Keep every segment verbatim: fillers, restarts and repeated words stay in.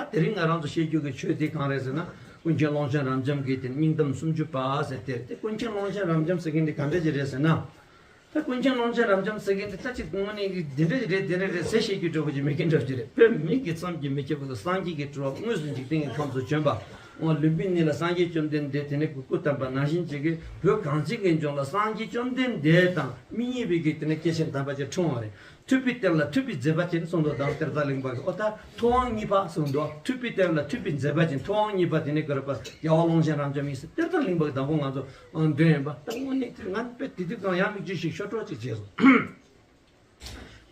ད་དེ་རིང་ང་རང་ཚོ་བཤད་རྒྱུ་གི་ཆོས་དེ་གང་རེད་ཟེར་ན། ཀུན་མཁྱེན་ཀློང་ཆེན་རབ་འབྱམས་ཀྱི་དེ་སྙིང་གཏམ་སུམ་ཅུ་པ་ཟེར་དེ་རེད། དེ་ཀུན་མཁྱེན་ཀློང་ཆེན་རབ་འབྱམས་ཟེར་མཁན་དེ་ག་འདྲ་ཅིག་རེད་ཟེར་ན། ད་ཀུན་མཁྱེན་ཀློང་ཆེན་རབ་འབྱམས་ཟེར་མཁན་དེ་ད་ཅིག་དངོས་གནས་ཀྱི་འདི་འདྲ་ཅིག་རེད་འདི་འདྲ་རེད་ཟེར་བཤད་རྒྱུ་འདྲ་པོ་ཅིག་མེད་མཁན་འདྲ་ཅིག་རེད། བོད་མི་གི་བསམ་གྱིས་མི་ཁྱབ་པ་དང་སངས་རྒྱས་ཀྱི་སྤྲུལ་པ་དངོས་སུ་འཇིག་རྟེན་གྱི་ཁམས་སུ་བྱོན་པ། འོ་ལུམ་བི་ནི་ལ་སངས་རྒྱས་བཅོམ་ལྡན་འདས་དེ་ནས་སྐུ་བལྟམས་པ་ནང་བཞིན་བྱེད་ཀྱི་བོད་གངས་ཅན་གྱི་ལྗོངས་ལ་སངས་རྒྱས་བཅོམ་ལྡན་འདས་དང་མི་གཉིས་པའི་གི་དེ་ནས་སྐྱེས་ཆེན་དམ་པ་ཅིག་འཁྲུངས་པ་རེད། ཐུབ་པའི་རྟེན་ལ་ཐུབ་པའི་མཛད་པ་ཅན་གསུངས་འདུག་དང་གཏེར་བདག་གླིང་པ་གིས། ཨོ་ད་ཐུབ་དབང་གཉིས་པ་གསུངས་འདུག་ཐུབ་པའི་རྟེན་ལ་ཐུབ་པའི་མཛད་པ་ཅན་ཐུབ་དབང་གཉིས་པ་དེ་ནས་ག་རེ་པ་རྒྱལ་བ་ཀློང་ཆེན་རབ་འབྱམས་ཡིན་ཟེར་གཏེར་བདག་གླིང་པ་གིས་དང་པོ་ང་ཚོ་འདོན་ཡིན་པ། ད་དངོས་གནས་དེ་ང་དཔེ་དེ་དུས་གང་ཡང་མིག་ཆུ་ཞིག་ཤོར་གྲོགས་ཅིག་བྱས་སོང་།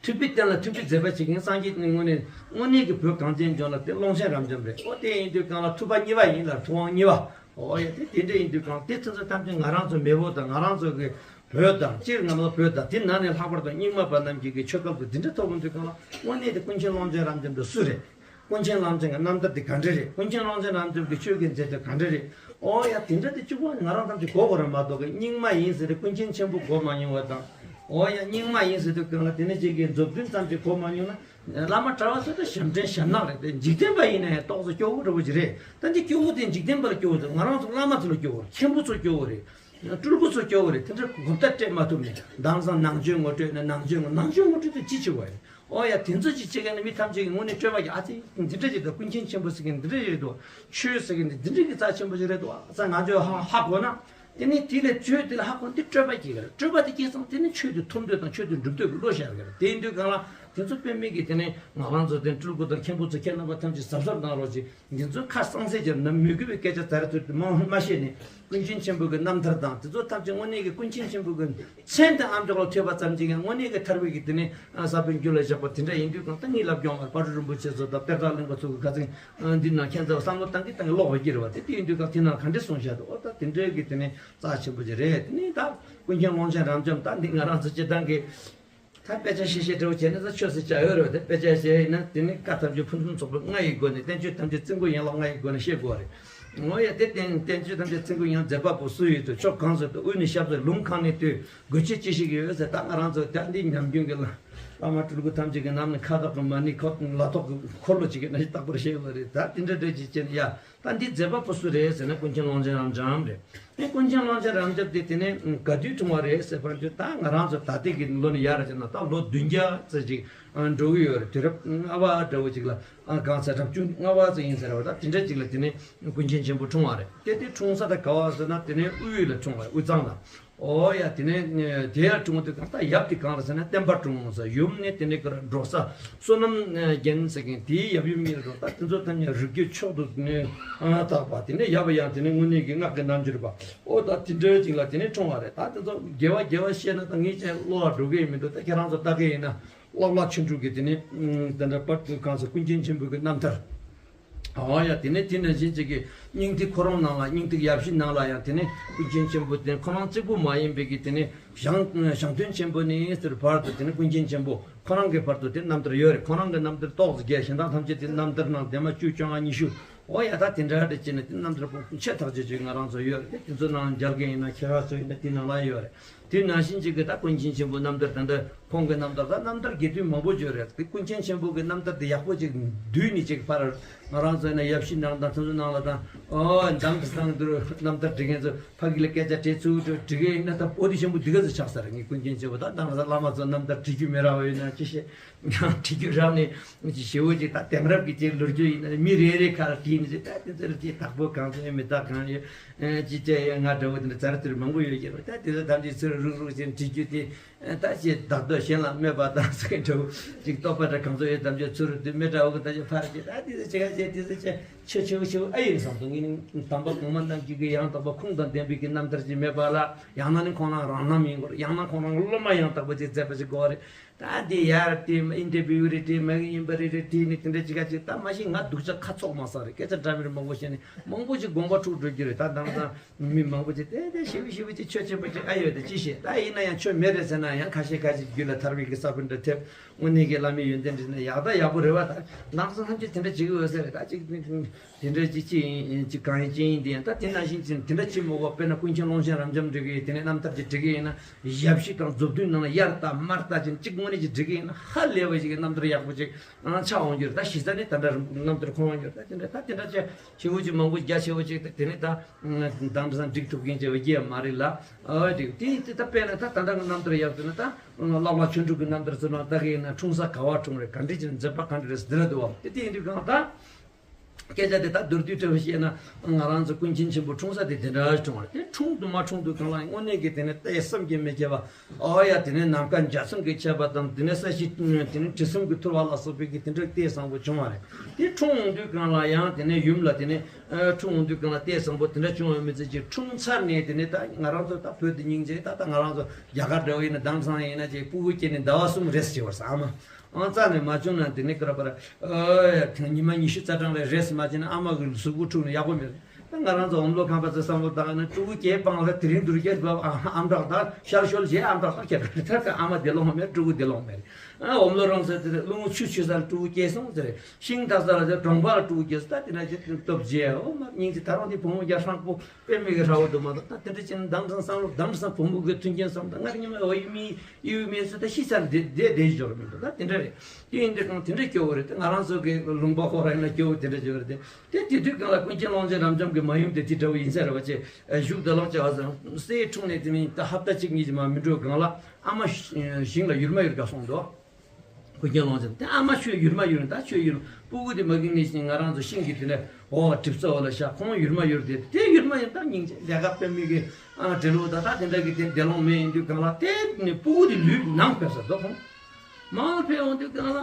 ཐུབ་པའི་རྟེན་ལ་ཐུབ་པའི་མཛད་པ་བྱེད་མཁན་སངས་རྒྱས་ནི་དངོས་གནས་དངོས་གནས་ཀྱི་བོད་གངས་ཅན་ལྗོངས་ལ་དེ་ཀློང་ཆེན་རབ་འབྱམས་རེད། ཨོ་དེ་ཡིན་དུས་གང་ལ་ཐུབ་པ་གཉིས་པ་ཡིན་ལ་ཐུབ་དབང་གཉིས་པ། ཨོ་ཡ་དེ་དེ་འདྲ་ཡིན་དུས་གང་དེ་ཚོ་ཚོ་ཐམས་ཅད་ང་རང་ཚོ་མེས་པོ་དང་ང་རང་ཚོ་གི་བོད་དང་སྤྱིར་ང་ཚོ་བོད་དང་དེ་ནང་ནས་ལྷག་པར་དུ་རྙིང་མ་པ་རྣམས་ཀྱི་གི་ཆོས་སྐལ་དུ་འདི་འདྲ་ཐོབ་ཡོང་དུས་གང་ལ་དངོས་གནས་དེ་ཀུན་མཁྱེན་ཀློང་ཆེན་རབ་འབྱམས་དེ་སུ་རེད། ཀུན་མཁྱེན་ཀློང་ཆེན་གྱི་རྣམ་ཐར་དེ་ག་འདྲ་རེད། ཀུན་མཁྱེན་ཀློང་ཆེན་རབ་འབྱམས་ཀྱི་ཆོས་ཀྱི་མཛད་དེ་ག་འདྲ་རེད། ཨོ་ཡ་དེ་འདྲ་དེ་གཅིག་པོ་ང་རང་ཐམས་ཅད་གོ་དགོས་རེད་མ་གཏོགས་ཀྱི་རྙིང་མ་ཡིན་ཟེར་ཏེ་ཀུན་མཁྱེན་ཆེན་པོ་གོ་མ་མྱོང་བ་དང་། ཨོ་ཡ་རྙིང་མ་ཡིན་ཟེར་དུས་གང་ལ་དེ་ནས་ཅིག་གི་མཛུབ་སྟོན་ཙམ་ཅིག་གོ་མ་མྱོང་ན། བླ་མ་གྲྭ་བ་ཚོ་ད་ཞབས་འདྲེན་ཞབས་ནག་རེད་དེ། འཇིག་རྟེན་པ་ཡིན་ན་ཡང་ཏོག་ཙམ་སྐྱོ་བོ་འདྲ་བོ་ཅིག་རེད། ད་འདི་སྐྱོ་བོ་དེ་འཇིག་རྟེན་པ་ལ་སྐྱོ་བོ་དེ་ང་རང་ཚོ་བླ་མ་ཚོ་ལ་སྐྱོ་བོ་རེད། མཁན་པོ་ཚོ་སྐྱོ་བོ་རེད། སྤྲུལ་སྐུ་ཚོ་སྐྱོ་བོ་རེད། དེ་འདྲ་གོམ་སྟབས་སྤྲད་མ་ཐུབ་ནས་དེང་སང་ནང་ཆོས་ངོ་སྤྲོད་ན་ནང་ཆོས་ངོ་ནང་ཆོས་ངོ་སྤྲོད་དེ་ཅི་བྱེད་དགོས་རེད། ཨོ་ཡ་དེ་ཚོ་ཅིག་བྱེད་མཁན་ནི་མི་ཐམས་ཅད་ཀྱི་དངོས་གནས་སྤྲོས་པ་ཡ་ཨ་ཙི་འདི་འདྲ་ཅིག་དང་ཀུན་མཁྱེན་ཆེན་པོ་ཟེར་མཁན་འདི་འདྲ་ཅིག་རེད་འདུག་ཆོས་ཟེར་མཁན་འདི་འདི་འདྲ་གི་རྩ་ཆེན་པོ་ཅིག་རེད་འདུག་ཨ་ཙི་ང་ཚོས་ཧ་ཧ་གོ་ན། དེ་ནས་དེ་ལས་ཆོས་དེ་ལ་ཧ་གོ་ན་དེ་སྤྲོས་པ་སྐྱེ་གི་རེད། སྤྲོས་པ་དེ་སྐྱེས་ཙང་དེ་ནི་ཆོས་དེ་ཐོབ་འདོད་དང་ཆོས་དེ་འགྲུབ་འདོད་ཀྱི་བློ་ཤར་གི་རེད། དེ་ཡིན་དུས་གང་ལ་དེ་ཚོ་དཔེ་མེད་ཀྱི་དེ་ནས་ང་རང་ཚོ་དེ་སྤྲུལ་སྐུ་དང་མཁན་པོ་ཚོ་ཁྱེད་རྣམ་པ་ཐམས་ཅད་གཟབ་གཟབ་གནང་རོགས་ཅིག་འདི་ཚོ་ཁ་གསང་སེ་རྒྱབ་ན་མི་དགོས་པའི་སྐད་ཆ་ད་རེ་ཚོད་དུ་མང་མ་བཤད་ནས། ཀུན་མཁྱེན་ཆེན་པོ་གི་རྣམ་ཐར་དང་དེ་ཚོ་ཐམས་ཅད་དངོས་གནས་ཀྱི་ཀུན་མཁྱེན་ཆེན་པོ་གི་མཚན་དང་ཨ་མཆོག་ལ་ཐོས་པ་ཙམ་གྱིས་ཀྱང་དངོས་གནས་ཀྱི་ཐར་པའི་གི་དེ་ནས་ས་བོན་རྒྱུད་ལ་བཞག་པ་དེ་འདྲ་ཡིན་དུས་གང་ལྟར་ངས་ལབ་རྒྱུ་ཡོད་མ་རེད། དཔལ་སྤྲུལ་རིན་པོ་ཆེ་ཚོ་དང་གཏེར་བདག་གླིང་པ་ཚོ་གི་ག་ཚིག་འདི་ན་ཁྱེད་ཚོ་བསམ་བློ་བཏང་གི་བཏང་གི་ལོག་པ་ཀྱི་རེད་བ། དེ་དེ་ཡིན་དུས་གང་དེ་ན་ག་འདྲ་གསུངས་བཞག་འདུག་ཨོ་ད་དེ་འདྲའི་གི་དེ་ནས་རྩ་ཆེན་པོ་ཅིག་རེད། དེ་ནས་ད་ཀུན་མཁྱེན་ཀློང་ཆེན་རབ་འབྱམས་ད་འདི་ང་རང་ཚོ་སྤྱིར་བཏང་གི་ད་དཔེ་ཆ་བཤད་བཤད་འདྲ་བོ་བྱས་ན་ད་ཆོས་སུ་བྱ་ཡོད་རེད་བ། དེ་དཔེ་ཆ་བཤད་ཡིན་ན་དེ་ནི་བཀའ་ཐམས་ཅད་ཕུན་སུམ་ཚོགས་པའི་ལྔ་ཡི་སྒོ་ནས། བསྟན་བཅོས་ཐམས་ཅད་རྩིང་པོ་ཡན་ལག་ལྔ་ཡི་སྒོ་ནས་བཤད་དགོས་རེད། ངོ་ཡ་དེ་བསྟན་བསྟན་བཅོས་ཐམས་ཅད་རྩིང་པོ་ཡན་ལག་མཛད་པ་པོ་སུ་ཡོད་དོ། ཕྱོགས་གང་ཟེར་དུ་དབུས་ནས་ཞབས་ཟེར་ལུང་གང་ནས་བཏུས་དགོས་ཆེད་ཅི་ཞིག་ཡོད་ཟེར། ད་ང་རང་ཚོ་ད་འདི་ཉམས་རྒྱུན་གྱི་བླ་མ་སྤྲུལ་སྐུ་ཐམས་ཅད་ཀྱི་རྣམ་སྨིན་ཁ་དོག་གི་མ་ཎི་ཁོ་ལ་དོག་གི་འཁོར་ལོ་ཅིག་གི་ན་ཞིག་རྟག་པར་བཤད་ཡོད་རེད། ད་དེ་འདྲ་འདྲ་ཅིག་བྱས་ན་ཡ། ད་འདི་མཛད་པ་པོ་སུ་རེད་ཟེར་ན་ཀུན་མཁྱེན་ཀློང་ཆེན་རབ་འབྱམས་རེད། ཨེ་ཀུན་མཁྱེན་ཀློང་ཆེན་རབ་འབྱམས་དེ་དེ་ནས་ག་དུས་འཁྲུངས་པ་རེད་ཟེར་བར་དུ་ད་ང་རང་ཚོ་ད་ལྟའི་གི་ལོ་ནས་ཡར་བྱས་ན་ད་ལོ་བདུན་བརྒྱ་ཙམ་ཅིག་འགྲོ་གི་ཡོད་རེད། དུས་རབས་ལྔ་པ་འདྲ་བོ་ཅིག་ལ་གང་ཟེར་རབས་བཅུ་ལྔ་པ་ཙམ་ཡིན་ཟེར་བ། ད་དེ་འདྲ་ཅིག་ལ་དེ་ནས་ཀུན་མཁྱེན་ཆེན་པོ་འཁྲུངས་པ་རེད། དེ་དེ་འཁྲུངས་ས་ད་ག་བ་ཟེར་ན་དེ་ནས་དབུས་ལ་འཁྲུངས་པ་རེད། དབུས་གཙང་ལ། ཨོ་ཡ་དེ་ནས་དེ་ཡར་འཁྲུངས་དུས་གང་ལྟར་ཡབ་དེ་གང་རེད་ཟེར་ན་བསྟན་པ་སྤྲུལ་ས་ཡུམ་ནི་དེ་ནས་ག་རེ་འབྲོག་ས་བསོད་ནམས་རྒྱལ་ཟེར་མཁན་དེའི་ཡབ་ཡུམ་གཉིས་རེད་འགྲོ། ད་དེ་ཚོ་ཐམས་ཅད་རིགས་རྒྱུད་མཆོག་ཏུ་ནས་བཏགས་པ། དེ་ནས་ཡབ་ཡང་དེ་ནས་དངོས་གནས་ཀྱི་སྔགས་ཀྱི་རྣལ་འབྱོར་པ། ཨོ་ད་དེ་འདྲའི་ཅིག་ལ་དེ་ནས་འཁྲུངས་པ་རེད། ད་དེ་ཚོ་དགེ་བ་དགེ་བ་བཤད་ན་ད་ངས་ཅིག་བློ་ལ་འགྲོ་གི་མི་འདུག་ད་ཁྱེད་རང་ཚོ་ལྟ་གི་ཡིན་ན་བླ་བླ་ཆོས་དྲུག་གི་དེ་ནས་དེ་འདྲ་པར་དུ་གང་ཟེར་ཀུན་མཁྱེན་ཆེན་པོ་གི་རྣམ་ཐར། ཨོ་ཡ་དེ་ནས་དེ་ནང་བཞིན་ཅིག་གི་སྙིང་ཐིག་ཁོ་རང་ནང་ལ་སྙིང་ཐིག་ཡབ་གཞིས་ནང་ལ་ཡང་དེ་ནས་ཀུན་མཁྱེན་ཆེན་པོ་དེ་ཁོ་རང་གཅིག་པུ་མ་ཡིན་པའི་གི་དེ་ནས་ཞང་ཞང་སྟོན་ཆེན་པོ་ནས་ཟེར་བར་དུ་དེ་ནས་ཀུན་མཁྱེན་ཆེན་པོ་ཁོ་རང་གི་བར་དུ་དེ་རྣམ་ཐར་ཡོད་རེད། ཁོ་རང་གི་རྣམ་ཐར་ཏོག་ཙམ་རྒྱས། གཞན་དག་ཐམས་ཅད་དེ་རྣམ་ཐར་ནང་ལྡན་མ་བཅུ་བཅོ་ལྔ་ཉི་ཤུ། ཨོ་ཡ་ད་དེ་འདྲ་རེད་ཅེ་ནས་དེ་རྣམ་ཐར་པོ་ཆེ་ཐག་ཆོད་ཅིག་ང་རང་ཚོ་ཡོད་རེད། དེ་དེ་ཚོ་ནང་མཇལ་མཁན་ཡིན་ན་ཁྱེད་རང་ཚོ་ཡིན་ན་དེ་ནང་ལ་ཡོད་རེད། དེ་ནང་བཞིན་ཅིག་གི་ད་ཀུན་མཁྱེན་ཆེན་པོ་རྣམ་ཐར་ད་འདི་ཁོང་གི་རྣམ་ཐར་ད་རྣམ་ཐར་རྒྱས་བསྡུས་མང་པོ་བརྗོད་རེད། དེ་ཀུན་མཁྱེན་ཆེན་པོ་གི་རྣམ་ཐར་དེ་ཡག་པོ་ཅིག་བསྡུས་ནས་ཅིག་ཕར་ང་རང་ཚོ་ཡིན་ན་ཡབ་གཞིས་ནང་དང་དེ་ཚོ་ནང་ལ་དང་ཨོ་འདམ་དུ་སང་དུ་རྣམ་ཐར་འབྲི་མཁན་ཚོ་ཕ་གི་ལ་སྐད་ཆ་དྲིས་ཚུལ་དུ་འབྲི་མཁན་ཡིན་ན་ད་པོ་ཏི་ཆེན་པོ་འདི་ག་ཚོད་ཆགས་ས་རེད། ངས་ཀུན་མཁྱེན་ཆེན་པོ་ད་དང་ས་བླ་མ་ཚོ་རྣམ་ཐར་འབྲི་རྒྱུ་མི་རག་པ་ཡོད་ན་ཅི་ཤེས། ཡང་བྲིས་རྒྱུ་རག་ནས་ཅི་ཞེ་བོ་ཅིག་ད་དེང་རབས་ཀྱི་ཅིག་ལོ་རྒྱུས་ཡིན་ན་མི་རེ་རེ་ཁ་ལ་བྲིས་ནས་ཅིག་ད་དེ་ཚོར་ཅིག་བདག་པོ་གང་ཚོད་ཡོད་མི་བདག་གང་ཡོད་ཅི་བྱས་ཡོད་ང་འདྲ་བོ་དེ་འདྲ་ཙར་ཙིར་མང་པོ་ཡོད་ཀྱི་རེད། ད་དེ་ཚོ་ཐམས་ཅད་ཚུར་རུག་རུག་ཅིག་བྲིས་རྒྱུ་དེ་ད་ཅིག་བདག་འདོད་གཞན་ལ་སྨོད་པ་དང་ཟེར་མཁན་འདྲ་བོ་ཅིག་རྟོག་པ་འདྲ་གང་ཚོད་ཡོད་ཐམས་ཅད་ཚུར་དུ་མི་འདྲ་བོ་གི་ད་ཅིག་ཕར་ཅིག་ད་དེ་ཚོ་ཅིག་ག་ཅིག་དེ་ཚོ་ཅིག་ཆེ་ཆེ་བོ་ཆེ་བོ་ཨེ་ཡིན་བསམ་སོང་། ངས་ནི་དམ་པ་གོང་མ་རྣམས་ཀྱི་གི་ཡང་དག་པ་ཁུངས་དང་ལྡན་པའི་གི་རྣམ་ཐར་ཅིག་མེད་པ་ལ་ཡང་ན་ནི་ཁོང་རང་རང་རྣམ་ཡིན་དགོས་རེད། ཡང་ན་ཁོང་རང་སློབ་མ་ཡང་དག་པ་ཅིག་མཛད་པ་ཅིག་དགོས་རེད། ད་འདི་ཡར་དེ་ཨིན་ཊར་བིའུ་རེ་དེ་མ་གི་ཡིན་པ་རེ་རེ་དེ་ནི་དེ་འདྲ་ཅིག་ག་ཅིག་ད་མ་གཞི་ང་སྡུག་ཅག་ཁ་ཚོགས་མ་ས་རེད། སྐད་ཆ་འདྲ་མི་རེ་མང་པོ་བཤད་ནས་མང་པོ་ཅིག་དགོངས་པ་འཁྲུག་འགྲོ་རྒྱུ་རེད། ད་དང་སང་མི་མང་པོ་ཅིག་དེ་དེ་ཞེ་པོ་ཞེ་པོ་ཅིག་ཆོས་ཆེན་པོ་ཅིག་ཨ་ཡོད་དེ་ཅི་ཤེས། ད་ཡིན་ན་ཡང་ཆོས་མེད་རེད་ཟེར་ན་ཡང་ཁ་ཤས་ཁ་ཤས་རྒྱུད་ལ་ཐར་བའི་གི་ས་བོན་འདྲ་ཐེབས། དངོས་གནས་ཀྱི་བླ་མའི་ཡོན་ཏན་འདྲི་ན་ཡག་ད་ཡག་པོ་རེད་བ། ད་དང་སང་ཐམས་ཅད་དེ་འདྲ་བྱེད་ཀྱི་ཡོད་ས་རེད། ད་ཅིག་དེ་འདྲ་ཅིག་ཅི་ཡིན་ཅིག་གང་ཡིན་ཅི་ཡིན་དེ་ཡང་ད་དེ་ནང་བཞིན་ཅིག་དེ་འདྲ་ཅིག་མོ་བ་དཔེར་ན་ཀུན་མཁྱེན་ཀློང་ཆེན་རབ་འབྱམས་འདྲི་གི་དེ་ནས་རྣམ་ཐར་ཅིག་འབྲི་གི་ཡིན་ན་ཞབས་ཕྱི་དང་མཛུབ་སྟོན་ནང་ལ་གཡར་ལྟ་མར་ལྟ་ཅིག་ཅིག་དངོས་ ཅིག་འགྲིག་གི་ཡིན་ན་ཧ་ལས་པ་ཞིག་གི་རྣམ་ཐར་ཡག་པོ་ཅིག་ཨང་ཆགས་འོང་རྒྱུ་རེད། ད་གཞི་རྩ་ནས་ད་འདྲ་རྣམ་ཐར་ཁོང་འོང་རྒྱུ་རེད། ད་དེ་འདྲ་ད་དེ་འདྲ་ཅིག་ཞེ་པོ་ཅིག་མང་པོ་རྒྱ་ཆེ་བོ་ཅིག་ད་དེ་ནས་ད་དང་དེང་སང་འགྲིག་ཐུབ་མཁན་ཅིག་ཡོད་ཀྱི་མ་རེད་ལ། ཨོ་དེ་དེ་དེ་ད་དཔེར་ན་ད་ད་ལྟ་གི་རྣམ་ཐར་ཡག་ཟེར་ན་ད་བླ་བླ་ཆོས་དྲུག་གི་རྣམ་ཐར་ཟེར་ན་ད་གི་ཡིན་ན་འཁྲུངས་ས་ག་བ་འཁྲུངས་རེད། ག་འདྲ་ཅིག་མཛད་པ་ག་འདྲ་རེད་ཟེར་ལ་འདུག་བ། དེ་དེ་ཡིན་དུས་གང་ད། སྐད་ཆ་དེ་ད་མདོར་བསྡུས་འདྲ་བོ་བཤད་ན་ང་རང་ཚོ་ཀུན་མཁྱེན་ཆེན་པོ་འཁྲུངས་ས་དེ་དེ་འདྲ་འཁྲུངས་པ་རེད། དེ་འཁྲུངས་དུ་མ་འཁྲུངས་དུས་གང་ལ་དངོས་གནས་ཀྱི་དེ་ནས་ལྟས་བསམ་གྱིས་མི་ཁྱབ་པ། ཨོ་ཡ་དེ་ནས་ནམ་མཁའ་འཇའ་ཚོན་གྱིས་ཁྱབ་པ་དང་དེ་ནས་ས་གཞི་དེ་ནས་དྲི་བསུང་གིས་འཐུལ་བ་ལ་སོགས་པའི་གི་དེ་འདྲ་ལྟས་བཟང་པོ་བྱུང་བ་རེད། དེ་འཁྲུངས་འོང་དུས་གང་ལ་ཡང་དེ་ནས་ཡུམ་ལ་དེ་ནས་འཁྲུངས་འོང་དུས་གང་ལ་ལྟས་བཟང་པོ་དེ་འདྲ་བྱུང་བ་མི་ཚད་ཅིག་འཁྲུངས་ཚར་ནས་དེ་ནས་ད་ང་རང་ཚོ་ད་བོད་དུ་སྙིང་རྗེ་ད་ད་ང་རང་ཚོ་རྒྱ་གར་འདྲ་བོ་ཡིན་ན་དེང་སང་ཡིན་ན་ཅིག་སྤུ་གུ་སྐྱེས་ནས་ཟླ་བ་གསུམ་རེས་བྱེད་པར་ཟ་ཨ་མ། ཨང་རྩ་ནས་མ་བྱུང་ན་དེ་ནས་ཀར་པར་ཨོ་ཡ་ཐེངས་ཉི་མ་ཉི་ཤུ་རྩ་གྲངས་རེ་རེས་མ་བྱས་ན་ཨ་མ་གི་གཟུགས་པོ་འཁྲུགས་ནས་ཡག་པོ་མེད། ད་ང་རང་ཚོ་འོམ་ལོ་ཁང་པ་ཚོ་བསམ་བློ་བཏང་ན་ཕྲུ་གུ་སྐྱེས་སྤང་ལ་དེ་རིང་དུ་སྐྱེས་པ་ཨམ་ཕྲག་དང་ཤར་ཤོལ་བྱས་ཨམ་ཕྲག་དང་ཁྱེད་ད་ཨ་མ་བདེ་ལོང་མེད་ཕྲུ་གུ་བདེ་ལོང་མེད། ཨ་འོམ་ལོ་རང་ས་དེ་རེད། རླུང་ཆུ་ཆུ་ས་ལ་ཕྲུ་གུ་སྐྱེས་སོང་ཟེར། ཤིང་འཐག་ས་ལ་དེ་གྲོང་པ་ལ་ཕྲུ་གུ་སྐྱེས་སོང་། ད་དེ་ན་ཅིག་སྟོབས་རྒྱས་ཨོ་མ་སྙིང་རྗེ། ད་རང་དེ་བུ་མོ་རྒྱ་ཧྲང་པོ། དཔེ་མི་སྲིད་ཧྲ་བོ་འདུག་མ་གཏོགས། ད་དེ་འདྲ་ཅན་དང་དྲང་སང་ལོ་དང་དྲང་སང་བུ་མོ་གི་མཐུན་རྐྱེན་བསམ་ད་ང་རང་ཉི་མ་འོ་ཡུ་མི་ཡུ་མི་སུ་ད་ཤི་ཚར་འདི་བསྡད་བསྡད་འཇོག་མི་འདུག་ད་དེ་འདྲ་རེད། དེ་ཡིན་དུས་གང་དེ་འདྲ་སྐྱོ་བོ་རེད། ད་ང་རང་ཚོ་གི་ལུང་པ་ཧོ་ར་ཡིན་ན་སྐྱོ་བོ་དེ་འདྲ་སྐྱོ་བོ་རེད་དེ། དེ་དེ་དུས་གང་ལ་ཀུན་མཁྱེན་ཀློང་ཆེན་རབ་འབྱམས་ཀྱི་མ་ཡུམ་དེ་དེ་འདྲ་བོ་ཡིན་ས་རེད་བ་ཅེ། བཞུགས་ད་ལོག་ཅེ་བ་ཟེར་སྲས་འཁྲུངས་ནས་དེ་མིན་ད་ཧབ་ཏ་གཅིག་གཉིས་ཀྱི་མ་མི་འགྲོ་གང་ལ་ཨ་མ་ཞིང་ལ་ཡུར་མ་ཡུར་ག་སོང་འདུག་ཀུན་མཁྱེན་ཀློང་ཆེན་དེ་ཨ་མ་ཁྱོད་ཡུར་མ་ཡུར་ད་ཁྱོད་ཡུར་སྤུ་གུ་དེ་མ་གི་ངེས་ཤིང་ང་རང་ཚོ་ཤིང་གི་དེ་ནས་འོ་གྲིབ་ཚ་འོ་ལ་ཤ་ཁོང་ཡུར་མ་ཡུར་དེ་དེ་ཡུར་མ་ཡུར་ད་སྙིང་རྗེ་ལས་ཀ་དཔེ་མི་གི་ཨ་འབྲེལ་ལོ་ད་ད་དེ་འདྲ་གི་དེ་བདེ་ལོང་མེད་ཡིན་དུས་གང་ལ་དེ་ནས་སྤུ་གུ་དེ་ལུས་ནང་ཕེབས་ས་འདུག་ཁོང་མང་ཕེབས་འོང་དུས་གང་ལ་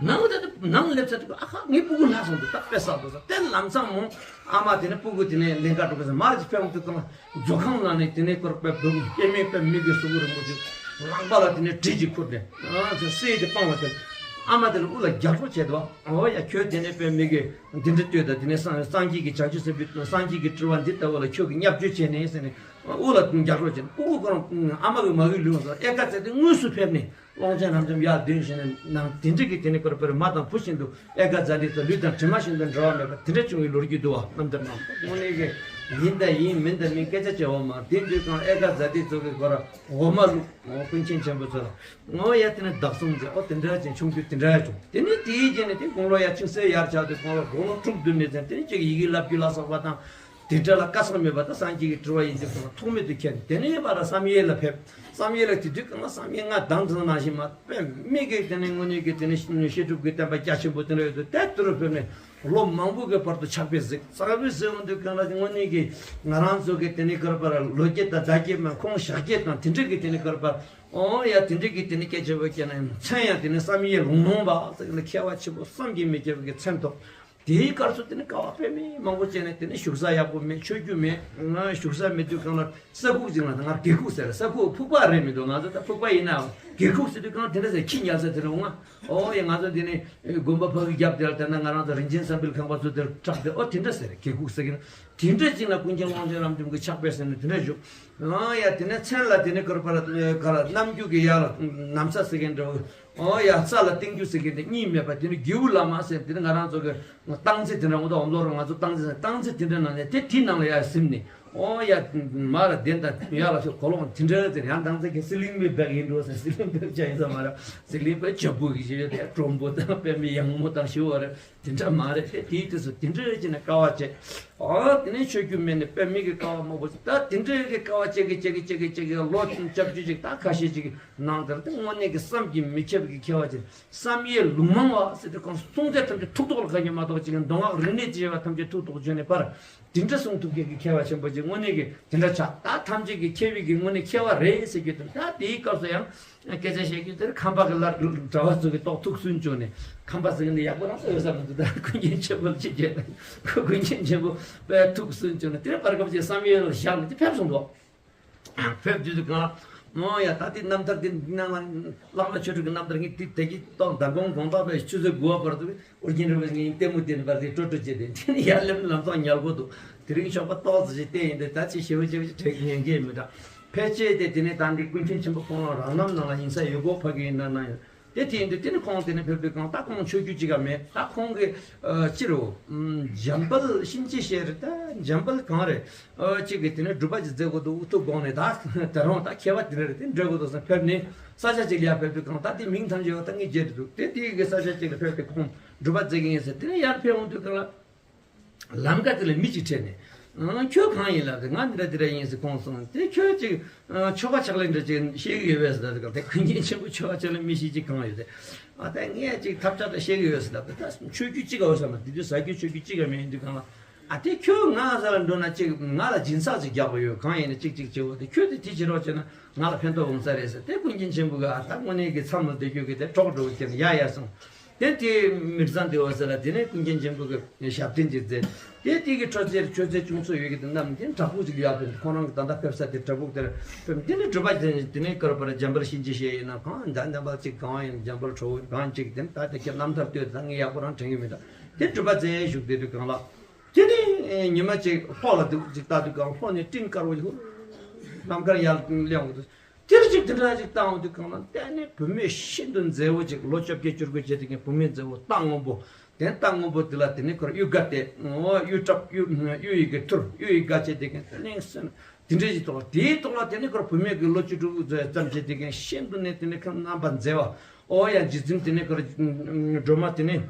ནང་དེ་ནང་སླེབས་ཚར་དུས་ཨ་ཁ་ངའི་སྤུ་གུ་ལྷག་སོང་འདུག་ད་དཔེ་བསགས་འདུག་ས་དེ་ལམ་སང་མོ་ཨ་མ་དེ་ནས་སྤུ་གུ་དེ་ནས་ལེན་ག་འགྲོ་གི་ས་མར་ཅིག་ཕེབས་འོང་དུས་གང་ལ། མཛོ་ཁང་ནང་ནས་དེ་ནས་སྐོར་པའི་བུ་སྐྱེ་མེད་པའི་མི་གི་གཟུགས་རིང་པོ་ཅིག་ལག་པ་ལ་དེ་ནས་གྲི་ཅིག་ཁུར་ནས་ཨ་ཙི་སྲས་དེ་སྤང་བ་དེ་ཨ་མ་དེ་ལ་དབུ་ལ་རྒྱག་རོགས་བྱས་འདུག་ཨོ་ཡ་ཁྱོད་དེ་ནས་པའི་མི་གི་འདི་འདྲ་ལྟོས་དང་དེ་ནས་སངས་སངས་རྒྱས་ཀྱི་བྱང་ཆུབ་སེམས་དཔའི་སངས་རྒྱས་ཀྱི་སྤྲུལ་བ་འདི་ལྟ་བུ་ལ་ཁྱོད་ཀྱི་བརྙས་བཅོས་བྱས་ནས་ཟེར་ནས་དབུ་ལ་རྒྱག་རོགས་བྱས་ནས་སྤུ་གུ་ཁོ་རང་ཨ་མ་གི་མ་གི་ལུས་སོང་ཨེ་ཀ་ཙེ་དེ་དངོས་སུ་ཕེབས་ནས། ཀློང་ཆེན་རབ་འབྱམས་ཡར་འདོན་བཞིན་ནས་ནང་དེ་འདྲ་གི་དེ་ནས་ཀར་པར་མ་དང་བུ་བཞིན་དུ་ཨེ་ཀ་ཛ་ཏི་ཚོ་ལུས་དང་གྲིབ་མ་བཞིན་དུ་འབྲལ་བ་མེད་པ་དེ་འདྲ་བྱུང་བའི་ལོ་རྒྱུས་འདུག་བ་རྣམ་ཐར་ནང་དངོས་གནས་ཀྱི་ཡིན་དང་ཡིན་མིན་དང་མིན་སྐད་ཆ་བྱེད་བ་མ་དེ་དུས་ཀྱང་ཨེ་ཀ་ཛ་ཏི་ཚོ་གི་སྐོར་འོ་མ་བླུགས་འོ་ཀུན་མཁྱེན་ཆེན་པོ་ཚོ་ལ་ངོ་ཡ་དེ་ནས་བདག་སྲུང་མཛད། ཨོ་དེ་འདྲ་ཅན་ཆུང་དུས་དེ་འདྲ་ཡ་བྱུང་དེ་ནས་དེའི་རྗེས་ནས་དེ་དགུང་ལོ་ཡ་ཆུང་སའི་ཡར་ཆགས་དུས་དགུང་ལོ་དགུང་ལོ་དྲུག་བདུན་ནས་ཚན་དེ་ནས་ཅིག་ཡི་གེ་བསླབ་རྒྱུ་ལ་སོགས་པ་དང་། དེ་འདྲ་ལ་དཀའ་ཚེགས་མེད་པ་དང་སངས་རྒྱས་ཀྱི་སྤྲུལ་བ་ཡིན་ཚུལ་ཁོ་ན་ཐོགས་མེད་དུ་མཁྱེན། དེ་ནས་བར་ལ་བསམ་ཡས་ལ་ཕེབས། བསམ་ཡས་ལ་དེ་དུས་གང་ལ་བསམ་ཡས་ང་དང་དུ་ནང་བཞིན་མ་དཔེ་མི་གི་དེ་ནས་དངོས་གནས་ཀྱི་དེ་ནས་བཤད་སྒྲུབ་ཀྱི་བསྟན་པ་རྒྱ་ཆེན་པོ་དེ་འདྲ་ཡོད་དུས་དེ་དུ་རུ་ཕེབས་ནས་ལོ་མང་པོ་གི་བར་དུ་ཕྱག་དཔེ་གཟིགས། ཕྱག་དཔེ་གཟིགས་འོང་དུས་གང་ལ་དངོས་གནས་ཀྱི་ང་རང་ཚོ་གི་དེ་ནས་ཀར་པར་ལོ་རྒྱུས་དང་བརྡ་བརྒྱུད་མ་ཁོང་ཞག་རྒྱུས་དང་དེ་འདྲ་གི་དེ་ནས་ཀར་པར་ཨོ་ཡ་དེ་འདྲ་གི་དེ་ནས་སྐད་ཆ་བོད་སྐད་ན་མཚན་ཡང་དེ་ནས་བསམ་ཡས་ལུང་ལུང་བ་ཟེར་ནས་མཁས་པ་ཆེན་པོ་བསམ་གྱིས་མི་ཁྱབ་པའི་མཚན་ཐོབ། དེའི་སྐབས་སུ་དེ་ནི་དཀའ་བ་དཔེ་མི་མང་པོ་བྱས་ནས་དེ་ནི་བཞུགས་ས་ཡག་པོ་མེད། ཆོས་བརྒྱུད་མེད། ང་བཞུགས་ས་མེད་དུས་གང་ལ་ས་ཁུག་ཅིག་ལ་ང་དགེ་ཁུག་ཟེར། ས་ཁུག་ཕུག་པ་རེད་མི་འདུག་ང་ཚོ་ད་ཕུག་པ་ཡིན་ནའང་དགེ་ཁུག་ཟེར་དུས་གང་དེ་འདྲ་ཟེར་ཁྱི་ཉལ་ས་དེ་རུ་ང་ཨོ་ཡ་ང་ཚོ་དེ་ནི་དགོན་པ་ཕ་གི་རྒྱབ་དེ་ལ་དེ་ན་ང་རང་ཚོ་རིན་ཆེན་བསམ་འཕེལ་ཁང་པ་ཚོ་དེར་གྲགས་ཏེ་ཨོ་དེ་འདྲ་ཟེར་དགེ་ཁུག་ཟེར་གི་ན་དེ་འདྲ་ཅིག་ལ་ཀུན་མཁྱེན་དབང་ཆེན་རབ་འབྱམས་ཀྱི་ཕྱག་དཔེ་ཟེར་ནས་དེ་འདྲ་བཞུགས། ཨོ་ཡ་དེ་ནས་མཚན་ལ་དེ་ནི་གར་པར་ག་ལ་རྣམ་འགྱུར་གྱི་ཡ་ལ་ན་བཟའ་ཟེར་གི་འདྲ་བོ། ཨོ་ཡ་རྩ་ལ་བརྟེན་རྒྱུ་ཟེར་གི་འདི་གཉིས་མེད་པ་དེ་ནི་རྒྱལ་བུ་བླ་མ་ཟེར་དེ་ནི་ང་རང་ཚོ་གི་སྟངས་འཛིན་དེ་འདྲ་འོ་ད་འོམ་ལོ་ར་ང་ཚོ་སྟངས་འཛིན་ཟེར་སྟངས་འཛིན་དེ་འདྲ་ནང་ནས་དེ་དེའི་ནང་ལ་ཡ་ཟིན་ནས་ཨོ་ཡ་མ་ར་གདན་དང་ཡ་ལ་ཤོག་གོ་ལོང་དེ་འདྲ་ཟེར་ཡང་སྟངས་འཛིན་གི་སི་ལིང་པའི་བེག་ཡིན་འགྲོ་ཟེར་སི་ལིང་པའི་བྱ་ཡིན་ས་མ་ར་སི་ལིང་པའི་བྱ་བུ་གི་ཞེས་དེ་དྲོན་པོ་དང་དཔེ་མི་ཡང་མོ་དང་ཞུ་བ་རེད། དེ་འདྲ་མ་རེད་དེ་དེའི་དུས་སུ་དེ་འདྲ་བྱས་ནས་དཀའ་བ་སྤྱད། ཨོ་དེ་ནས་ཆོས་བརྒྱུད་མེད་ནས་དཔེ་མི་གི་དཀའ་བ་མང་པོ་ཞིག་ད་དེ་འདྲ་གི་དཀའ་བ་སྤྱད་གི་སྤྱད་གི་སྤྱད་གི་སྤྱད་གི་ལོ་བཅུ་བཅུ་ཅིག་ད་ཁ་ཤས་ཅིག་ནང་དེར་དེ་དངོས་གནས་ཀྱི་བསམ་གྱིས་མི་ཁྱབ་ཀྱི་མཁས་པ་ཅིག་བསམ་ཡས་ལུང་མང་བ་ཟེར་དུས་གང་གསུང་ཚད་ཐམས་ཅད་ཐུགས་ཐོག་ལ་ག་ཉེ་མ་གཏོགས་ཅིག་མདོ་སྔགས་རིག་གནས་ཅེས་པ་ཐམས་ཅད་ཐུགས་ཐོག་བྱོན་ནས་པར་དེ་འདྲ་གསུང་ཐུབ་མཁན་གྱི་མཁས་པ་ཆེན་པོ་ཅིག་དངོས་གནས་ཀྱི་དེ་འདྲ་ཆགས་ད་ཐམས་ཅད་ཀྱི་མཁས་པའི་གི་དངོས་གནས་མཁས་པ་རེད་ཟེར་རྒྱུ་དང་ད་དེའི་སྐབས་སུ་ཡང་སྐད་ཆ་བཤད་རྒྱུ་དེར་ཁམས་པ་གི་ལར་གྲྭ་བ་ཚོ་གི་ཏོག་ཐུགས་སུན་བྱུང་ནས་ཁམས་པ་ཟེར་གི་འདི་ཡག་པོ་རང་ས་ཡོད་ས་མི་འདུག་ད་ཀུན་མཁྱེན་ཆེན་པོ་ལ་ཅིག་བྱས་ན་ཁོ་ཀུན་མཁྱེན་ཆེན་པོ་དཔེ་ཐུགས་སུན་བྱུང་ནས་དེར་བར་སྐབས་ཀྱི་བསམ་ཡས་ལ་བཞག་ནས་དེ་ཕེབས་སོང་འདུག་ཕེབས་དུས་དུས་གང་ལ་མོ་ཡ་ད་དེ་རྣམ་ཐར་དེ་འདི་ནང་ལ་བླ་མ་ཆོས་དྲུག་གི་རྣམ་ཐར་ངས་དེ་དེ་གི་ཏོག་མདང་དགོང་དགོང་དག་པའི་ཆུ་ཚོད་དགུ་པ་བར་དུ་ཨོ་རྒྱན་རིན་པོ་ཆེ་ངའི་ལྟད་མོ་དེ་འདྲ་བར་དེ་སྤྲོ་སྤྲོ་བྱས་ཏེ་དེ་ནས་ཡར་སླེབས་ན་ལམ་སང་ཉལ་དགོས་འདུག་དེ་རིང་ཞོགས་པ་ཏོག་ཙམ་ཞིག་བལྟས་ཡིན་ཏེ་ད་ཅི་ཞེ་པོ་ཅིག་དྲན་ཉན་གྱི་མི་འདྲ། ཕལ་ཆེར་དེ་དེ་ནས་ད་འདི་ཀུན་མཁྱེན་ཆེན་པོ་ཁོང་ལ་རང་རྣམ་ནང་ལ་ཡིན་ས་ཡོད་གོ་ཕ་གི་ཡིན་ན་ན་ཡང་ དེ་དེ་ཡིན་དུས་དེ་ནི་ཁོང་དེ་ནི་ཕེབས་དུས་གང་ད་ཁོང་ཆོས་བརྒྱུད་གཅིག་ག་མེད། ད་ཁོང་གི་ཨ་ཅི་རུ་འཇམ་དཔལ་གཤིན་རྗེ་ཞེས་རེད། ད་འཇམ་དཔལ་གང་རེད། ཨ་གཅིག་གི་དེ་ནི་སྒྲུབ་པ་ཅིག་མཛད་དགོས་འདུག་ཐུགས་དགོངས་ནས། ད་ད་རུང་ད་མཁས་པ་དེ་འདྲ་རེད། དེ་འགྲོ་དགོས་འདུག་བསམ་ཕེབས་ནས་ས་ཆ་ཅིག་ལ་ཡར་ཕེབས་དུས་གང་ད་དེ་མིང་ཐམས་ཅད་ཡོད་ད་ངས་བརྗེད་འདུག་དེ་དེ་གི་ས་ཆ་ཅིག་ལ་ཕེབས་ཏེ་ཁོང་སྒྲུབ་པ་མཛད་ཀྱི་ཡིན་ཟེར། དེ་ནི་ཡར་ཕེབས་འོང་དུས་གང་ལ། ལམ་ཀ་དེ་ལ་མི་གཅིག་འཕྲད་ནས། ཨང་ཁྱོད་གང་ཡིན་ལབ་དུས་ང་འདི་འདྲ་འདི་འདྲ་ཡིན་ཟེར་ཁོང་གསུངས། དེ་ཁྱོད་ཅིག་ཨང་ཆོ་ག་ཕྱག་ལེན་འདྲ་ཅིག་ཤེས་ཀྱི་ཡོད་པས་ཟེར། ད་དེ་ཀུན་མཁྱེན་ཆེན་པོ་ཆོ་ག་ཕྱག་ལེན་མི་ཤེས་ཅིག་གང་ཡོད་དེ། ཨ་ད་ངས་ཅིག་ཐབས་ཆག་འདྲ་ཤེས་ཀྱི་ཡོད་ཟེར་ལབ་དུས། ད་ཆོས་བརྒྱུད་གཅིག་ག་འོ་ཟེར་མ་དེ་དུས་ཟ་རྒྱུ་ཆོས་བརྒྱུད་གཅིག་ག་མེད་ཡིན་དུས་གང་ལ། ཨ་དེ་ཁྱོད་ང་ས་ལ་འགྲོ་ན་ཅིག་ང་ལ་སྦྱིན་སྲེག་ཅིག་རྒྱག་པ་ཡོད། གང་ཡིན་ན་ཅིག་ཅིག་བྱེད་འོ་དེ་ཁྱོད་དེ་དེ་བྱེད་རོགས་བྱས་ན་ང་ལ་ཕན་ཐོགས་འོང་ས་རེད་ཟེར། དེ་ཀུན་མཁྱེན་ཆེན་པོ་གི་ཨ་ད་དངོས་གནས་ཀྱི་མཚམས་ལ་བསྡད་རྒྱུ་གི་དེ་གྲོགས་འགྲོ་གི་ཁྱེད་ཡ་ཡ་སོང་། དེ་དེ་མི་ཚང་དེ་འོ་ཟེར་ལ། དེ་ནས་ཀུན་མཁྱེན་ཆེན་པོ་གི་ཞབས་བརྟན་ཅིག་མཛད། དེ་དེ་གི་ཁྲོད་ཚེ་ཆོས་ཚེ་ཅུང་ཚོད་ཡོད་ཀྱི་དེ་རྣམས་དེ་བྲག་ཕུག་ཅིག་ཡར་ཕེབས། ཁོང་རང་གི་ད་ལྟ་ཕེབས་ས་དེ་བྲག་ཕུག་དེར་ཕེབས། དེ་ནས་སྒྲུབ་པ་དེ་དེ་ནས་བསྐོར་བར་འཇམ་དཔལ་གཤིན་རྗེ་ཞེས་ཡིན་ན་གང་ད་འཇམ་དཔལ་ཅིག་གང་ཡིན་འཇམ་དཔལ་ཁྲོ་བོ་གང་ཅིག་དེ་ད་དེ་ཁྱེད་རྣམ་ཐར་ལྟོས། ད་ངས་ཡག་པོ་རང་དྲན་གྱི་མི་འདུག་དེ་སྒྲུབ་པ་མཛད་བཞུགས་བསྡད་དུས་གང་ལ། དེ་ནས་ཉི་མ་གཅིག་ལྷོ་ལ་འདུག་ཅིག་ལྟ་དུས་གང་ལྷོ་ནས་སྤྲིན་དཀར་པོ་ཞིག་ཧུར་ནམ་མཁར་ཡར་གླེང་འོང་དུས། དེར་ཅིག་དེ་འདྲ་ཅིག་བཏང་འོང་དུས་གང་ལ། དེ་ནས་བུད་མེད་ཤིན་ཏུ་མཛེས་པོ་ཅིག་ལོ་བཅོ་བརྒྱད་བཅུ་དགུ་བྱས་དེ་གའི་བུད་མེད་མཛེས་པོ་རྟ་སྔོན་པོ། དེ་རྟ་སྔོན་པོ་དེ་ལ་དེ་ནས་ཁོར་གཡུ་སྒ་སྟེ་གཡུ་བྲབ་གཡུ་གཡུ་ཡི་གེ་ཐུར་གཡུ་ཡི་སྒ་བྱས་དེ་གའི་གླེང་སོང་། དེ་འདྲ་ཅིག་ཐོག་དེའི་ཐོག་ལ་དེ་ནས་ཁོར་བུད་མེད་ཀྱི་ལོ་བཅུ་དྲུག་ཙམ་བྱས་དེ་གའི་ཤིན་ཏུ་ནས་དེ་ནས་ཁོ་རྣམ་པ་མཛེས་པ། ཨོ་ཡ་རྗེ་བཙུན་དེ་ནས་ཁོར་སྒྲོལ་མ་དེ་ནས།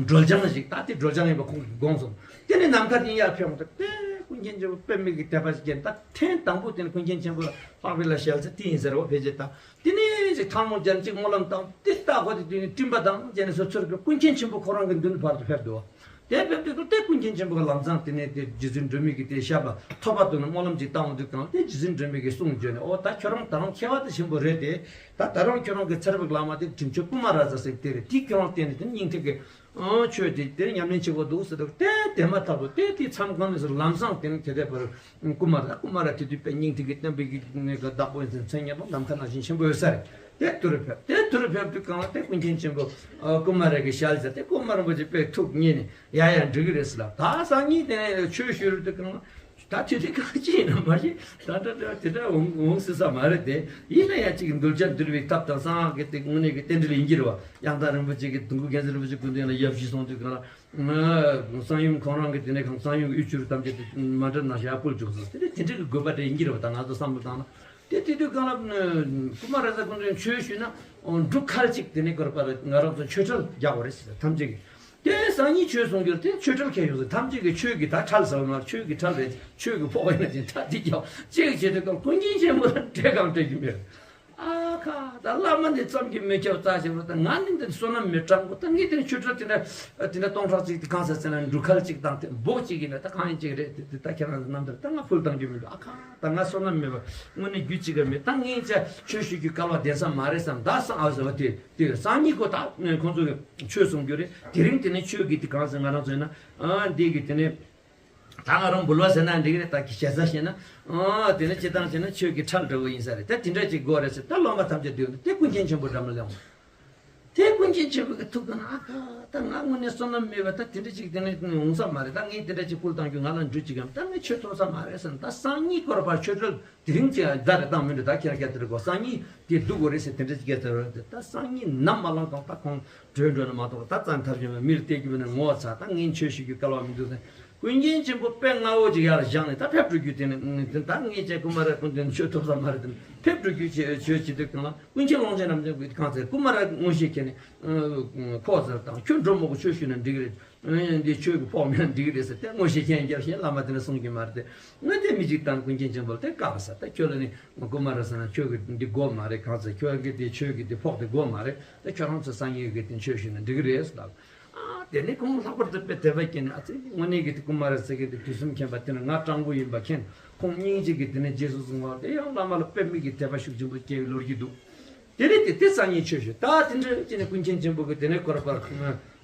སྒྲོལ་ལྗང་ཞིག་ད་དེ་སྒྲོལ་ལྗང་ཡིན་པ་ཁོང་གིས་དགོངས་སོང་། དེ་ནས་ནམ་མཁའ་དེ་ཡར་ཕེབས་འོང་དུས་དེ་ཀུན་མཁྱེན་ཆེན་པོ་པདྨ་གི་དད་པ་ཞིག་སྐྱེས། ད་ཐེངས་དང་པོ་དེ་ནས་ཀུན་མཁྱེན་ཆེན་པོ་ལ་ལྷག་པའི་ལ་ཞལ་ཚེ་དེ་ཡིན་ཟེར་བ་ཕལ་ཆེར། ད་དེ་ནས་ཅིག་ཐལ་མོ་སྦྱར་ཅིག་སྨོན་ལམ་བཏང་དེ་ལྟ་ཁོ་དེ་དུས་ནས་སྤྲིན་པ་དང་བཅས་ནས་སོ་སོར་གྱི་ཀུན་མཁྱེན་ཆེན་པོ་ཁོ་རང་གི་མདུན་བར་དུ་ཕེབས་འདུག་དེ་ཕེབས་དུས་དེ་ཀུན་མཁྱེན་ཆེན་པོ་གི་ལམ་སང་དེ་ནས་དེ་རྗེ་བཙུན་སྒྲོལ་མའི་གི་དེ་ཞབས་ལ་ཐོད་པ་བཏོན་ནས་སྨོན་ལམ་ཅིག་བཏང་འོང་དུས་གང་དེ་རྗེ་བཙུན་སྒྲོལ་མའི་གི་གསུང་བརྗོད་ནས། ཨོ་ད་ཁྱོད་རང་ད་རུང་མཁས་པ་དེ་ཆེན་པོ་རེད་དེ། ད་ད་རུང་ཁྱོད་རང་གི་ཚེ་རབས་བླ་མ་དེ་དྲིན་ཆེན་ཀུ་མ་ར་ཛ་ཟེར་དེ་རེད། དེ་ཁྱོད་རང་བསྟེན་ནས་དེ་སྙིང་ཐིག་གི་ཨང་ཆོས་དེ་དེ་ཉམས་ལེན་བྱེད་དགོས་འདུག་ཟེར་དུས་དེ་དེ་མ་ཐག་ཏུ་དེ་དེ་མཚམས་གང་ནས་སུ་ལམ་སང་དེ་ནས་དེ་དེ་བར་ཀུ་མ་ར་ཀུ་མ་ར་དེ་དུས་དཔེ་སྙིང་ཐིག་གི་བསྟན་པའི་གི་གནས་ག་བདག་པོ་ཡིན་ཟེར་མཚན་སྙན་པ་ནམ་མཁའ་ནང་བཞིན་ཆེན་པོ་ཡོད་ས་རེད། དེ་དུ་རུ་ཕེབས། དེ་དུ་རུ་ཕེབས་དུས་གང་ལ་དེ་ཀུན་མཁྱེན་ཆེན་པོ་ཀུ་མ་ར་གི་ཞལ་ཟེར་དེ་ཀུ་མ་ར་རིན་པོ་ཆེ་དཔེ་ཐུགས་མཉེས་ནས་ཡ་ཡ་འགྲིག་གི་རེད་ཟེར་ལ། ད་སང་ཉིན་དེ་ནས་ཆོས་ཞུ་རུ་དུས་གང་ལ། ད་དེ་དུས་གང་ཅི་ཡིན་ན་མ་གཞི་ད་ད་ད་དེ་འདྲ་འོང་འོང་སྲིད་ས་མ་རེད་དེ། ཡིན་ན་ཡང་གཅིག་གི་གདུལ་བྱ་འདུལ་བའི་ཐབས་དང་གསང་སྔགས་ཀྱི་དེ་དངོས་གནས་ཀྱི་རྟེན་འབྲེལ་ཡིན་གྱི་རེད་བ། ཡང་དག་རིན་པོ་ཆེ་གི་དུང་སྐུ་རྒྱལ་མཚན་རིན་པོ་ཆེ་སྐུ་མདུན་ལ་ཡབ་གཞིས་སོང་དུས་གང་ལ་གསང་ཡུམ་ཁོང་རང་གི་དེ་ནས་གང་གསང་ཡུམ་གྱི་དབུས་ཆོས་ཐམས་ཅད་དེ་མ་འདྲ་ན་ཞག་ཕུལ་བཅུག་སོང་། དེ་ནས་དེ་འདྲ་གི་དགོས་པ་དེ་ཡིན་གྱི་རེད་བ། ད་ང་ཚོ་བསམ་བློ་བཏང་ན། དེ་དེ་དུས་གང་ལ་ཀུ་མ་ར་ཛ་སྐུ་མདུན་ཆོས་ཞུས་ན་འབྲུ་ཁལ་གཅིག་དེ་ནས་དགོས་པ་རེད། ང་རང་ཚོ་ཆོས་ཁྲལ་རྒྱག་དགོས་རེད་ཟེར་ཐམས་ཅད་ཀྱིས། དེ་སང་ཉིན་ཆོས་གསུང་རྒྱུར་དེ་ཆོས་ཁྲལ་ཁྱེར་ཡོང་ཟེར། ཐམས་ཅད་ཀྱིས་ཆོས་ཀྱི་ད་ཁྲལ་ཟེར་བ་མ་ཆོས་ཀྱི་ཁྲལ་རེད། ཆོས་ཀྱི་ཕོགས་ཡིན་ན་ཅིག་ད་འདི་རྒྱག་ཅེས་བྱེད་དུས་སྐབས་ཀུན་མཁྱེན་ཆེན་པོ་ལ་འབྲས་གང་སྤྲད་ཀྱི་མེད། ཨ་ཁ་ད་བླ་མ་འདི་ཙམ་གྱིས་མི་ཁྱབ་རྩ་ཆེན་པོ་ད་ང་ནི་འདི་བསོད་ནམས་མི་དྲང་པོ་ད་ངས་དེ་ཆོས་ཁྲལ་དེ་འདྲ་དེ་འདྲ་སྟོང་ཕྲག་གཅིག་དེ་གང་ཟེར་ཟེར་ན་འབྲུ་ཁལ་གཅིག་དང་དེ་འབོག་གཅིག་ཡིན་ན་ད་གང་ཡིན་གཅིག་རེད། དེ་དེ་ད་ཁྱེད་རང་ཚོ་རྣམ་ཐར་ད་ང་ཕུལ་བཏང་རྒྱུ་མི་འདུག་ཨ་ཁ་ད་ང་བསོད་ནམས་མེད་པ་དངོས་གནས་རྒྱུ་གཅིག་ག་མེད། ད་ངས་ཅག་ཆོས་ཞུ་རྒྱུ་སྐལ་བ་ལྡན་ས་མ་རེད་བསམ་ད་སང་ཨ་ཟེར་བ་དེ། དེ་སང་ཉིན་ཁོ་ད་ཁོང་ཚོ་གི་ཆོས་གསུང་རྒྱུ་རེད། དེ་རིང་དེ་ནས་ཆོས་ཀྱི་དེ་གང་ཟེར་ང་རང་ཚོ་ཡིན་ན་ཨ་འདི་གི་དེ་ནས་ད་ང་རང་འབུལ་བ་ཟེར་ན་འགྲིག་གི་རེད། ད་གི་ཞེ་ས་བཤད་ན་ཨ་དེ་ནས་སྤྱི་བཏང་བྱས་ན་ཆོས་ཀྱི་ཁྲལ་འདྲ་བོ་ཡིན་ས་རེད། ད་དེ་འདྲ་ཅིག་དགོས་རེད་ཟེར། ད་སློབ་མ་ཐམས་ཅད་འདུས་ནས་དེ་ཀུན་མཁྱེན་ཆེན་པོ་འགྲམ་ལ་སླེབས། དེ་ཀུན་མཁྱེན་ཆེན་པོ་གི་ཐུགས་ཀ་ན་ཨ་ཁ་ད་ང་དངོས་གནས་བསོད་ནམས་མེད་པ་ད་དེ་འདྲ་ཅིག་དེ་ནས་འོང་ས་མ་རེད། ད་ངས་དེ་འདྲ་ཅིག་ཕུལ་བཏང་རྒྱུ་ང་ལ་འབྲུ་གཅིག་གམ་ད་ངས་ཆོས་ཐོབ་ས་མ་རེད་ཟེར་ན། ད་སང་ཉིན་སྐོར་བར་ཆོས་ཁྲལ་དེ་རིང་ཅིག་ཟླ་རེ་བཏང་མི་འདུག་ད་ཁྱེད་རང་སྐད་དེ་རེད་གོ། སང་ཉིན་དེ་སྡུག་གོ་རེད་ཟེར་དེ་འདྲ་ཅིག་སྐད་ཆ་རེད། ད་སང་ཉིན་ནམ་མ་ལངས་གོང་ད་ཁོང་བྲོས་འགྲོ་ན་མ་གཏོགས་ད་རྩ་ཐབས་ཤེས་མེད། མིར་བལྟས་རྒྱུ་མེད་ན་ངོ་ཚ། ད་ངས་ཆོས་ཞུ་རྒྱུ་སྐལ་བ་མི་འདུག་ཟེར། ཀུན་མཁྱེན་ཆེན་པོ་དཔེ་སྔ་བོ་ཅིག་ཡར་བཞེངས་ནས་ད་ཕེབས་འགྲོ་རྒྱུ་དེ་ནི་ད་ངས་ཅིག་ཀུ་མ་ར་ཀུན་དེ་ཆོས་ཐོབ་ས་མ་རེད་དེ་ཕེབས་འགྲོ་རྒྱུ་ཆོས་ཆོས་བྱེད་དུས་གང་ལ་ཀུན་མཁྱེན་ཀློང་ཆེན་རྣམ་རྒྱལ་གྱིས་གང་ཟེར་ཀུ་མ་ར་མངོན་ཤེས་ཁྱེར་ནས་ཁོ་ཟེར་དང་ཁྱོད་འགྲོ་མོ་གི་ཆོས་ཞུས་ན་འགྲིག་རེད། འདི་ཆོས་ཀྱི་ཕོགས་མེད་ན་འགྲིག་རེད་ཟེར་ཏེ་མངོན་ཤེས་མཁྱེན་རྒྱབ་བཞིན་བླ་མ་དེ་ནས་གསུང་གི་མ་རེད་དེ། ངས་དེ་མི་གཅིག་དང་ཀུན་མཁྱེན་ཆེན་པོ་ལ་དེ་བཀག་ས་ད་ཁྱོད་ལ་ནི་ཀུ་མ་ར་ཟེར་ན་ཆོས་ཀྱི་འདི་དགོས་མ་རེད། གང་ཟེར་ཁྱོད་ཀྱི་དེ་ཆོས་ཀྱི་དེ་ཕོགས་དེ་དགོས་མ་རེད། ད་ཁྱོད་རང་ཚོ་སང་ཉིན་གི་དེ་ཆོས་ཞུས་ན་འགྲིག་གི་རེད་ཟེར་ལབ། ཨ་དེ་ནི་ཁོང་ལྷག་པར་དུ་དཔེ་དད་པ་སྐྱེས་ནས་ཨ་ཙི་དངོས་གནས་ཀྱི་དེ་ཀུ་མ་ར་ཟེར་གི་དེ་དུས་གསུམ་མཁྱེན་པ་དེ་ནི་ང་སྤྲང་པོ་ཡིན་པ་མཁྱེན། ཁོང་སྙིང་རྗེ་གི་དེ་ནས་རྗེས་སུ་བཟུང་བ་དེ་ཡང་བླ་མ་ལ་དཔེ་མི་གི་དད་པ་ཤུགས་ཆེན་པོ་སྐྱེ་བའི་ལོ་རྒྱུས་འདུག་དེ་རེད་དེ་དེ་སང་ཉིན་ཆོས་ཞུས། ད་དེ་འདྲ་ཅི་ནས་ཀུན་མཁྱེན་ཆེན་པོ་གི་དེ་ནས་སྐོར་པར་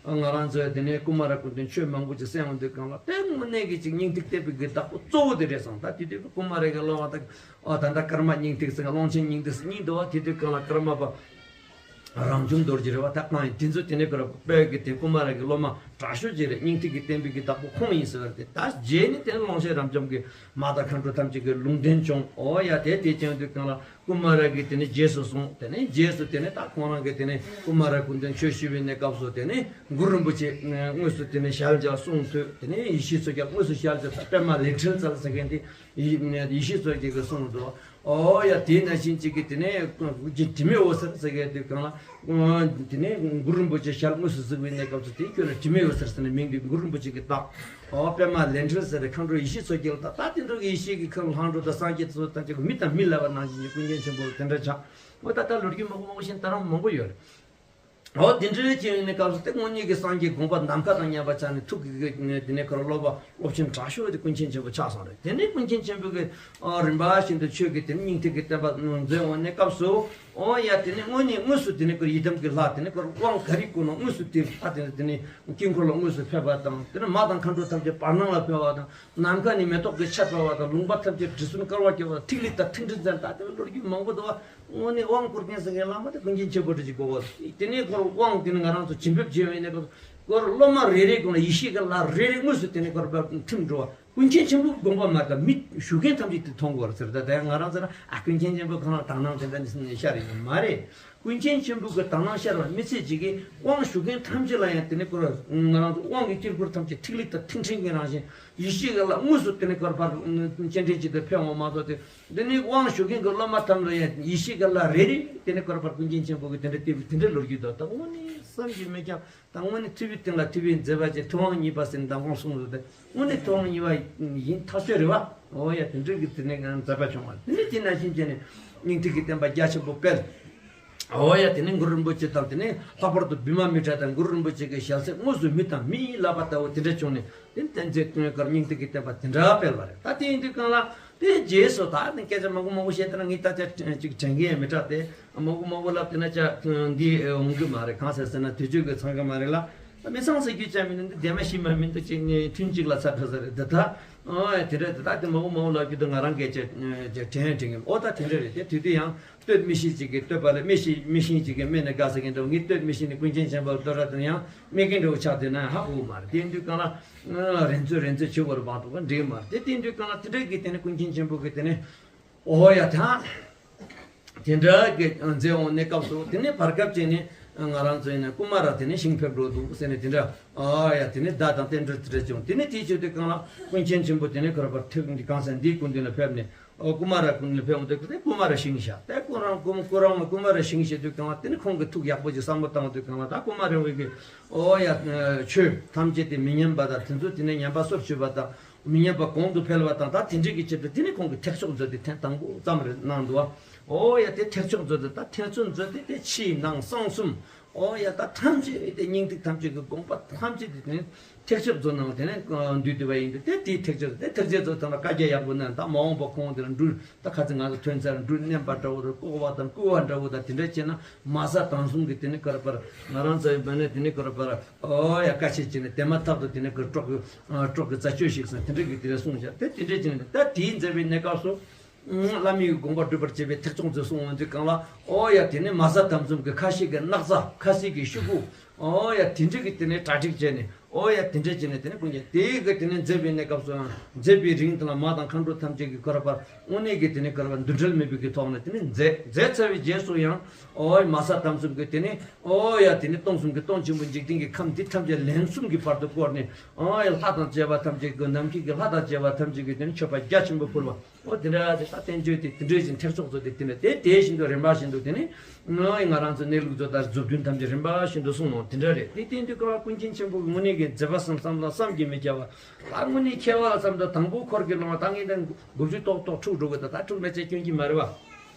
ང་རང་ཚོའི་དེ་ནས་ཀུ་མ་ར་ཀུན་དེ་ཆོས་མང་པོ་ཅིག་གསན་འོང་དུས་གང་ལ་དེ་དངོས་གནས་ཀྱི་ཅིག་སྙིང་ཐིག་བལྟས་པའི་གི་བདག་པོ་གཙོ་བོ་དེ་རེད་སོང་། ད་དེ་དུས་ཀུ་མ་ར་གི་སློབ་མ་དག་ཨ་ད་ལྟ་ཀརྨ་སྙིང་ཐིག་ཟེར་ཀློང་ཆེན་སྙིང་ཐིག་ཟེར་གཉིས་འདུག་བ། དེ་དུས་གང་ལ་ཀརྨ་པ་ རང་བྱུང་རྡོ་རྗེ་རེད་བ། ད་གང་ཡིན་དེ་ཚོ་དེ་ནས་ཁོ་ར་དཔལ་གྱི་དེ་ཀུ་མ་ར་གི་སློབ་མ་དྲག་ཤོས་ཅིག་རེད། སྙིང་ཐིག་གི་བསྟན་པའི་གི་བདག་པོ་ཁོང་ཡིན་ཟེར་བ་རེད། ད་རྗེས་ནས་དེ་ནས་ཀློང་ཆེན་རབ་འབྱམས་ཀྱིས་མ་དང་མཁའ་འགྲོ་ཐམས་ཅད་ཀྱི་ལུང་བསྟན་བྱུང་། ཨོ་ཡ་དེ་དེ་བྱུང་དུས་གང་ལ། ཀུ་མ་ར་གིས་དེ་ནས་རྗེས་སུ་བཟུང་། དེ་ནས་རྗེས་སུ་དེ་ནས་ད་ཁོང་རང་གིས་དེ་ནས་ཀུ་མ་ར་སྐུ་མདུན་ཆོས་ཞུ་བའི་གནས་སྐབས་སུ་དེ་ནས་གུ་རུ་རིན་པོ་ཆེ་དངོས་སུ་དེ་ནས་ཞལ་མཇལ་གསུང་ཐོས། དེ་ནས་ཡེ་ཤེས་མཚོ་རྒྱལ་དངོས་སུ་ཞལ་མཇལ། ད་པདྨ་ལས་འཕྲུལ་ཚལ་ཟེར་མཁན་དེ་ཡེ་ཡེ་ཤེས་མཚོ་རྒྱལ་གྱིས་གསུངས་འདུག། ཨོ་ཡ་དེ་ནང་བཞིན་གཅིག་གིས་དེ་ནས་དྲི་མེད་འོད་ཟེར་ཟེར་མཁན་དེ་གང་ལ། དེ་ནས་གུ་རུ་རིན་པོ་ཆེ་ཞལ་དངོས་སུ་གཟིགས་པའི་གནས་སྐབས་སུ་དེ་ཁྱོད་ལ་དྲི་མེད་འོད་ཟེར་ཟེར་ནས་མིང་དེ་གུ་རུ་རིན་པོ་ཆེ་གིས་བཏགས། ཨོ་པདྨ་ལས་འཕྲུལ་ཟེར་རེད། མཁའ་འགྲོ་ཡེ་ཤེས་མཚོ་རྒྱལ་ད་ད་དེ་འདྲ་གི་ཡེ་ཤེས་ཀྱི་ཁམས་ལྷག་འགྲོ་དང་སངས་རྒྱས་ཚོ་ད་ཅིག་མི་དང་མི་ལབ་པ་ནང་བཞིན་གྱི་ཀུན་མཁྱེན་ཆེན་པོ་དེ་འདྲ་ཆགས། འོ་ད་ལྟ་ལོ་རྒྱུས་མང་པོ་མང་པོ་ཞིག་ད་རང་མང་པོ་ཡོད་རེད། འོ་དེ་འདྲའི་ཅིག་ཡིན་ནས་སྐབས་སུ་དེ་དངོས་གནས་ཀྱི་སངས་རྒྱས་དགོངས་པ་ནམ་མཁའ་དང་མཉམ་པ་ཆགས་ནས་ཐུགས་ཀྱི་དེ་ནས་ཁོ་རང་སློབ་པ་སློབ་ཆེན་དྲག་ཤོས་དེ་ཀུན་མཁྱེན་ཆེན་པོ་ཆགས་སོང་རེད། དེ་ནས་ཀུན་མཁྱེན་ཆེན་པོ་གི་རིམ་པ་བཞིན་དུ་ཆོས་ཀྱི་དེ་ནས་སྙིང་ཐིག་གི་བསྟན་པ་མཛད་འོང་ནས་སྐབས་སུ། ཨོ་ཡ་དེ་ནས་དངོས་གནས་དངོས་སུ་དེ་ནས་ཁོ་ཡི་དམ་གྱི་ལྷ་དེ་ནས་ཁོ་དབང་ག་རེ་བསྐུར་ན་དངོས་སུ་དེ་ལྷ་དེ་ནས་དེ་ནས་དཀྱིལ་འཁོར་ལ་དངོས་སུ་ཕེབས་པ་དང་། དེ་ནས་མ་དང་མཁའ་འགྲོ་ཐམས་ཅད་བར་སྣང་ལ་ཕེབས་པ་དང་། ནམ་མཁའ་ནས་མེ་ཏོག་གི་ཆར་འབབ་པ་དང་། ལུང་པ་ཐམས་ཅད་དྲི་བསུང་དཀར་བ་བཀོད་པ་དང་། ཐིག་ལེ་དང་ཐིག་ཕྲེང་ཙམ་དང་། དེ་ནས་ལོ་རྒྱུས་མང་པོ་འདུག་བ། དངོས་གནས་དབང་བསྐུར་མཁན་ཟེར་མཁན་བླ་མ་དེ་ཀུན་མཁྱེན་ཆེན་པོ་འདྲ་ཅིག་དགོས་པ། དེ་ནས་ཁོ་དབང་དེ་ནས་ང་རང་ཚོ་བྱིན་འབེབས་བྱས་པ་ཡིན་ན་ཁོ་སློབ་མ་རེ་རེའི་སྒོ་ནས་ཡེ་ཤེས་ཀྱི་ལྷ་རེ་རེ་དངོས་སུ་དེ་ནས་ཁོ་རང་ཐིམ་འགྲོ་བ། ཀུན་མཁྱེན་ཆེན་པོའི་དགོངས་པ་མ་དག་མི་ཞུ་མཁན་ཐམས་ཅད་དེ་མཐོང་དགོས་རེད་ཟེར། ད་ལྟ་ང་རང་ཚོ་ན་ཨ་ཀུན་མཁྱེན་ཆེན་པོ་ཁོ་རང་དག་སྣང་དེ་འདྲ་ནི་ཤར་ཡོད་མ་རེད། ཀུན་མཁྱེན་ཆེན་པོ་གི་དག་སྣང་ཤར་བ་མི་ཚད་ཅིག་གིས་དབང་ཞུ་མཁན་ཐམས་ཅད་ལ་ཡང་དེ་ནས་ཁོ་རང་ང་རང་ཚོ་དབང་གི་དཀྱིལ་འཁོར་ཐམས་ཅད་ཐིག་ལེ་དང་ཐིག་ཕྲེང་གི་རང་བཞིན་ཡེ་ཤེས་ཀྱི་ལྷ་དངོས་སུ་དེ་ནས་ཁོ་རང་ཕར་སྤྱན་འདྲེན་བྱེད་དུ་ཕེབས་འོང་མ་གཏོགས། དེ་དེ་ནས་དབང་ཞུ་མཁན་གྱི་སློབ་མ་ཐམས་ཅད་ལ་ཡང་ཡེ་ཤེས་ཀྱི་ལྷ་རེ་རེ་དེ་ནས་ཁོ་རང་ཕར་ཀུན་མཁྱེན་ཆེན་པོ་གི་དེ་འདྲ་དེ་དེ་འདྲ་ལོ་རྒྱུས་འདུག། ད་དངོས་གནས་བསམ་གྱིས་མི་ཁྱབ། ད་དངོས་གནས་ཐུབ་པའི་སྟེང་ལ་ཐུབ་པའི་མཛད་པ་ཅན། ཐུབ་དབང་གཉིས་པ་ཟེར་ནས་མདང་དགོང་གསུངས་འདུག་སྟེ། དངོས་གནས་ཐུབ་དབང་གཉིས་པ་ཡིན་ཐག་ཆོད་རེད་བ། འོ་ཡ་དེ་འདྲ་གི་དེ་ནས་ང་མཛད་པ་བྱུང་བ། དེ་ནས་དེ་ནང་བཞིན་བྱས་ནས་སྙིང་ཐིག་གི་བསྟན་པ་རྒྱ་ཆེན་པོ་སྤེལ། འོ་ཡ་དེ་ནས་གུ་རུ་རིན་པོ་ཆེ་དང་དེ་ནས་ལྷག་པར་དུ་བི་མ་མི་ཏྲ་དང་གུ་རུ་རིན་པོ་ཆེ་གི་ཞལ་ཟས་དངོས་སུ་མི་དང་མི་ཡི་ལབ་པ་ལྟ་བུ་དེ་འདྲ་བྱུང་ནས། དེ་ནས་བསྟན་འཛིན་སྟོན་ཀར་སྙིང་ཐིག་གི་བསྟན་པ་དེ་འདྲ་སྤེལ་བ་རེད། ད་དེ་ཡིན་དུས་གང་ལ་དེ་རྗེས་སུ་ད་ནི་སྐད་ཆ་མང་པོ་མང་པོ་བཤད་དེ་ན་ངས་ད་ཆ་ཅིག་དྲན་གི་ཡང་མི་དྲག་སྟེ། མང་པོ་མང་པོ་ལབ་དེ་ན་ཆ་འདི་འོང་གི་མ་རེད། གང་ཟེར་ཟེར་ན་དུས་ཚོད་ཀྱི་འཚང་ཁ་མ་རེད་ལ། མི་ཚང་ཟེར་རྒྱུ་ཅང་མི་འདུག། འདི་བདེ་མ་ཤི་མ་མི་འདུག་ཅིག་ནས་ཐུན་གཅིག་ལ་ཚར་འགྲོ་ས་རེད། འདི་ད་ཨོ་དེ་འདྲ་དེ་ད་དེ་མང་པོ་མང་པོ་ལབ་རྒྱུ་དེ་ང་རང་སྐད་ཆ་ཅིག་དྲན་དྲན་གི། ཨོ་ད་དེ་འདྲ་རེད། དེ་དུས་དེ་ཡང་སྟོད་མི་ཤེས་ཅིག་གིས་སྟོད་པ་རེད། མི་ཤེས་མི་ཤེས་ཅིག་གིས་སྨྲས་ནས་དགའ་ས་གི་འདྲ་བོ། ངས་སྟོད་མི་ཤེས་ནས་ཀུན་མཁྱེན་ཆེན་པོ་ལ་བསྟོད་ར་དེ་ཡང་སྨྲས་མཁན་འདྲ་བོ་ཆགས་དེ་ན་ཧ་གོ་གི་མ་རེད། དེ་དུས་གང་ལ་རན་ཚོད་རན་ཚོད་བྱེད་དགོས་རེད་མ་གཏོགས་འགྲིག་མ་རེད། དེ་དེ་དུས་གང་ལ་དེ་འདྲ་གི་དེ་ནས་ཀུན་མཁྱེན་ཆེན་པོ་གིས་དེ་ནས། ཨོ་ཡ་ད། དེ་འདྲ་གི་མཛད་འོང་གནས་སྐབས་སུ་དེ་ནས་བར་སྐབས་ཅིག་ནས་ང་རང་ཚོ་ཡིན་ན་ཀུ་མ་ར་དེ་ནས་ཤིང་ཕེབས་འགྲོ་འདུག་ཟེར་ནས་དེ་འདྲ། ཨོ་ཡ་དེ་ནས་བརྡ་དང་རྟེན་འབྲེལ་དེ་འདྲ་བྱུང་། དེ་ནས་དེའི་ཆེད་དུ་གང་ལ་ཀུན་མཁྱེན་ཆེན་པོ་དེ་ནས་ཁོ་ར་བར་ཐུགས་ཀྱི་གང་ཟེར་འདིའི་སྐུ་མདུན་ལ་ཕེབས་ནས། ཨོ་ཀུ་མ་ར་སྐུ་མདུན་ལ་ཕེབས་འོང་དུས་དེ་ཀུ་མ་ར་ཤིང་བཞག་དེ་ཁོ་རང་ཀུ་ཀུ་རང་ལ་ཀུ་མ་ར་ཤིང་བཞག་དུས་གང་ལ་དེ་ནས་ཁོང་གི་ཐུགས་ཡག་པོ་ཅིག་བསམ་བློ་བཏང་དུས་གང་ལ་ད་ཀུ་མ་ར་བའི་གི་ཨོ་ཡ་ཆོས་ཐམས་ཅད་དེ་མི་ཉམས་པ་དང་དེ་ཚོ་དེ་ནས་ཉམས་པ་སོར་ཆུད་པ་དང་། མི་ཉམས་པ་གོང་དུ་འཕེལ་བ་དང་། ད་དེ་འདྲའི་གི་ཆེད་དུ་དེ་ནི་ཁོང་གིས་ཐེག་མཆོག་མཛོད་དེ་ཐེངས་དང་པོ་ཙམ་རེ་གནང་འདུག་བ། ཨོ་ཡ་དེ་ཐེག་མཆོག་མཛོད་དེ་ད་ཐེག་མཆོག་མཛོད་དེ་དེ་ཕྱི་ནང་གསང་གསུམ། ཨོ་ཡ་ད་ཐམས་ཅད་དེ་སྙིང་ཐིག་ཐམས་ཅད་ཀྱི་དགོངས་པ་ཐམས་ཅད་དེ་དེ་ནི་ཐེག་མཆོག་མཛོད་ནང་དེ་ནི་འདུས་བསྡུས་པ་ཡིན་དུས་དེ་དེའི་ཐེག་མཆོག་དེ་ཐེག་མཆོག་མཛོད་ཐང་ལ་བཀའ་རྒྱ་ཡག་པོ་གནང་། ད་མ་འོངས་པ་ཁོང་དེ་ལ་འབྲུ་ད་ཁ་ཚིག་ང་ཚོ་ཐོན་ཚར་འབྲུ་མནན་པ་འདྲ་བོ་དང་། བཀོག་པ་དང་བསྐུལ་བ་འདྲ་བོ་དང་། དེ་འདྲ་བྱས་ན་མ་ཟད་དམ་གསུམ་གྱི་དེ་ནི་ཁོ་ར་པར་ང་རང་ཚོའི་མ་ནས་དེ་ནི་ཁོ་ར་པར། ཨོ་ཡ་བཀའ་ཆད་བྱས་ནས་དེ་མ་ཐག་ཏུ་དེ་ནས་ཁོ་གྲོགས་ཀྱི་གྲོགས་ཀྱི་རྩད་གཅོད་ཞིག་སོང་། དེ་འདྲ་གི་དེ་ལ་གསུངས་བཞག། དེ་དེ་འདྲ་བྱས་ནས་ད་དེའི་མཛད་པའི་གནས་སྐབས་སུ་བླ་མའི་དགོངས་པ་སྒྲུབ་པར་བྱེད་པའི་ཐེག་མཆོག་མཛོད་གསུང་འོང་དུས་གང་ལ། ཨོ་ཡ་དེ་ནས་མ་ཟད་དམ་གསུམ་གྱི་ཁ་བཤད་ཀྱི་སྣག་ཚ་ཁ་བཤད་ཀྱི་ཤུ་གུ། ཨོ་ཡ་དེ་འདྲ་གི་དེ་ནས་གྲ་སྒྲིག་བྱས་ནས། ཨོ་ཡ་དེ་འདྲ་བྱས་ནས་དེ་ནས་ཀུན་མཁྱེན་དེའི་གི་དེ་ནས་མཛད་པའི་གནས་སྐབས་སུ་ཡང་མཛད་པའི་རིང་དེ་ལ་མ་དང་མཁའ་འགྲོ་ཐམས་ཅད་ཀྱིས་ཁོ་ར་པར་དངོས་གནས་ཀྱི་དེ་ནས་ཁོ་ར་པར་འདུ་འབྲལ་མེད་པའི་གི་ཐོག་ནས་དེ་ནས་མཛད། མཛད་ཚར་བའི་རྗེས་སུ་ཡང་། ཨོ་ཡ་མ་ཟད་དམ་གསུམ་གྱི་དེ་ནས། ཨོ་ཡ་དེ་ནས་སྟོང་གསུམ་གྱི་སྟོང་ཆེན་པོ་འཇིག་རྟེན་གྱི་ཁམས་འདི་ཐམས་ཅད་ལན་གསུམ་གྱི་བར་དུ་བསྐོར་ནས། ཨོ་ཡ་ལྷ་དང་བཅས་པ་ཐམས་ཅད་ཀྱི་ནམ་མཁའི་གི་ལྷ་དང་བཅས་པ་ཐམས་ཅད་ཀྱིས་དེ་ནས་མཆོད་པ་རྒྱ་ཆེན་པོ་ཕུལ་བ། ཨོ་དེ་འདྲ་དེ་ད་བསྟན་བཅོས་དེ་དེ་འདྲ་བཞིན་ཐེག་མཆོག་མཛོད་དེ་དེ་འདྲ་དེ་དེ་བཞིན་དུ་རིམ་པ་བཞིན་དུ་དེ་ནས། ཨོ་ཡ་ང་རང་ཚོ་གནས་ལུགས་མཛོད་དང་མཛོད་བདུན་ཐམས་ཅད་རིམ་པ་བཞིན་དུ་གསུངས་ནོ་དེ་འདྲ་རེད། དེ་བསྟན་དུས་ཀ་བ་ཀུན་མཁྱེན་ཆེན་པོ་གི་དངོས་གནས་ཀྱི་མཛད་པ་བསམ་བསམ་ལ་བསམ་གྱིས་མི་ཁྱབ་པ། ད་དངོས་གནས་ཁྱད་པར་ལ་བསམ་དུས་དང་པོ་འཁོར་གྱི་ལོང་བ་ད་ངས་ད་དགུ་བཅུ་ཏོག་ཏོག་འཁྲུག་འགྲོ་གི། ད་ད་འཁྲུག་ན་ཅེས་སྐྱོན་གྱི་མ་རེད་བ།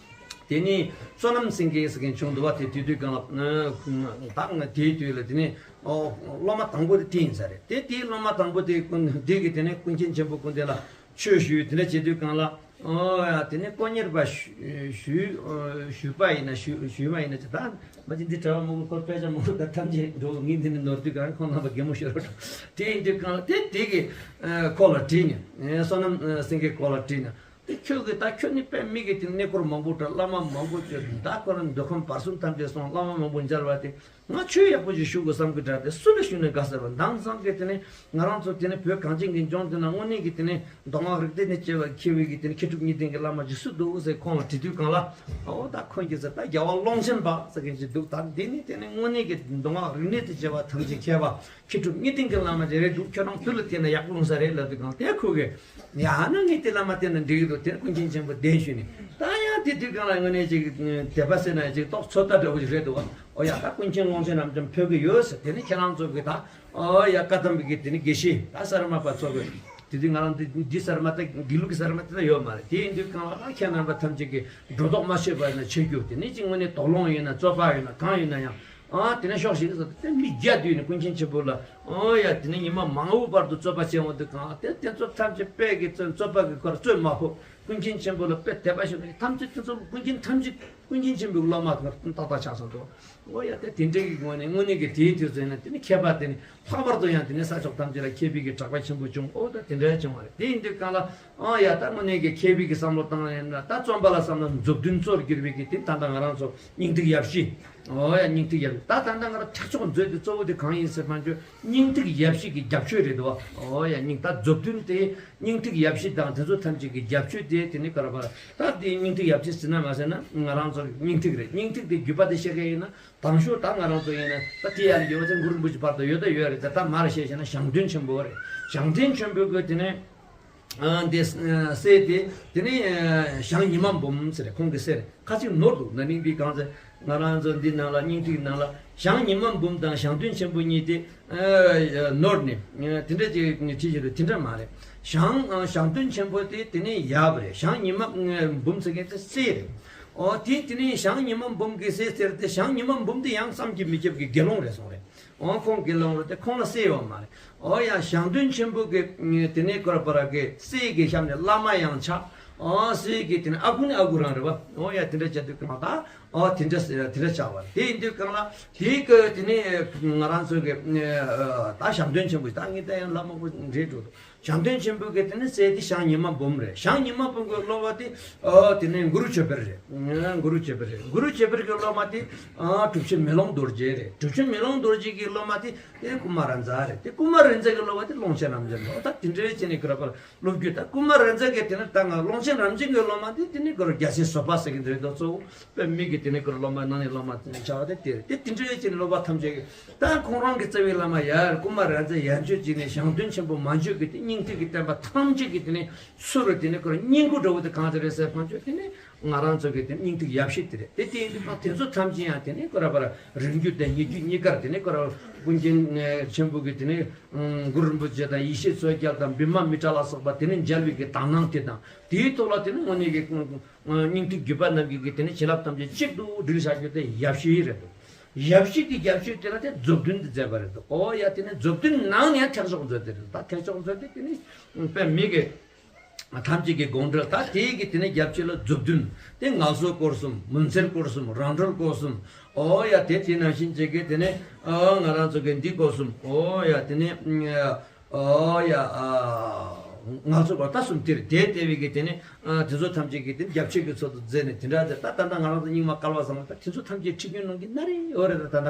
དེ་ནས་བསོད་ནམས་སེང་གེ་ཟེར་མཁན་བྱུང་འདུག་བ། དེ་དུས་དུས་གང་ལ་ད་ང་དེའི་དུས་ལ་དེ་ནས་ཨོ་སློབ་མ་དང་པོ་དེ་དེ་ཡིན་ས་རེད། དེ་དེའི་སློབ་མ་དང་པོ་དེ་ཀུན་དེ་གི་དེ་ནས་ཀུན་མཁྱེན་ཆེན་པོ་སྐུ་མདུན་ལ་ཆོས་ཞུས། དེ་འདྲ་བྱེད་དུས་གང་ལ་ཨོ་ཡ་དེ་ནས་དཀོན་གཉེར་པ་ཞུས་ཞུས་པ་ཡིན་ན་ཞུས་ཞུས་པ་ཡིན་ན་ཅི་ད་མ་ཅི་འདི་གྲྭ་བ་མང་པོ་སྐོར་དཔེ་ཆ་མང་པོ་ད་ཐམས་ཅད་འགྲོ་ངས་འདི་ནས་ནོར་དུས་གང་ཁོང་རྣམ་པ་གད་མོ་ཤོར་རོགས། དེ་ཡིན་དུས་གང་ལ་དེ་དེ་གི་ཁོ་ལ་དྲིས་ནས་བསོད་ནམས་སེང་གེ་ཁོ་ལ་དྲིས་ནས། དེ་ཁྱོད་ཀྱིས་ད་ཁྱོད་ནི་དཔེ་མི་གི་དེ་གནས་སྐོར་མང་པོ་དྲངས། བླ་མ་མང་པོ་བཅར། ད་ཁོ་རང་འདོད་ཁམས་བར་གསུམ་ཐམས་ཅད་སོང་། བླ་མ་མང་པོ་མཇལ་བ་དེ། ང་ཆོས་ཡག་པོ་ཞིག་ཞུ་དགོས་བསམ་གི་དྲག་དེ་སུ་ལ་ཞུས་ནས་དགའ་ཟེར་བ། དེང་སང་གི་དེ་ནི་ང་རང་ཚོ་དེ་ནི་བོད་གངས་ཅན་གྱི་ལྗོངས་དེ་ན་དངོས་གནས་ཀྱི་དེ་ནི་མདོ་སྔགས་རིག་གནས་ནས་སྐྱེ་བ་མཁས་པའི་གི་དེ་ནི་མཁས་གྲུབ་གཉིས་ལྡན་གྱི་བླ་མ་ཅིག་སུ་འདུག་ཟེར། ཁོང་ལ་དྲི་དུས་སྒང་ལ། ཨོ་ད་ཁོང་གིས་ཟེར། ད་རྒྱལ་བ་ཀློང་ཆེན་པ་ཟེར་མཁན་ཅིག་འདུག་ད་འདི་ནི་དེ་ནི་དངོས་གནས་ཀྱི་མདོ་སྔགས་རིག་གནས་དང་བཅས་པ་ཐམས་ཅད་མཁས་པ། མཁས་གྲུབ་གཉིས་ལྡན་གྱི་བླ་མ་ཅིག་རེད་འདུག་ཁྱོད་རང་དེ་ལ་བལྟས་ན་ཡག་པོ་ལོང་ས་རེད་ལབ་དུས་སྒང་དེ་ཁོ་གིས། ཡ་ཨ་ན་ངས་དེ་བླ་མ་བསྟེན་ན་འགྲིག་གི་འདུག་དེ་ཀུན་མཁྱེན་ཆེན་པོ་བསྟེན་ཞུས་ནས། ད་ཡང་དེ་དུས་སྒང་ལ་དངོས་གནས་ཅིག་དད་པ་ཟེར་ན་ཅིག་ཏོག་ཚོད་ལྟ་འདྲ་བོ་ཞིག་རེད་འདུག་བ། ཨོ་ཡ་ད་ཀུན་མཁྱེན་ཀློང་ཆེན་རབ་འབྱམས་ཕེབས་ཀྱི་ཡོད་ཟེར། དེ་ནི་ཁྱེད་རང་ཚོ་གིས་ད། ཨོ་ཡ་བཀའ་གདམས་པའི་གི་དེ་ནི་དགེ་བཤེས་ད་ས་ར་མ་པ་ཚོ་གིས། དེ་དུས་ང་རང་འདི་འདི་ས་ར་མ་ད་དགེ་ལུགས་ཀྱི་ས་ར་མ་དེ་ད་ཡོད་མ་རེད། དེ་ཡིན་དུས་སྒང་ལ་ད་ཁྱེད་རྣམ་པ་ཐམས་ཅད་ཀྱིས་སྒྲོ་འདོགས་མ་བཅད་པ་ཡིན་ན་ཆེ་རྒྱུ་དེ་ནི་ཅིག་དངོས་གནས་དོགས་སློང་ཡིན་ན་རྩོད་པ་ཡིན་ན་གང་ཡིན་ན་ཡང་། ཨ་དེ་ནས་ཤོག་ཤིག་ཟེར་ཏེ་མི་བརྒྱ་བསྡུས་ནས་ཀུན་མཁྱེན་ཆེན་པོ་ལ། ཨོ་ཡ་དེ་ནས་ཉི་མ་མང་པོའི་བར་དུ་རྩོད་པ་བྱས་འོང་དུས་སྒང་དེ་དེ་ཚོ་ཐམས་ཅད་དཔེ་གི་རྩོད་རྩོད་པ་གི་ཁར་རྩོད་མ་ཕོད། ཀུན་མཁྱེན་ཆེན་པོ་ལ་དཔེ་དད་པ་ཞིག་ཐམས་ཅད་དེ་ཚོ་ཀུན་མཁྱེན་ཐམས་ཅད་ཀུན་མཁྱེན་ཆེན་པོའི་སློབ་མ་ཏག་ཏག་ཆགས་སོང་འདུག་ཨོ་ཡ་དེ་དེ་འདྲའི་གི་ངོས་ནས་དངོས་གནས་ཀྱི་དེའི་དུས་ཚོད་ན་དེ་ནི་མཁས་པ་དེ་ནི་ལྷག་པར་དུ་ཡང་དེ་ནི་ས་ཕྱོགས་ཐམས་ཅད་ལ་མཁས་པའི་གི་གྲགས་པ་ཆེན་པོ་བྱུང་། ཨོ་ད་དེ་འདྲ་བྱུང་བ་རེད། དེ་ཡིན་དུས་སྒང་ལ། ཨང་ཡ་ད་དངོས་གནས་ཀྱི་མཁས་པའི་གི་བསམ་བློ་བཏང་ཡིན་ན་ད་རྩོམ་པ་ལ་བསམ་ན་མཛུབ་སྟོན་གཙོར་གྱུར་པའི་གི་དེ་ད་ལྟ་ང་རང་ཚོ་སྙིང་ཐིག་ཡབ་གཞིས། ཨོ་ཡ་སྙིང་ཐིག་ཡབ་གཞིས་ད་ད་ལྟ་ང་རང་ཐག་ཆོད་མཛོད་དེ་གཙོ་བོ་དེ་གང་ཡིན་ཟེར་བ་ཅོ་སྙིང་ཐིག་ཡབ་གཞིས་ཀྱི་རྒྱབ་ཆོས་རེད་དོ། ཨོ་ཡ་སྙིང་ད་མཛུབ་སྟོན་དེ་སྙིང་ཐིག་ཡབ་གཞིས་དང་དེ་ཚོ་ཐམས་ཅད་ཀྱི་རྒྱབ་ཆོས་དེ་དེ་ནི་ག་རེ་བར་ད་དེ་སྙིང་ཐིག་ཡབ་གཞིས་ཟེར་ན་མ་ཟེར་ན་ང་རང་ཚོ་སྙིང་ཐིག་རེད། སྙིང་ཐིག་དེ་བརྒྱུད་པ་དེ་བཤད་མཁན་ཡིན་ན། དང་ཤོས་ད་ང་རང་ཚོ་ཡིན་ན་ད་དེ་ཡར་ཡོད་ཚེ་གུ་རུ་རིན་པོ་ཆེ་བར་དུ་ཡོད་ད་ཡོད་རེད། ད་ད་མར་བཤད་བཤད་ན་ཞང་སྟོན་ཆེན་པོ་རེད། ཞང་སྟོན་ཆེན་པོ་གི་དེ་ནས་ཨ་འདི་སྲས་དེ་དེ་ནས་ཞང་ཉི་མ་འབུམ་ཟེར་རེད། ཁོང་གི་སྲས་རེད། ཁ་ཅིག་ནོར་འདུག་ན་ནིང་འདི་གང་ཚེ་ང་རང་ཚོ་འདི་ནང་ལ་སྙིང་ཐིག་ནང་ལ་ཞང་ཉི་མ་འབུམ་དང་ཞང་སྟོན་ཆེན་པོ་གཉིས་དེ་ནོར་ནས་དེ་འདྲ་ཅིག་བྲིས་བཞག་རེད། དེ་འདྲ་མ་རེད། ཞང་ཞང་སྟོན་ཆེན་པོ་དེ་དེ་ནས་ཡབ་རེད། ཞང་ཉི་མ་འབུམ་ཟེར་མཁན་དེ་སྲས་རེད། ཨོ་དེ་དེ་ནས་ཞང་ཉི་མ་འབུམ་གྱི་སྲས་ཟེར་ཏེ་ཞང་ཉི་མ་འབུམ་དེ་ཡང་བསམ་གྱིས་མི་ཁྱབ་ཀྱི་དགེ་སློང་རེད་སོང་རེད། ཨོ་ཁོང་དགེ་སློང་རེད་དེ་ཁོང་ལ་སྲས་ཡོད་མ་རེད། ཨོ་ཡ་ཞང་སྟོན་ཆེན་པོ་གི་དེ་ནས་ཀོ་ར་པ་ར་གི་སྲས་ཀྱི་ཞབས་ནས་བླ་མ་ཡང་ཆགས། ཨོ་སྲས་ཀྱི་དེ་ནས་ཨ་ཁུ་ནི་ཨ་ཁུ་རང་རེད་བ། ཨོ་ཡ་དེ་འདྲ་བྱ་དུས་གང་ལྟར་ཨོ་དེ་འདྲ་དེ་འདྲ་ཆགས་པ་རེད། དེ་ཡིན་དུས་གང་ལ་དེ་གི་དེ་ནས་ང་རང་ཚོ་གི་ད་ཞང་སྟོན་ཆེན་པོ་ད་ངས་ད་ཡང་ལབ་མང་པོ་རེད་འགྲོ་འདུག་ཞང་སྟོན་ཆེན་པོ་གི་དེ་ནི་སྲས་དེ་ཞང་ཉི་མ་འབུམ་རེད། ཞང་ཉི་མ་འབུམ་གི་སློབ་མ་དེ་ཨ་དེ་ནི་གུ་རུ་ཆོས་འཕེལ་རེད། གུ་རུ་ཆོས་འཕེལ་རེད། གུ་རུ་ཆོས་འཕེལ་གི་སློབ་མ་དེ་ཨ་གྲུབ་ཆེན་མེ་ལོང་རྡོ་རྗེ་རེད། གྲུབ་ཆེན་མེ་ལོང་རྡོ་རྗེ་གི་སློབ་མ་དེ་དེ་ཀུ་མ་ར་ཛ་རེད། དེ་ཀུ་མ་ར་ཛ་གི་སློབ་མ་དེ་ཀློང་ཆེན་རབ་འབྱམས་རེད། ད་དེ་འདྲའི་ཆེ་ནས་གུ་ར་པར་སློབ་རྒྱུད་ད་ཀུ་མ་ར་ཛ་གི་དེ་ནི་ད་ང་ཀློང་ཆེན་རབ་འབྱམས་གི་སློབ་མ་དེ་དེ་ནི་གུ་རུ་རྒྱལ་ཆེན་བཟོད་པ་ཟེར་གི་འདུག་རེད་དོ། གཙོ་བོ་དཔེ་མི་གི་དེ་ནི་གུ་རུ་སློབ་མ་ནང་ནས་སློབ་མ་དེ་ནི་བྱ་བ་དེ་དེ་རེད། དེ་དེ་འདྲའི་ཆེ་ནས་སློབ་པ་ཐམས་ཅད་ཀྱི། ད་ཁོང་རང་གི་རྩ་བའི་བླ་མ་ཡར་ཀུ་མ་ར་ཛ་ཡན་ཆོད་ཅིག་ནས་ཞང་སྟོན་ཆེན་པོ་མ་བརྗོད་ཀྱི་དེ་སྙིང་ཐིག་གི་བསྟན་པ་ཐམས་ཅད་ཀྱི་དེ་ནས་ཚུར་དེ་ནས་ཁོ་རང་སྙིང་པོ་འདྲ་བོ་དེ་གང་དེ་རེད་ཟེར་བ་ཅོ་དེ་ནས་ང་རང་ཚོ་གི་དེ་སྙིང་ཐིག་ཡབ་གཞིས་དེ་རེད། དེ་དེ་ཡིན་དུས་ད་དེ་ཚོ་ཐམས་ཅད་ཡང་དེ་ནས་ཁོ་ར་པ་ར་རིང་བརྒྱུད་དེ་ཉེ་བརྒྱུད་གཉིས་ཀར་དེ་ནས་ཁོ་ར་ཀུན་མཁྱེན་ཆེན་པོ་གི་དེ་ནས་གུ་རུ་རིན་པོ་ཆེ་དང་ཡེ་ཤེས་མཚོ་རྒྱལ་དང་བི་མ་མི་ཏྲ་ལ་སོགས་པ་དེ་ནས་མཇལ་བའི་གི་དག་སྣང་དེ་དང་དེའི་ཐོག་ལ་དེ་ནས་དངོས་གནས་ཀྱི་སྙིང་ཐིག་བརྒྱུད་པ་རྣམས་ཀྱི་གི་དེ་ནས་བྱིན་རླབས་ཐམས་ཅད་གཅིག་ཏུ་སྒྲིལ་བྱ་རྒྱུ་དེ་ཡབ་གཞིས་རེད་འདུག་ཡབ་གཞིས་ཀྱི་རྒྱབ་ཆོས་དེ་ལ་དེ་མཛུབ་སྟོན་དུ་མཛད་པ་རེད་འདུག་ཨོ་ཡ་དེ་ནས་མཛུབ་སྟོན་ནང་ནས་ཡང་ཐེག་མཆོག་མཛོད་དེ་རེད། ད་ཐེག་མཆོག་མཛོད་དེ་དེ་ནས་དཔེ་མི་གི་ཐམས་ཅད་ཀྱི་དགོངས་འགྲེལ། ད་དེའི་གི་དེ་ནས་རྒྱབ་ཆོས་ལ་མཛུབ་སྟོན་དེ་ངལ་གསོ་སྐོར་གསུམ། མུན་སེལ་སྐོར་གསུམ། རང་གྲོལ་སྐོར་གསུམ། ཨོ་ཡ་དེ་དེ་ནང་བཞིན་བྱེད་ཀྱི་དེ་ནས་ཨ་ང་རང་ཚོ་གི་འདི་སྐོར་གསུམ། ཨོ་ཡ་དེ་ནས་ཨོ་ཡ་ཨ་ང་ཚོ་བར་ད་གསུམ་དེར་དེ་ལྟ་བུའི་གི་དེ་ནས་ཨ་དེ་ཚོ་ཐམས་ཅད་ཀྱི་དེ་རྒྱབ་ཆོས་ཀྱི་ཚུལ་དུ་མཛད་ནས་དེ་འདྲ་དེ་ད་ད་ལྟ་ང་རང་ཚོ་རྙིང་མ་བསྐལ་པ་བཟང་པོ་ད་དེ་ཚོ་ཐམས་ཅད་ཁྲིད་རྒྱུན་ནང་གི་སྣ་རེ་ཡོད་རེད། ད་ད་ལྟ་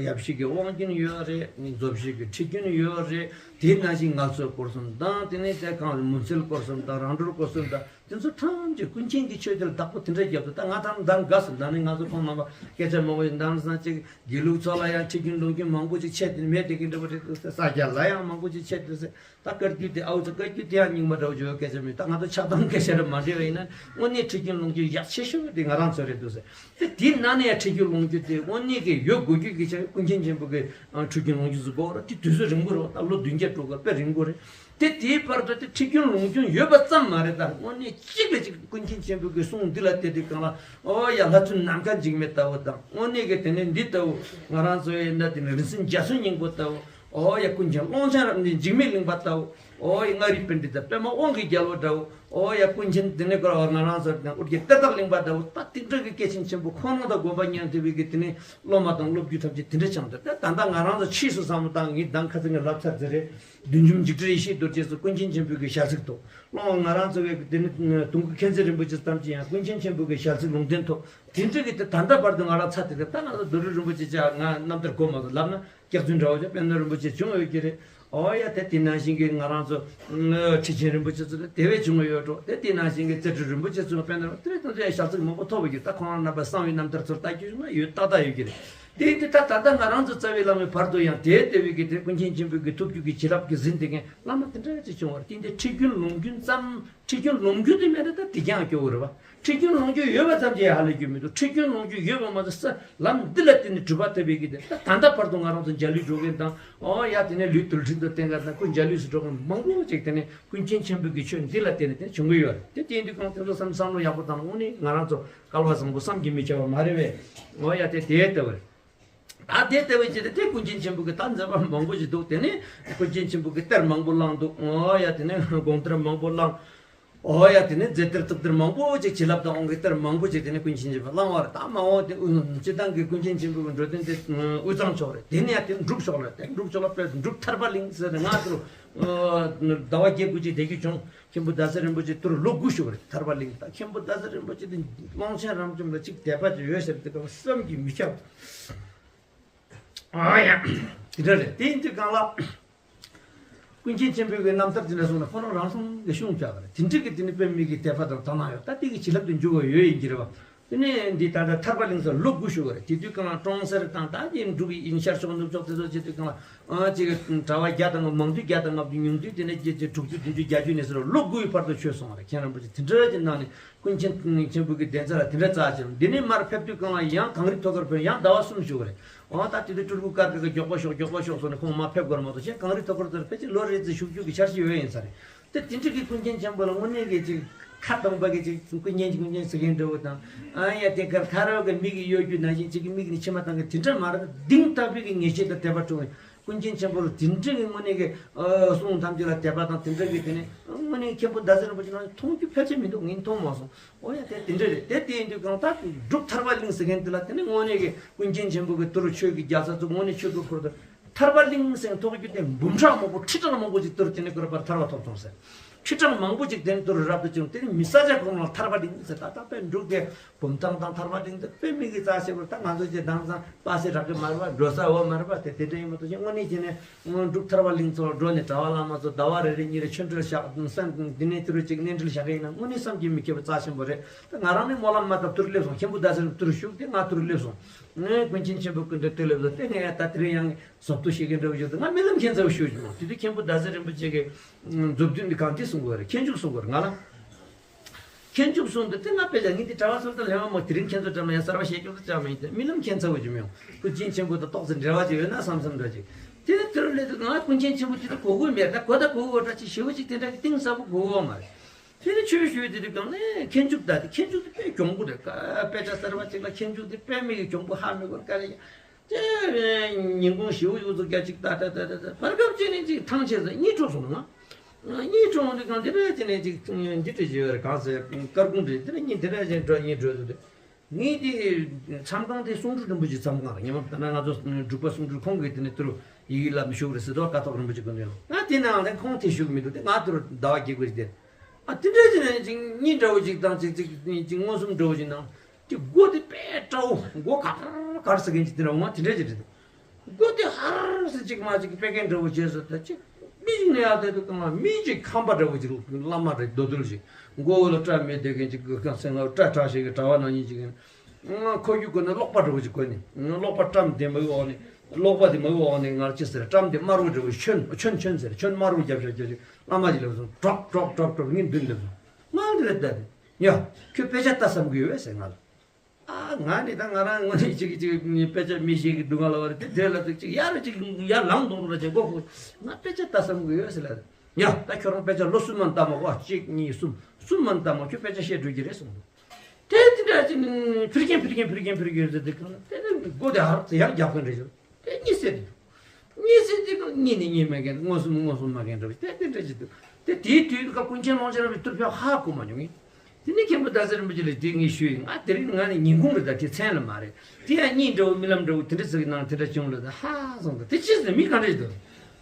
ཡབ་གཞིས་ཀྱི་དབང་རྒྱུན་ཡོད་རེད། མཛུབ་གཞིས་ཀྱི་ཁྲིད་རྒྱུན་ཡོད་རེད། དེ་ནང་བཞིན་ངལ་གསོའི་སྐོར་གསུམ་དང་དེ་ནས་དེ་གང་མུན་སེལ་སྐོར་གསུམ་དང་རང་གྲོལ་སྐོར་གསུམ་དང་དེ་ཚོ་ཐམས་ཅད་ཀུན་མཁྱེན་གྱི་ཆོས་དེ་ལ་བདག་པོ་དེ་འདྲ་བརྒྱབ་འདུག་ད་ང་ད་ལྟ་དགའ་སོང་། ད་ནི་ང་ཚོ་ཁོང་རྣམ་པ་སྐད་ཆ་མང་པོ་ཞིག་འདང་སང་ཅིག་དགེ་ལུགས་ཚོ་ལ་ཡང་ཁྲིད་རྒྱུན་ལུང་རྒྱུན་མང་པོ་ཅིག་ཆད་དེ་མེད་དེ་གི་འདྲ་པོ་རེད་འདུག་ཟེར། ས་སྐྱ་ལ་ཡང་མང་པོ་ཅིག་ཆད་དེ་ཟེར། ད་བཀའ་བརྒྱུད་དེ་ཨའུ་ཚོ་བཀའ་བརྒྱུད་དེ་ཡང་རྙིང་མ་འདྲ་བོ་བརྗོད་སྐད་ཆ་མེད། ད་ང་ཚོ་ཆགས་སྡང་སྐད་ཆ་རེ་མ་འདྲེས་པ་ཡིན་ན་དངོས་གནས་ཁྲིད་རྒྱུན་ལུང་རྒྱུན་ཡག་ཆེ་ཤོས་དེ་ང་རང་ཚོ་རེད་འདུག་ཟེར། དེ་དེའི་ནང་ནས་ཡང་ཁྲིད་རྒྱུན་ལུང་རྒྱུན་དེ་དངོས་གནས་ཀྱི་ཡོད་དགོས་རྒྱུ་གི་ཆ་ཀུན་མཁྱེན་ཆེན་པོ་གི་ཁྲིད་རྒྱུན་ལུང་རྒྱུན་ཟེར་དགོས་རེད། དེ་དུས་ཚོད་རིང་པོ་རེད་བ། ད་ལོ་བདུན་བརྒྱ་དྲུག་བརྒྱ་དཔེ་རིང་པོ་རེད། དེ་དེའི་བར་དུ་དེ་ཁྲིད་རྒྱུན་ལུང་རྒྱུན་ཡོད་པ་ཙམ་མ་རེད། ད་དངོས་གནས་གཅིག་ལ་གཅིག་ཀུན་མཁྱེན་ཆེན་པོ་གི་གསུང་འདི་ལ་བལྟས་དུས་སྒང་ལ་ཨོ་ཡ་ལྷ་ཚུལ་ནམ་མཁའ་འཇིགས་མེད་ལྟ་བུ་དང་དངོས་གནས་ཀྱི་དེ་ནས་འདི་ལྟ་བུ་ང་རང་ཚོའི་ཡིན་ན་དེ་ནས་རིན་ཆེན་འཇའ་ཚོན་སྙིང་པོ་ལྟ་བུ། ཨོ་ཡ་ཀུན་མཁྱེན་ཀློང་ཆེན་རབ་འབྱམས་འཇིགས་མེད་གླིང་པ་ལྟ་བུ། ཨོ་ཡ་མངའ་རིས་པཎྜི་ཏ་པདྨ་དབང་གི་རྒྱལ་པོ་འདྲ་བོ། ཨོ་ཡ་ཀུན་མཁྱེན་དེ་ནས་ཁོ་རང་ང་རང་ཚོ་དང་ཨུ་རྒྱན་གཏེར་བདག་གླིང་པ་འདྲ་བོ། ད་དེ་འདྲ་གི་སྐྱེས་ཆེན་ཆེན་པོ་ཁོང་རང་དང་དགོན་པ་མཉམ་དུ་བའི་གི་དེ་ནས་སློབ་མ་དང་སློབ་བརྒྱུད་ཐམས་ཅད་དེ་འདྲ་བྱུང་འདུག་ད་ད་ལྟ་ང་རང་ཚོ་ཕྱིས་སུ་བསམ་བློ་བཏང་ངས་ད་ཁ་སང་ངས་ལབ་ཚར་ཟེར་རེད། བདུད་འཇོམས་འཇིགས་བྲལ་ཡེ་ཤེས་རྡོ་རྗེ་སོགས་ཀུན་མཁྱེན་ཆེན་པོའི་གི་ཞལ་གཟིགས་ཐོག་སློབ་མ་ང་རང་ཚོ་བའི་གི་དེ་ནས་དུང་སྐུ་མཁྱེན་བརྩེ་རིན་པོ་ཆེ་ཙམ་གྱིས་ཡང་ཀུན་མཁྱེན་ཆེན་པོའི་གི་ཞལ་གཟིགས་ལུང་བསྟན་ཐོག་དེ་འདྲ་གི་དེ་ད་ལྟ་བར་དུ་ང་རང་ཚར་དེ་གི་ད་ང་ཚོ་རྡོ་རི་རིན་པོ་ཆེ་ཅག་ང་རྣམ་ཐར་གོ་མ་སོང་ལབ་ན། སྐྱག་རྫུན་འདྲ་བོ་ཅིག་དཔལ་ནོར་རིན་པོ་ཆེ་བྱུང་ཡོད་ཀྱི་རེད། ཨོ་ཡ་དེ་དེ་ནང་བཞིན་གྱི་ང་རང་ཚོ་ཁྲི་ཆེན་རིན་པོ་ཆེ་ཚོ་དེ་བས་བྱུང་ཡོད་འགྲོ། དེ་དེ་ནང་བཞིན་གྱི་རྩེ་སྤྲུལ་རིན་པོ་ཆེ་ཚོ་དཔལ་ནོར་དེ་རེད། དེ་ཚོ་ཡང་ཞལ་གཟིགས་མང་པོ་ཐོབ་ཡོད་ཀྱི། ད་ཁོང་རྣམ་པ་གསང་བའི་རྣམ་ཐར་ཚོར་ལྟ་རྒྱུ་ན་ཡོད་ཏག་ཏག་ཡོད་ཀྱི་རེད། དེ་དེ་ད་ད་ལྟ་ང་རང་ཚོ་རྩ་བའི་བླ་མའི་བར་དུ་ཡང་དེ་དེ་བས་ཀྱི་དེ་ཀུན་མཁྱེན་ཆེན་པོའི་གི་ཐུགས་རྒྱུད་ཀྱི་བྱིན་རླབས་ཀྱི་ཟིན་དེ་མཁན་བླ་མ་དེ་འདྲ་ཅིག་བྱུང་བར་བརྟེན་ཏེ་ཁྲིད་རྒྱུན་ལུང་རྒྱུན་ཙམ། ཁྲིད་རྒྱུན་ལུང་རྒྱུན་དེ་མེད་ན་ད་དེ་རྐྱང་སྐྱོ་བོ་རེད་བ། ཁྲིད་རྒྱུན་ལུང་རྒྱུན་ཡོད་པ་ཙམ་གྱིས་ཧ་ལས་རྒྱུ་མི་འདུག་ཁྲིད་རྒྱུན་ལུང་རྒྱུན་ཡོད་པ་མ་ཟད་ས་ལམ་འདི་ལ་བརྟེན་ནས་གྲུབ་པ་ཐོབ་པའི་གི་དེ་ད་ད་ལྟ་བར་དུ་ང་རང་ཚོ་འཇའ་ལུས་འགྲོ་མཁན་དང་། ཨོ་ཡ་དེ་ནས་ལུས་རྟུལ་ཕྲན་དུ་བསྟེན་མཁན་དང་སྐུ་འཇའ་ལུས་སུ་འགྲོ་མཁན་མང་པོ་ཅིག་དེ་ནས་ཀུན་མཁྱེན་ཆེན་པོའི་གི་ཆོས་འདི་ལ་བརྟེན་ནས་དེ་བྱུང་གི་ཡོད་རེད། དེ་དེ་ཡིན་དུས་གང་དེ་ཚོ་བསམ་བསམ་བློ་ཡག་པོ་བཏང་ན་དངོས་གནས་ང་རང་ཚོ་སྐལ་བ་བཟང་པོ་བསམ་གྱིས་མི་ཁྱབ་པ་མ་རེད་པས། ཨོ་ཡ་དེ་དེ་ལྟ་བུ་རེད། ད་དེ་ལྟ་བུའི་ཆེད་དུ་དེ་ཀུན་མཁྱེན་ཆེན་པོ་གི་ད་མཛད་པ་མང་པོ་ཞིག་འདུག་དེ་ནས་ཀུན་མཁྱེན་ཆེན་པོ་གི་གཏེར་མང་པོ་བླངས་འདུག་ཨོ་ཡ་དེ་ནས་དགོངས་གཏེར་མང་པོ་བླངས། ཨོ་ཡ་དེ་ནས་རྫས་གཏེར་གཙུག་གཏེར་མང་པོ་ཅིག་བྱིན་རླབས་དང་དབང་གི་གཏེར་མང་པོ་ཅིག་དེ་ནས་ཀུན་མཁྱེན་ཆེན་པོ་བླངས་པ་རེད། ད་མ་འོངས་དེ་དབུས་སྤྱི་བཏང་གི་ཀུན་མཁྱེན་ཆེན་པོ་གི་འགྲོ་དོན་དེ་དབུས་གཙང་ཕྱོགས་རེད། དེ་ནས་ཡང་དེ་འབྲུག་ཕྱོགས་ལ་དེ་འབྲུག་ཕྱོགས་ལ་དཔེ་འབྲུག་ཐར་པ་གླིང་ཟེར་ནས་ང་ཚོ་ཟླ་བ་བརྒྱད་དགུ་ཅིག་བསྡད་རྒྱུ་བྱུང་། མཁན་པོ་ཟླ་ཟེར་རིན་པོ་ཆེ་དུར་ལོ་དགུ་བཞུགས་པ་རེད། ཐར་པ་གླིང་ད་མཁན་པོ་ཟླ་ཟེར་རིན་པོ་ཆེ་དེ་ཀློང་ཆེན་རབ་འབྱམས་ལ་གཅིག་དད་པ་ཅིག་ཡོད་ཟེར་དེ་ག་བསམ་གྱིས་མི་ཁྱབ། ཨ་ཡ། དེ་འདྲ་རེད། དེ་ཡིན་དུས་གང་ལ། ཀུན་མཁྱེན་ཆེན་པོའི་གི་རྣམ་ཐར་དེ་འདྲ་སོང་ན་ཁོ་རང་རང་སོང་གི་ཤུང་བྱ་ག་རེད། དེ་འདྲ་གི་དེ་ནི་དཔེ་མི་གི་དད་པ་དང་དག་སྣང་ཡོད། ད་དེ་གི་བྱིན་རླབས་དེ་འཇུག་པ་ཡོད་ཡིན་གྱི་རེད་བ། དེ་ནས་འདི་ད་ལྟ་ཐར་པ་གླིང་ས་ལོ་དགུ་བཞུགས་པ་རེད། དེ་དུས་གང་ལ་ཀྲོང་གསར་དང་ད་ནི་འབྲུག་གི་ཨིན་ཤར་ཕྱོགས་ནུབ་ཕྱོགས་དེ་ཚོ་བྱེད་དུས་གང་ལ་ཅིག་གྲྭ་པ་བརྒྱ་དང་མང་དུས་བརྒྱ་དང་ལྔ་བཅུ་ཉུང་དུས་དེ་ནས་བརྒྱད་ཅུ་དྲུག་ཅུ་བདུན་ཅུ་བརྒྱད་ཅུ་ནས་ཟེར་ལོ་དགུའི་བར་དུ་ཆོས་གསུངས་པ་རེད། མཁན་རིན་པོ་ཆེ་དེ་འདྲ་གྱི་ནང་ནས་ཀུན་མཁྱེན་ཆེན་པོ་གི་གདན་ས་ལ་དེ་འདྲ་རྩ་ཆེན་འདི་ནས་མར་ཕེབས་དུས་གང་ལ་ཡང་གངས་རི་ཐོག་ཁར་ཕེབས། ཡང་ཟླ་བ་གསུམ་བཞུགས་པ་རེད། འོ་ད་དེ་དུས་སྤྲུལ་སྐུ་ཀར་ཀ་གི་མགྱོགས་པོ་ཤོག་མགྱོགས་པོ་ཤོག་སོགས་ནས་ཁོང་མར་ཕེབས་དགོས་རེད་མ་གཏོགས་གཞན་གངས་རི་ཐོག་ཁར་ཚུར་ཕལ་ཆེར་ལོ་རེ་ཙམ་བཞུགས་རྒྱུ་གི་འཆར་གཞི་ཡོད་ཡིན་ས་རེད། དེ་དེ་འདྲ་གི་ཀུན་མཁྱེན་ཆེན་པོ་ལ་དངོས་གནས་ཀྱི་ཅིག་ཁ་སྟོང་པ་གི་ཅིག་ཀུན་མཁྱེན་ཀུན་མཁྱེན་ཟེར་མཁན་འདྲ་བོ་དང་། ཨ་ཡ་དེ་གར་ཐར་བ་གི་མིག་གིས་གཡོ་རྒྱུ་ནང་བཞིན་ཅིག་གི་མིག་ནས་མཆི་མ་བཏང་གི་དེ་འདྲ་མ་རེད། གཏིང་དག་པའི་གི་ངེས་ཤེས་དང་དད་པ་སྤྲོ་བའི་ཀུན་མཁྱེན་ཆེན་པོ་ལ་དེ་འདྲ་གི་དངོས་གནས་ཀྱི་གསུང་ཐམས་ཅད་ལ་དད་པ་དང་དེ་འདྲ་གི་དེ་ནས་དངོས་གནས་མཁན་པོ་ཟླ་ཟེར་རིན་པོ་ཆེ་ནང་མཐོང་རྒྱུ་ཕལ་ཆེར་མི་འདུག་ངས་མཐོང་མ་སོང་། འོ་ཡ་དེ་དེ་འདྲ་རེད། དེ་དེ་ཡིན་དུས་གང་ལྟར་འབྲུག་ཐར་པ་གླིང་ཟེར་མཁན་དེ་ལ་དེ་ནས་དངོས་གནས་ཀྱི་ཀུན་མཁྱེན་ཆེན་པོ་གི་དུར་ཆོས་ཀྱི་རྒྱལ་ས་ཚོ་དངོས་གནས་ཆོས་ཀྱི་ཁུར་དུ་ཐར་པ་གླིང་ཟེར་ཐོགས་རྒྱུ་དེ་འབུམ་ཕྲག་མང་པོ་ཁྲི་ཕྲག་མང་པོ་ཅིག་དུར་དེ་ནས་ཁོ་ར་པར་ཐར་པ་ཐོབ་སོང་ཟེར། ཁྲི་ཕྲག་མང་པོ་ཅིག་དེ་ནས་དུར་རབ་ཏུ་བྱུང་། དེ་ནས་མི་ས་ཆ་གང་ལ་ཐར་པ་གླིང་ཟེར། ད་ལྟ་དཔེ་འབྲུག་དེ་བུམ་ཐང་དང་ཐར་པ་གླིང་དེ་དཔེ་མི་གི་རྩ་ཆེ་བར་ད་ང་ཚོ་ཅེ་དང་ཚང་པ་སེ་རག་གི་མ་རེད་པ། འགྲོ་ས་འོ་མ་རེད་པ། དེ་དེ་འདྲ་ཡིན་མ་གཏོགས་ཅེ་དངོས་གནས་བྱས་ནས་འབྲུག་ཐར་པ་གླིང་ཚོ་འགྲོ་ནས་གྲྭ་པ་བླ་མ་ཚོ་ཟླ་བ་རེ་རེ་གཉིས་རེ་ཆོས་འབྲེལ་བཞག་སེམས་འདི་ནས་དུ་རུ་ཅིག་གནས་འབྲེལ་བཞག་གི་ཡིན་ན་དངོས་གནས་བསམ་གྱིས་མི་ཁྱབ་པའི་རྩ་ཆེན་པོ་རེད། ད་ང་རང་ནི་སྨོན་ལམ་མ་བཏབ་དུར་སླེབས་སོང་། མཁན་པོ་ཟླ་ཟེར་དུར་བཞུགས་ཏེ་ང་དུར་སླེབས་སོང་། ངས་ཀུན་མཁྱེན་ཆེན་པོ་སྐུ་མདུན་དུ་སླེབས་སོང་། དེ་ངས་ད་དེ་རིང་ཡང་ཟབ་ཏུ་ཤེས་མཁན་འདྲ་བོ་ཞིག་འདུག་ང་རྨི་ལམ་མཁྱེན་ཚ་བོ་ཞུ་རྒྱུ་མོ། དེ་དུས་མཁན་པོ་ཟླ་ཟེར་རིན་པོ་ཆེ་གིས་མཛུབ་སྟོན་འདི་གང་དེ་གསུང་དགོས་རེད། མཁས་འཇུག་གསུང་དགོས་རེད་ང་ལ། མཁས་འཇུག་གསུང་དུས་དེ་ང་དཔེ་ཆ་ངས་འདི་གྲྭ་པ་ཚོ་དང་ལེན་པ་མོ་དེ་རིང་ཁྱེད་ཚོ་འདྲ་མ་ཡང་གསར་པ་བཤད་རྒྱུ་དང་ཅང་མ་ཡིན་ཏེ་རྨི་ལམ་མཁྱེན་ཚ་བོ་ཅིག་མི་ཡོང་། ཀུན་མཁྱེན་ཆེན་པོ་དང་ཏོག་ཙམ་འབྲེལ་བ་ཅིག་ཡོད་ན་བསམ་བསམ་འདྲ་ཅིག་དེ་ནས་དེ་རུ་སླེབས་དུས་ང་ཀུན་མཁྱེན་ཆེན་པོ་དེ་དུས་གོ་གོ་མེད། ད་གོ་ད་གོ་གོ་འདྲ་ཅིག་ཞེ་པོ་ཅིག་དེ་འདྲ་གི་གཏིང་ཟབ་པོ་གོ་གོ་མ་རེད། དེ་ནས་ཆོས་ཞུས་དེ་དུས་གང་ནས་མཁས་འཇུག་ད་དེ་མཁས་འཇུག་དེ་དཔེ་གྱོང་པོ་རེད། དཔེ་ཆ་གསར་པ་ཅིག་ལ་མཁས་འཇུག་དེ་དཔེ་མི་གི་གྱོང་པོ་ཧ་མི་གོ་དཀའ་ལས་ཡ། དེ་ཉིན་གུང་ཞེ་པོ་ཞེ་པོ་ཚོ་རྒྱ་ཅིག་ད་ད་ད་ད་ད་བར་སྐབས་ཅིག་ནས་ཅིག་ཐང་ཆད་ཟེར་གཉིད་བྲོ་སོང་ང་། གཉིད་བྲོ་འོང་དུས་གང་དེ་འདྲ་ཅིག་ནས་ཅིག་འདི་འདྲ་ཞིག་ཡོད་རེད། གང་ཟེར་དཀར་ཁུང་འདྲ་དེ་འདྲ་གཉིད་དེ་འདྲ་ཅིག་བྲོ་གཉིད་བྲོ་འདུག་དེ་ངས་དེ་མཚམས་ཁང་དེ་གསུང་སྤྲུལ་རིན་པོ་ཆེ་མཚམས་ཁང་རེད། ཉི་མ་ད་ན་ང་ཚོ་འབྲུག་པ་གསུང་སྤྲུལ་ཁོང་གིས་དེ་ནས་དུ་རུ་ཡི་གེ་བླ་མ་བཞུགས་རེད་ཟེར་དུས་ཀ་ཐོག་རིན་པོ་ཆེ་ཀུན་ལྡན་ང་དེ་ནའང་དེ་ཁོང་དེ་བཞུགས་མི་འདུག་དེ་ང་དུ་རུ་ཟླ་བ་བརྒྱད་དགུ་ཞིག་དེ་ཨ་དེ་འདྲ་ཅིག་ནས་ཅིག་གཉིད་འདྲ་བོ་ཅིག་དང་ཅིག་ཅིག་ཅིག་མངོན་སུམ་འདྲ་བོ་ཅིག་ནང་། དེ་མགོ་དེ་དཔེ་སྐྲ་བོ་མགོ་གར་གར་ཟེར་མཁན་ཅིག་དེ་འདྲ་འོང་བ་དེ་འདྲ་ཅིག་རེད། མགོ་དེ་ཧར་ཟེར་ཅིག་མ་ཅིག་པད་སྐད་འདྲ་བོ་བྱས་སོ། ད་ཅིག་མི་ཞིག་ནས་ཡར་དེ་དུ་གང་ལ་མི་ཅིག་ཁམས་པ་འདྲ་བོ་ཅིག་བླ་མ་རེད། རྡོ་རྡོལ་ཅིག་མགོ་བོ་ལ་སྐྲ་མེད་དེ་མཁན་ཅིག་གི་གང་སེང་ལ་སྐྲ་གྲགས་ཤིག་གི་གྲྭ་པ་ནང་བཞིན་ཅིག་ཡིན། ཁོ་རྒྱུག་དགོས་ན་གློག་པ་འདྲ་བོ་ཅིག་གོན་ནས་གློག་པ་བཀྲམ་དེ་མ་བུ་འོག་ནས་གློག་པ་དེ་མ་བུ་འོག་ནས་ངར་ཅི་ཟེར་བཀྲམ་དེ་དམར་བོ་འདྲ་བོ་ཆོན་ཆོན་ཆོན་ཟེར་ཆོན་དམར་བོ་རྒྱབ་ཤག་རྒྱབ་ཤག་བླ་མ་ཅིག་ལབ་སོང་། གྲོག་གྲོག་གྲོག་གྲོག་ངས་མདུན་སླེབས་སོང་། ང་འདི་ལ་བསྡད་དེ་ཡ་ཁྱོད་དཔེ་ཆ་ལྟ་བསམ་གི་ཡོད་ཟེར་ང་ལ། ཨ་ང་ནི་ད་ང་རང་ངོ་ནས་ཅིག་ཅིག་དཔེ་ཆ་མི་ཤེས་ཀྱི་སྡུག་བསྔལ་བ་རེད། དེ་དེ་ལ་ཅིག་ཅིག་ཡར་ཅིག་ཡར་ལངས་དོང་རུ་ལ་ཅིག་མགོ་ཁུག་ང་དཔེ་ཆ་ལྟ་བསམ་གི་ཡོད་ཟེར་ལ། ཡ་ད་ཁྱོད་རང་དཔེ་ཆ་ལོ་གསུམ་མ་ལྟ་མ་གོ་གཅིག་གཉིས་གསུམ་གསུམ་མ་ལྟ་མ་ཁྱོད་དཔེ་ཆ་ཤེས་འགྲོ་གི་རེད་གསུངས་འདུག་དེ་དེ་འདྲ་ཅིག་ཕིར་གྱིན་ཕིར་གྱིན་ཕིར་གྱིན་ཕིར་གྱིན་ཟེར་དེ་གང་དེ་ནི་མགོ་དེ་ཧར་ཡར་རྒྱབ་མཁན་རེད་ཤག་དེ་གཉིད་སད་དེ། གཉིད་སད་དེ་གཉིད་ནི་གཉིད་མ་མཁན། མངོན་སུམ་མངོན་སུམ་མ་མཁན་འདྲ་བ་དེ་དེ་འདྲ་ཅིག་འདུག་དེ་དེའི་དུས་ཀ་ཀུན་མཁྱེན་ཀློང་ཆེན་རབ་ཀྱི་ཐུགས་ཕན་ཧ་གོ་མ་མྱོང་ངས། དེ་ནས་མཁན་པོ་ཟླ་ཟེར་རིན་པོ་ཆེ་ལ་དེ་ངས་ཞུས་ཡིན། ང་དེ་རིང་ང་ནི་ཉིན་གུང་རེད། ད་དེ་མཚན་ལ་མ་རེད། དེ་ཡང་གཉིད་འདྲ་བོ་རྨི་ལམ་འདྲ་བོ་དེ་འདྲ་ཟེར་གི་ནང་དེ་འདྲ་བྱུང་ལ། ད་ཧ་སོང་། ད་དེ་ཅི་ཟེར། མི་ག་འདྲ་ཞིག་འདུག་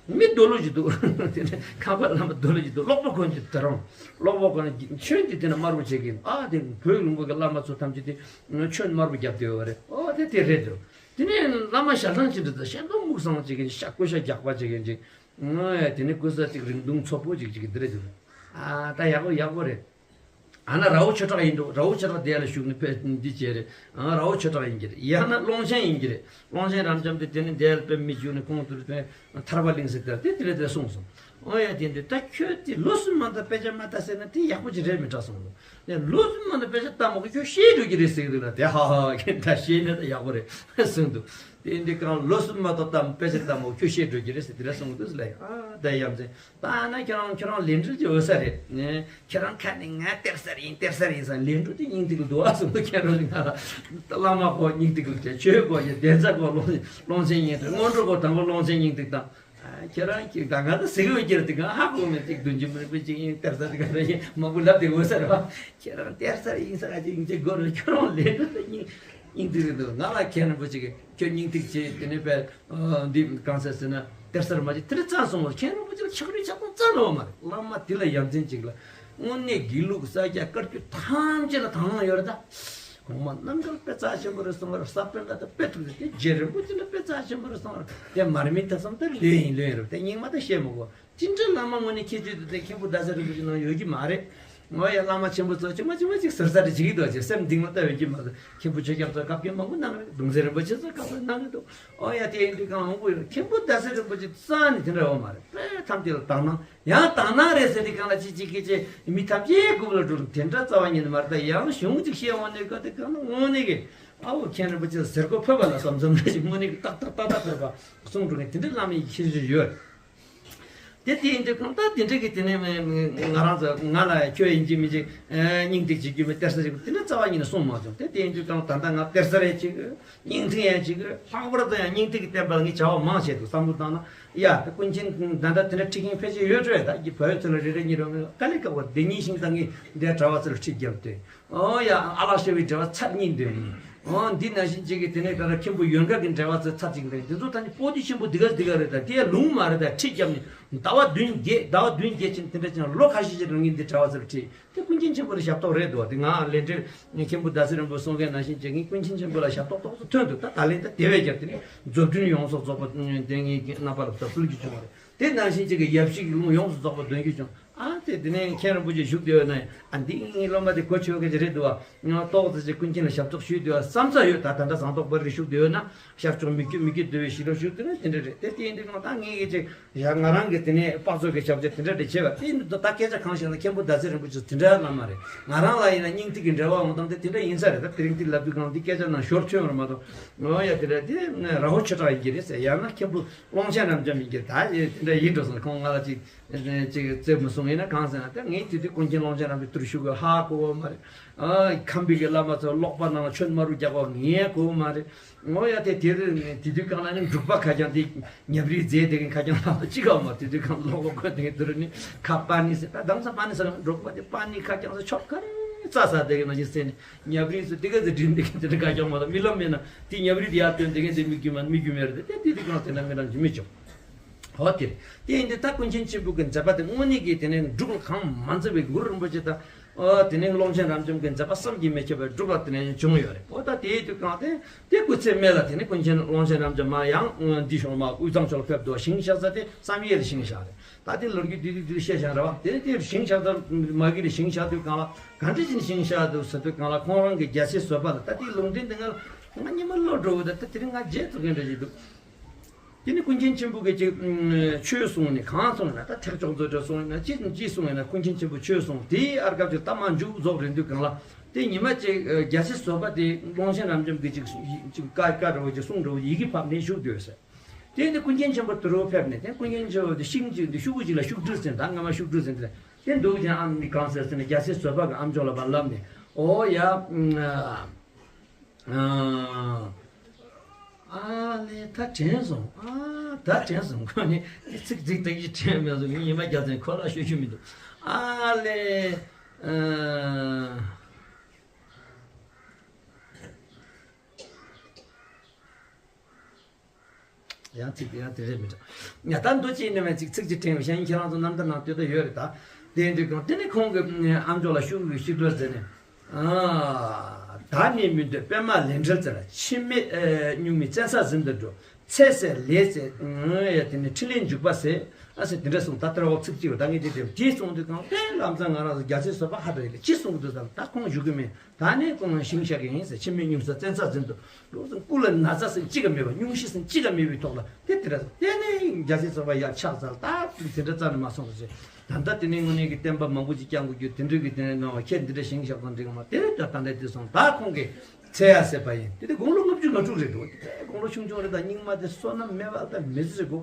མི་རྡོ་ལུག་ཅིག་འདུག་དེ་ནས་ཁང་པ་ལམ་པ་རྡོ་ལུག་ཅིག་འདུག་གློག་པོ་གོན་གྱི་ད་རུང་། གློག་པོ་གོན་ནས་མཆོད་དེ་དེ་ནས་དམར་པོ་བྱེད་ཀྱིན། ཨ་དེ་བོད་ལུང་པ་གི་བླ་མ་ཚོ་ཐམས་ཅད་དེ་མཆོད་དམར་པོ་རྒྱབ་བསྡད་ཡོད་རེད། ཨོ་དེ་དེ་རེད་འདུག་དེ་ནས་བླ་མ་ཞལ་ཐང་ཅིག་འདྲ་ད་ཤེས་རྟོགས་མུག་སང་ཅིག་གིན་ཤ་ཀུ་ཤ་རྒྱག་པ་ཅིག་གིན་ཅིག་ཨོ་ཡ་དེ་ནས་ཀུ་ས་ཅིག་རིང་ཐུང་ཚོ་པོ་ཅིག་ཅིག་འདི་རེད་འདུག་ཨ་ད་ཡག་པོ་ཡག་པོ་རེད། ཨ་ན་ར་བོ་ཆོས་གྲགས་ཡིན་འགྲོ། ར་བོ་ཆོས་གྲགས་དེ་ལ་བཞུགས་ནས་ཕེ་འདི་བྱས་རེད། ཨ་ར་བོ་ཆོས་གྲགས་ཡིན་གྱི་རེད། ཡང་ན་ཀློང་ཆེན་ཡིན་གྱི་རེད། ཀློང་ཆེན་རབ་འབྱམས་དེ་དེ་ནི་འདས་ལ་དཔེ་མི་བཞུགས་ནས་ཁོང་དུ་དཔེ་ཐར་པ་གླིང་ཟེར་དེ་དེ་དེ་རེད་དེ་གསུངས་སོང་། ཨོ་ཡ་དེ་འདྲ་ད་ཁྱོད་དེ་ལོ་གསུམ་མ་གཏོགས་དཔེ་ཆ་མ་ལྟ་ཟེར་ན་དེ་ཡག་པོ་ཅིག་རེད་མི་འདྲ་གསུངས་འདུག་ལོ་གསུམ་མ་གཏོགས་དཔེ་ཆ་ལྟ་མ་གོ་ཁྱོད་ཤེས་འགྲོ་གི་རེད་ཟེར་གི་འདུག་ལ། དེ་ཧ་ཧ་ཧ་ཁྱེད་ད་ཤེས་ན་ད་ཡག་པོ་རེད་གསུངས་འདུག་དེ་འདྲ་གང་ལོ་གསུམ་མ་གཏོགས་ལྟ་དཔེ་ཆ་ལྟ་མ་གོ་ཁྱོད་ཤེས་འགྲོ་གི་རེད་ཟེར་དེ་འདྲ་གསུངས་འདུག་ཟེར་ལ། ཡ་ཨ་ད་ཡ་མཚན་ད་ན་ཁྱེད་རང་ཁྱེད་རང་ལས་འབྲེལ་གྱི་འོད་ས་རེད། ཁྱེད་རང་ཁ་ནས་ང་གཏེར་གསར་ཡིན་གཏེར་གསར་ཡིན་ཟེར་ལས་འབྲེལ་དེ་སྙིང་ཐིག་ལ་འདུག་ཨ་གསུངས་འདུག་ཁྱེད་རང་ང་ལ་བླ་མ་གོ་སྙིང་ཐིག་ལ་བྱས། ཆོས་གོ་ཡ་བདེན་རྩ་གོ་ཀློང་ཀློང་ཆེན་སྙིང་ཐིག་སྔོན་འགྲོ་གོ་དང་པོ་ཀློང་ཆེན་སྙིང་ཐིག་དང་། ཁྱེད་རང་གིས་ད་ང་ད་ཟིག་བའི་སྐྱེར་དེ་གང་ཧ་གོ་མེད་ཅིག་བདུན་ཅུ་མི་རིགས་པའི་ཅིག་ཡིན་གཏེར་གསར་དེ་ག་རེ་ཡིན་མང་པོ་ལབ་དེ་འོད་ས་རེད་བ། ཁྱེད་རང་གཏེར་གསར་ཡིན་ས་ག་ཅིག་ཡིན་ཅིག་གོ་རེད། ཁྱོད་རང་ལས་འགྲོ་དེ་སྙིང་སྙིང་ཐིག་རེད་འདུག་ང་ལ་མཁན་རིན་པོ་ཆེ་གིས་ཁྱོད་སྙིང་ཐིག་བྱས་དེ་ནས་པས་འདི་གང་ཟེར་ཟེར་ན་གཏེར་གསར་མ་ཅིག་དེ་རིང་རྩ་སོང་བ། མཁན་རིན་པོ་ཆེ་ལ་ཆགས་རུས་ཆགས་སྟངས་རྩ་ནོར་མ་རེད། བླ་མ་དེ་ལ་ཡ་མཚན་ཅིག་ལ་དངོས་གནས་དགེ་ལུགས་ས་སྐྱ་བཀའ་བརྒྱུད་ཐམས་ཅད་ལ་དང་བླངས་ཡོད་རེད་ད། གོང་མ་རྣམ་རྒྱལ་དཔེ་རྩ་ཆེན་པོ་རེད་གསུངས་པ་རེད། ས་པཎ་ད་ལྟ་དཔེ་ཐུག་རེད་དེ། རྗེ་རིན་པོ་ཆེ་ལ་དཔེ་རྩ་ཆེན་པོ་རེད་གསུངས་པ་རེད་དེ། མར་མེ་མཐའ་མཚམས་ལྟར་ལོས་ཡིན་ལོས་ཡིན་རེད་དེ། རྙིང་མ་ད་བཤད་མི་དགོས། དེ་འདྲ་བླ་མ་དངོས་གནས་ཁྱད་ཆོས་དེ་དེ་མཁན་པོ་ཟླ་ཟེར་རིན་པོ་ཆེ་ནང་ཡོད་ཀྱི་མ་རེད། ངོ་ཡ་བླ་མ་ཆེན་པོ་ཚོ་ཅིག་མ་ཅིག་མ་ཅིག་ཟུར་ཟ་རེ་བྱེད་ཀྱི་འདུག་ཅེས་སེམས་གཏིང་ལ་ལྟ་ཡོད་ཀྱི་མ་རེད། མཁན་པོ་ཆོས་སྐྱབས་ཚོ་བཀའ་བཀྱོན་མང་པོ་གནང་རེད། གདུང་སྲས་རིན་པོ་ཆེ་ཚོ་བཀའ་བཀྱོན་གནང་རེད་འདུག་ཨོ་ཡ་དེ་ཡིན་དུས་གང་མང་པོ་ཡོད། མཁན་པོ་ཟླ་ཟེར་རིན་པོ་ཆེ་རྩ་ནས་དེ་འདྲ་ཡོད་མ་རེད། དཔེ་ཐམས་ཅད་ལ་དག་སྣང་། ཡང་དག་སྣང་རེད་ཟེར་དུས་གང་ལ་ཅི་ཅི་སྐད་ཆ་མི་ཐམས་ཅད་རྐུབ་ལ་འགྲོ་རུ་དེ་འདྲ་རྩ་བ་ཉིད་ནས་མ་རེད། ད་ཡང་གཞུང་ཅིག་བཤད་འོང་ནས་ག་དེ་གང་ན་དངོས་གནས་ཀྱི་ཨ་བོ་མཁན་རིན་པོ་ཆེ་ཟེར་གོ་ཕོད་པ་ལ་བསམ་བསམ་རེ་ཞིག་དངོས་གནས་ཀྱི་ཏག་ཏག་ཏག་ཏག་ཕོད་པ་གསུང་འགྲོ་མཁན་དེ་འདྲ་བླ་མའི་ཁྱད་ཆོས་ཡོད། དེ་དེ་ཡིན་དུས་གང་ལྟར་དེ་འདྲ་གི་དེ་ནས་ང་རང་ཚོ་ང་ལ་ཁྱོད་ཡིན་གཅིག་མིན་གཅིག་སྙིང་ཐིག་བྱེད་རྒྱུ་མེད་གཏེར་གསར་ཞིག་དེ་འདྲ་རྩ་བ་ཉིད་ནས་གསུངས་མ་བྱུང་། དེ་དེ་ཡིན་དུས་གང་ད་ལྟ་ང་གཏེར་གསར་ཡང་བྱེད་དགོས། སྙིང་ཐིག་ཡང་བྱེད་དགོས། ལྷག་པར་དུ་ཡང་སྙིང་ཐིག་གི་བསྟན་པ་ལ་ངས་བྱ་བ་མང་བྱས་འདུག་བསམ་བློ་བཏང་ན། ཡ་ད་ཀུན་མཁྱེན་ད་ལྟ་དེ་འདྲ་ཁྲིད་མཁན་ཕལ་ཆེར་ཡོད་འགྲོ། ཡ་ད་ཀྱི་བོད་ཚོ་ལ་རེ་རེ་གཉིས་རེ་དཀའ་ལས་ཁག་པོ་འདི་གཉིས་ཤིང་ད་ངས་འདིའི་གྲྭ་བ་ཚོ་ལ་ཁྲིད་རྒྱབ་སྟེ། ཨོ་ཡ་ཨ་ལགས་ཤོ་བའི་འབྲེལ་བ་ཚར་གཉིས་འདོན་ཡིན། ཨོ་འདི་ནང་བཞིན་གཅིག་གིས་དེ་ནས་ད་ལྟ་མཁན་པོ་ཡོན་ག་གི་འབྲེལ་བ་ཚོ་ཚར་གཅིག་འདོན། འདི་ཚོ་ད་ནི་པོ་ཏི་ཆེན་པོ་འདི་ག་འདི་ག་རེད། ད་དེ་ལུང་མ་རེད། ད་ཁྲིད་རྒྱབ་ནས་ཟླ་བ་བདུན་བརྒྱད་ཟླ་བ་བདུན་བརྒྱད་ཕྱིན་དེ་འདྲ་ཅིག་ལོ་ཁ་ཤས་ཤིག་རིང་ངས་འདི་གྲྭ་བ་ཚོ་ལ་ཁྲིད། དེ་ཀུན་མཁྱེན་ཆེན་པོ་ལ་ཞབས་ཏོག་རེད་འདུག་དེ་ང་ལས་འབྲེལ་མཁན་པོ་ཟླ་ཟེར་རིན་པོ་གསུང་མཁན་ནང་བཞིན་བྱས་ངས་ཀུན་མཁྱེན་ཆེན་པོ་ལ་ཞབས་ཏོག་ཏོག་ཙམ་ཐོན་འདུག་ད་ད་ལན་ད་དེ་བས་ཀྱང་དེ་ནས་མཛུབ་སྟོན་ཡོངས་སུ་རྫོགས་པ་དེ་ངའི་རྣམ་པ་ལ་ད་ཕུལ་རྒྱུ་བྱུང་བ་རེད། དེ་ནང་བཞིན་གཅིག་གི་ཡབ་གཞིས་ཀྱི་ལུང་ཡོངས་སུ་རྫོགས་པ་འདོན་རྒྱུ་བྱུང་། ཨ་དེ་དེ་ནས་མཁན་རིན་པོ་ཆེ་བཞུགས་བསྡད་ཡོད་ན་ཡང་ཨ་འདི་ངའི་སློབ་མ་དེ་གོ་ཆོད་མཁན་ཅིག་རེད་འདུག་བ། ང་ཏོག་ཙམ་ཅིག་ཀུན་མཁྱེན་ལ་ཞབས་ཏོག་ཞུས་བསྡད་ཡོད་བསམ་ས་ཡོད། ད་ད་ལྟ་ཟངས་མདོག་དཔལ་རི་བཞུགས་བསྡད་ཡོད་ན་ཤར་ཕྱོགས་མི་བསྐྱོད་མི་བསྐྱོད་འདུལ་བའི་ཞི་ལུ་བཞུགས་བསྡད་ན་དེ་འདྲ་རེད། དེ་དེ་ཡིན་དུས་ང་ད་ངེད་ཀྱི་ཅིག་ཡ་ང་རང་གིས་དེ་ནས་དཔག་ཚོད་ཀྱི་ཞབས་ཕྱི་དེ་འདྲ་དེ་བྱས་པ་དེ་ཡིན་དུས་ད་སྐད་ཆ་གང་བཤད་ན་མཁན་པོ་ཟླ་ཟེར་རིན་པོ་ཆེ་དེ་འདྲ་ལབ་མ་རེད། ང་རང་ལ་ཡིན་ན་སྙིང་ཐིག་གི་འབྲེལ་བ་འོང་སྟངས་དེ་དེ་འདྲ་ཡིན་ས་རེད། ད་དེ་རིང་དེ་ལབ་དུས་གང་འདི་སྐད་ཆ་ནང་ཞོར་ཐོན་བར་མ་གཏོགས་ཨོ་ཡ་དེ་འདྲ་དེ་ར་ཧོ་ཆོས་གྲགས་ཡིན་གྱི་རེད་ཟེར། ཡང་ན་མཁན་པོ་ཀློང་ཆེན་རབ་འབྱམས་ཡིན་གྱི་ད་དེ་འདྲ་ཡིན་འགྲོ་སོང་། ཁོང་ང་ལ་ཅིག་ཅིག་བརྩེ་མི་སོང་། ཡིན་ན་གང་ཟེར་ན་ད་ངས་དེ་དུས་ཀུན་མཁྱེན་ཀློང་ཆེན་རབ་འབྱམས་དུར་ཞུགས་གི་ཧ་གོ་བ་མ་རེད། ཨ་ཁམས་པའི་གི་བླ་མ་ཚོ་ཀློག་པ་ནང་ལ་ཆོས་དམར་པོ་རྒྱག་པ་ངས་གོ་བ་མ་རེད། ངོ་ཡ་དེ་དེ་རུ་དེ་དུས་གང་ལ་ནི་འབྲུག་པ་ཁ་རྐྱང་དེ་ཉབ་རིས་མཛད་དེ་གི་ཁ་རྐྱང་ལ་ཅི་ག་མ་དེ་དུས་གང་ལོག་ལོག་གོ་དེ་གི་དུ་རུ་ནི་ཁ་པ་ནི་ཟེར། ད་དམ་ས་པ་ནི་ཟེར་འབྲུག་པ་དེ་པ་ནི་ཁ་རྐྱང་ཟེར་ཆོག་ག་རེ་རྩ་ས་དེ་གི་ན་ཅི་ཟེར་ནི་ཉབ་རིས་སུ་དེ་ག་ཟེར་དྲིན་དེ་གི་དེ་ཁ་རྐྱང་མ་ད་མི་ལམ་མེད་ན་དེ་ཉབ་རིས་དེ་ཡར་སྟོན་དེ་གི་དེ་མི་རྒྱུ་མ་མི་རྒྱུ་མེད་རེད། དེ་དེ་དུས་གང་དེ་ན་མི་རང་ཅི་མི་ཆོག་ཧོ་དེ་དེ་ཡིན་དུས་ད་ཀུན་མཁྱེན་ཆེན་པོ་གི་མཛད་པ་དེ་དངོས་གནས་ཀྱི་དེ་ནས་འབྲུག་ལ་གང་མ་མཛད་པའི་གུ་རུ་རིན་པོ་ཆེ་དང་། ཨོ་དེ་ནས་ཀློང་ཆེན་རབ་འབྱམས་ཀྱི་མཛད་པ་བསམ་གྱིས་མི་ཁྱབ་པའི་འབྲུག་ལ་དེ་ནས་བྱུང་ཡོད་རེད། ཨོ་ད་དེའི་དུས་གང་དེ་དེ་སྐུ་ཚེ་སྨད་ལ་དེ་ནས་ཀུན་མཁྱེན་ཀློང་ཆེན་རབ་འབྱམས་མ་ཡང་འདི་ཤོང་མ་དབུས་གཙང་ཕྱོགས་ལ་ཕེབས་འདུག་ཞིང་གཤེགས་ས་དེ་བསམ་ཡས་ལ་ཞིང་གཤེགས་རེད། ད་དེ་ལོ་རྒྱུས་དེ་དུས་དེ་བཤད་བཞག་རེད་བ། དེ་དེ་ཞིང་གཤེགས་ས་མ་གི་ལ་ཞིང་གཤེགས་དུས་གང་ལ་གང་འདྲ་ཞིག་ཞིང་གཤེགས་འདུག་ཟེར་དུས་གང་ལ་ཁོང་རང་གི་རྒྱལ་སྲས་བཟོད་པ་ལ་ད་དེ་ལུང་འདྲེན་དེ་ང་ང་ཉི་མ་ལོ་འགྲོ་བོ་ད་ད་དེ་རིང་ང་རྗེས་ཐུག་གིན་འདྲ་ཞིག་འདུག་དེ་ནི་ཀུན་མཁྱེན་ཆེན་པོ་གིས་ཅིག་ཆོས་གསུངས་ནས་གང་གསུངས་ན་ད་ཐེག་མཆོག་མཛོད་བྲལ་གསུངས་ན་ཅི་ཅི་གསུངས་ན་ཀུན་མཁྱེན་ཆེན་པོ་ཆོས་གསུངས་དེའི་ཨར་སྐབས་ཅིག་ད་མ་མཇུག་རྫོགས་རན་དུས་གང་ལ་དེ་ཉི་མ་ཅིག་རྒྱལ་སྲས་བཟོད་པ་དེ་ཀློང་ཆེན་རབ་འབྱམས་ཀྱིས་ཅིག་ཅིག་བཀའ་བཀའ་འདྲ་བོ་ཅིག་གསུངས་འདྲ་བོ་ཡི་གེ་ཕབ་ནས་བཞུགས་སྡོད་ཟེར། དེ་ནི་ཀུན་མཁྱེན་ཆེན་པོ་དུར་བོ་ཕེབས་ནས་དེ་ཀུན་མཁྱེན་ཆེན་པོ་དེ་ཤིང་ཅིག་འདི་ཤུག་གུ་ཅིག་ལ་ཤུག་སྦྲུལ་ཟེར་ད་སྔ་མ་ཤུག་སྦྲུལ་ཟེར་དེ་དེ་འདུག་ཀྱང་ཨམ་ནི་གང་ཟེར་ཟེར་ནས་རྒྱལ་སྲས་བཟོད་པ་གི་ཨམ་ཅོག་ལ་ཕར་ལབ་ནས་ཨོ་ཡ། ཨ་ ཨ་ལས་ད་དྲན་སོང་། ཨ་ད་དྲན་སོང་། ཁོ་ནི་ཚིག་ཚིག་ཏག་ཅིག་དྲན་མེད་སོང་། ངས་ཉི་མ་རྒྱ་ཚན་ཁོ་ལ་ཤོད་ཤོད་མི་འདུག་ཨ་ལས། ཨ། ཡང་ཚིག་དེ་ཡང་དེ་རེད་མི་འདྲ། ཡ་ད་འདུག་ཅེས་ནི་མ་ཚིག་ཚིག་ཅིག་དྲན་ཡོད་ཤག་ཁྱེད་རང་ཚོ་རྣམ་ཐར་ནང་ལྟོས་ད་ཡོད་རེད་ད། དེ་འདྲ་གང་དེ་ནི་ཁོང་གི་ཨམ་ཅོག་ལ་ཤུགས་ཀྱིས་ཤིག་ལོས་ཟེར་ནས། ཨ། བདག་ནི་མི་འདོད་པད་མ་ལས་འབྲེལ་ཟེར། འཆི་མེད་གཉུག་མའི་བཙན་ས་ཟིན་དུ་འགྲོ། ཚེ་ཟད་ལས་ཟད་ཡ་དེ་ནི་ཕྲིན་ལས་འཇུག་པ་ཟད། ཨ་ཟེར་དེ་འདྲ་གསུངས། ད་ལྟ་ར་འོག་ཚིག་གཅིག་ད་ངས་དེ་དེ་དེ་གསུངས་དུས་གང་དེ་ལམ་སང་ང་རང་ཚོ་རྒྱ་ཆེ་བཟོད་པ་ཧ་པ་ཡིན་ལ་ཅི་གསུངས་འདུག་ཟེར། ད་ཁོང་བཞུགས་གི་མེད། ད་ནི་ཁོང་ཞིང་གཤེགས་ཀྱི་ཡིན་ཟེར། འཆི་མེད་གཉུག་མའི་བཙན་ས་ཟིན་དུ་འགྲོ་ཟེར། སྐུ་ལ་ན་ཚ་ཟེར་གཅིག་ཀ་མེད་པ། སྙུང་གཞི་ཟེར་གཅིག་ཀ་མེད་པའི་ཐོག་ལ་དེ་དེ་འདྲ་དེ་ནི་རྒྱ་ཆེ་བཟོད་པ་ཡར་ཕྱག་འཚལ། ད་དེ་འདྲ་རྩ་ནས་མ་གསུངས་པ་ཟེར། ད་ལྟ་དེ་ནས་དངོས་གནས་ཀྱི་བསྟན་པ་མང་པོ་ཅིག་བསྐྱང་དགོས་རྒྱུ་དེ་འདྲ་གི་དེ་ནས་གནང་བ། ཁྱེད་འདི་འདྲ་ཞིང་གཤེགས་དང་འགྲིག་མ་དེ་ད་ད་ལྟ་དེ་སོང་། ད་ཁོང་གི་ཚེ་ཡར་ཟད་པ་ཡིན། དེ་དེ་དགུང་ལོ་ལྔ་བཅུ་ང་དྲུག་རེད་འདུག་དེ་དགུང་ལོ་ཆུང་ཆུང་རེད། ད་སྙིགས་མ་དེ་བསོད་ནམས་མེད་པ་ད་མི་ཚེ་རེད་གོ།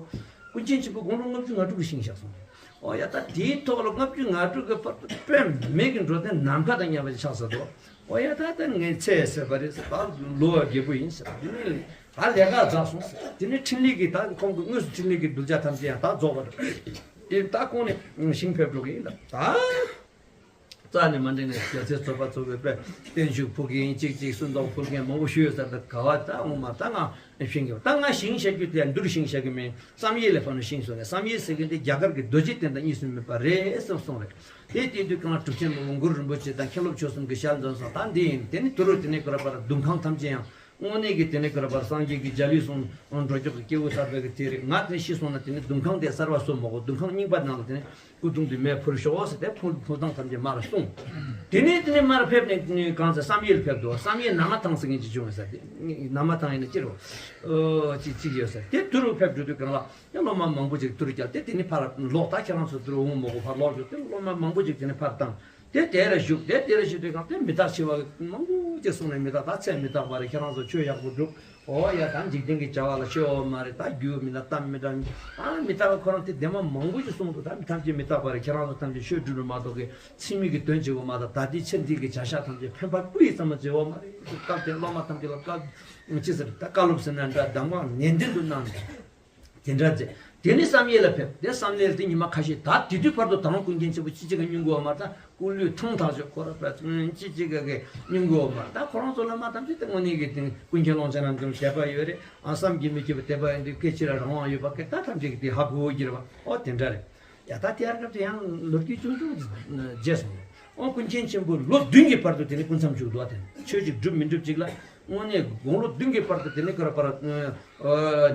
ཀུན་མཁྱེན་ཆེན་པོ་དགུང་ལོ་ལྔ་བཅུ་ང་དྲུག་གི་ཞིང་གཤེགས་སོང་། ཨོ་ཡ། ད་དེའི་ཐོག་ལ་ལྔ་བཅུ་ང་དྲུག་གི་བར་དུ་དཔེ་མེད་ཀྱི་འགྲོ་དོན་ནམ་མཁའ་དང་མཉམ་པ་ཆགས་ས་འདུག་ཨོ་ཡ། ད་ལྟ་ངའི་ཚེ་ཟད་པ་རེད་ཟེར། ད་ལོ་བ་རྒད་པོ་ཡིན་ཟེར། དེ་ནས་ད་ལས་ཀ་འཛག་སོང་ཟེར། དེ་ནས་འཕྲིན་ལས་ཀྱི་ད་ཁོང་གི་དངོས་སུ་འཕྲིན་ལས་ཀྱི་གདུལ་བྱ་ཐམས་ཅད་ཡང་ད་རྫོགས་པ་རེད། དེ་ད་ཁོང་ནས་ཞིང་ཕེབས་འགྲོ་གི་ཡིན་ལ། ད་རྩ་ནས་མ་འགྲིག་ནས་རྒྱལ་སྲས་བཟོད་པ་ཚོ་གི་དཔེ་བརྟན་བཞུགས་ཕུལ་གི་ཡིན། གཅིག་གཅིག་སུན་ཟློག་ཕུལ་མཁན་མང་པོ་ཞིག་ཡོད་ས་རེད། ག་བ་ད་འོང་མ་ད་ང་ཤིང་གི་ད་ང་ཞིང་གཤེགས་རྒྱུ་དེ་འདུར་ཞིང་གཤེགས་གི་མིན། བསམ་ཡས་ལ་ཕར་ནས་ཤིང་སོང་ནས། བསམ་ཡས་ཟེར་མཁན་དེ་རྒྱ་གར་གྱི་རྡོ་རྗེ་གདན་དང་གཉིས་སུ་མེད་པ་རེད་གསུངས་སོང་རེད། དེ་དེ་དུས་གང་གྲུབ་ཆེན་མགོན་པོ་རིན་པོ་ཆེ་དང་མཁན་སློབ་ཆོས་གསུམ་གྱི་ཞལ་འཛོམས་སོང་། ད་འདི་ཡིན། དེ་ནི་དུ་རུ་དེ་ནས་ཀུ་ར་པར་གདུང་ཁང་ཐམས་ཅད་ཡང་དངོས་གནས་ཀྱི་དེ་ནས་ཀུ་ར་པར་སངས་རྒྱས་ཀྱི་མཇལ་ལུས་སོང་འགྲོ་ཀྱོག་གི་སྐྱེ་བོ་ཐར་པའི་གི་དེ་རེད། ང་དེ་ཤི་སོང་ན་དེ་ནི་གདུང་ཁང་དེ་གསར་བ་བཟོ་མ་དགོས། གདུང་ཁང་རྙིང་པ་ནང་ལ་དེ་ནི་སྐུ་གདུང་དེ་མེ་ཕུལ་ཤོག་ཟེར་ཏེ་ཕུལ་ཕུལ་སྟངས་ཐམས་ཅད་མར་གསུངས། དེ་ནས་དེ་ནས་མར་ཕེབས་ནས་གང་ཟེར་བསམ་ཡས་ལ་ཕེབས་འདུག་བསམ་ཡས་ན་མ་ཐང་ཟེར་མཁན་ཅིག་བྱུང་བས་ཟེར། ཏེ་ན་མ་ཐང་ཡིན་ན་ཅི་རེད། ཨོ་ཅིག་ཅིག་ཡོད་ཟེར། དེ་དུ་རུ་ཕེབས་འགྲོ་དུས་གང་ལ་ཡང་སློབ་མ་མང་པོ་ཅིག་དུ་རུ་བསྐྱལ་ཏེ་དེ་ནས་ཕར་ལོག་ད་ཁྱེད་རང་ཚོ་དུ་རུ་འོང་མ་དགོས། ཕར་ལོག་འགྲོ་དེ་སློབ་མ་མང་པོ་ཅིག་དེ་ནས་ཕར་བཏང་། དེ་དེ་ར་བཞུགས། དེ་དེ་ར་བཞུགས་དུས་གང་དེ་མི་རྟག་འཆི་བ་མང་པོ་ཅིག་གསུངས་ནས། མི་རྟག་ད་ཚེ་མི་རྟག་པ་རེད། ཁྱེད་རང་ཚོ་ཆོས་ཡག་པོ་སྒྲུབ། ཨོ་ཡ། ད་འཇིག་རྟེན་གྱི་བྱ་བ་ལ་ཆོས་འོ་མ་རེད། ད་རྒྱུ་མི་ལ་གཏམ་མི་འདྲ། ཨ་མི་རྟག་པ་ཁོ་རང་དེ་དེ་མ་མང་པོ་ཞིག་གསུངས་འདུག་ད་མི་ཐམས་ཅད་མི་རྟག་པ་རེད། ཁྱེད་རང་ཚོ་ཐམས་ཅད་ཆོས་སྒྲུབ་རུ་མ་གཏོགས་ཀྱི་ཚིག་མིག་གི་དོན་བྱེད་འོ་མ་དང་། ད་ལྟའི་ཆེ་འདི་གི་བྱ་བཞག་ཐམས་ཅད་ཕན་པ་ཀུ་ཡི་ཙམ་མ་བྱེད་འོ་མ་རེད། སྐབས་དེ་སློབ་མ་ཐམས་ཅད་ལ་བཀའ་ཅི་ཟེར། ད་བཀའ་སློབ་ཟེར་ན་འདྲ། གདམས་ངག་ནན་ཏན་དུ་གནང་། དེ་འདྲ་མཛད། དེ་ནས་བསམ་ཡས་ལ་ཕེབས། དེ་བསམ་ཡས་ལ་དེ་ཉི་མ་ཁ་ཤས། ད་དེ་དུས་བར་དུ་ད་རུང་ཀུན་མཁྱེན་ཆེན་པོ་ཅི་ཅི་ག་སྙུང་གི་འོ་མ། ད་སྐུ་ལུས་ཐང་ཐག་ཆོད། ཁོ་ར་པ་ཅི་ཅི་ག་གི་སྙུང་གི་འོ་མ། ད་ཁོ་རང་ཚོ་བླ་མ་ཐམས་ཅད་དེ་དངོས་གནས་ཀྱི་དེ་ཀུན་མཁྱེན་ཀློང་ཆེན་རྣམ་འབྱོར་དད་པ་ཡོད་རེད། ཨ་བསམ་གྱིས་མི་ཁྱབ་པའི་དད་པ་ཡོད་དུས་སྐད་ཆ་ལ་རང་དབང་ཡོད་པ་སྐད་ད་ཐམས་ཅད་ཀྱི་དེ་ཧ་གོ་གི་རེད་པ། ཨོ་དེ་འདྲ་རེད། ཡ་ད་དེ་ཡར་སྐབས་དེ་ཡང་ལོ་རྒྱུས་ཆུང་ཆུང་རྗེས་སོང་། ཨོ་ཀུན་མཁྱེན་ཆེན་པོ་ལོ་བདུན་གྱི་བར་དུ་དེ་ནི་སྐུ་མཚམས་བཞུགས་འདུག་བ། དེ་ནི་ཆོས་ཅིག་སྒྲུབ་མི་སྒྲུབ་ཅིག་ལ་དངོས་གནས་དགུང་ལོ་བདུན་གྱི་བར་དུ་དེ་ནི་ཀུ་ར་པར་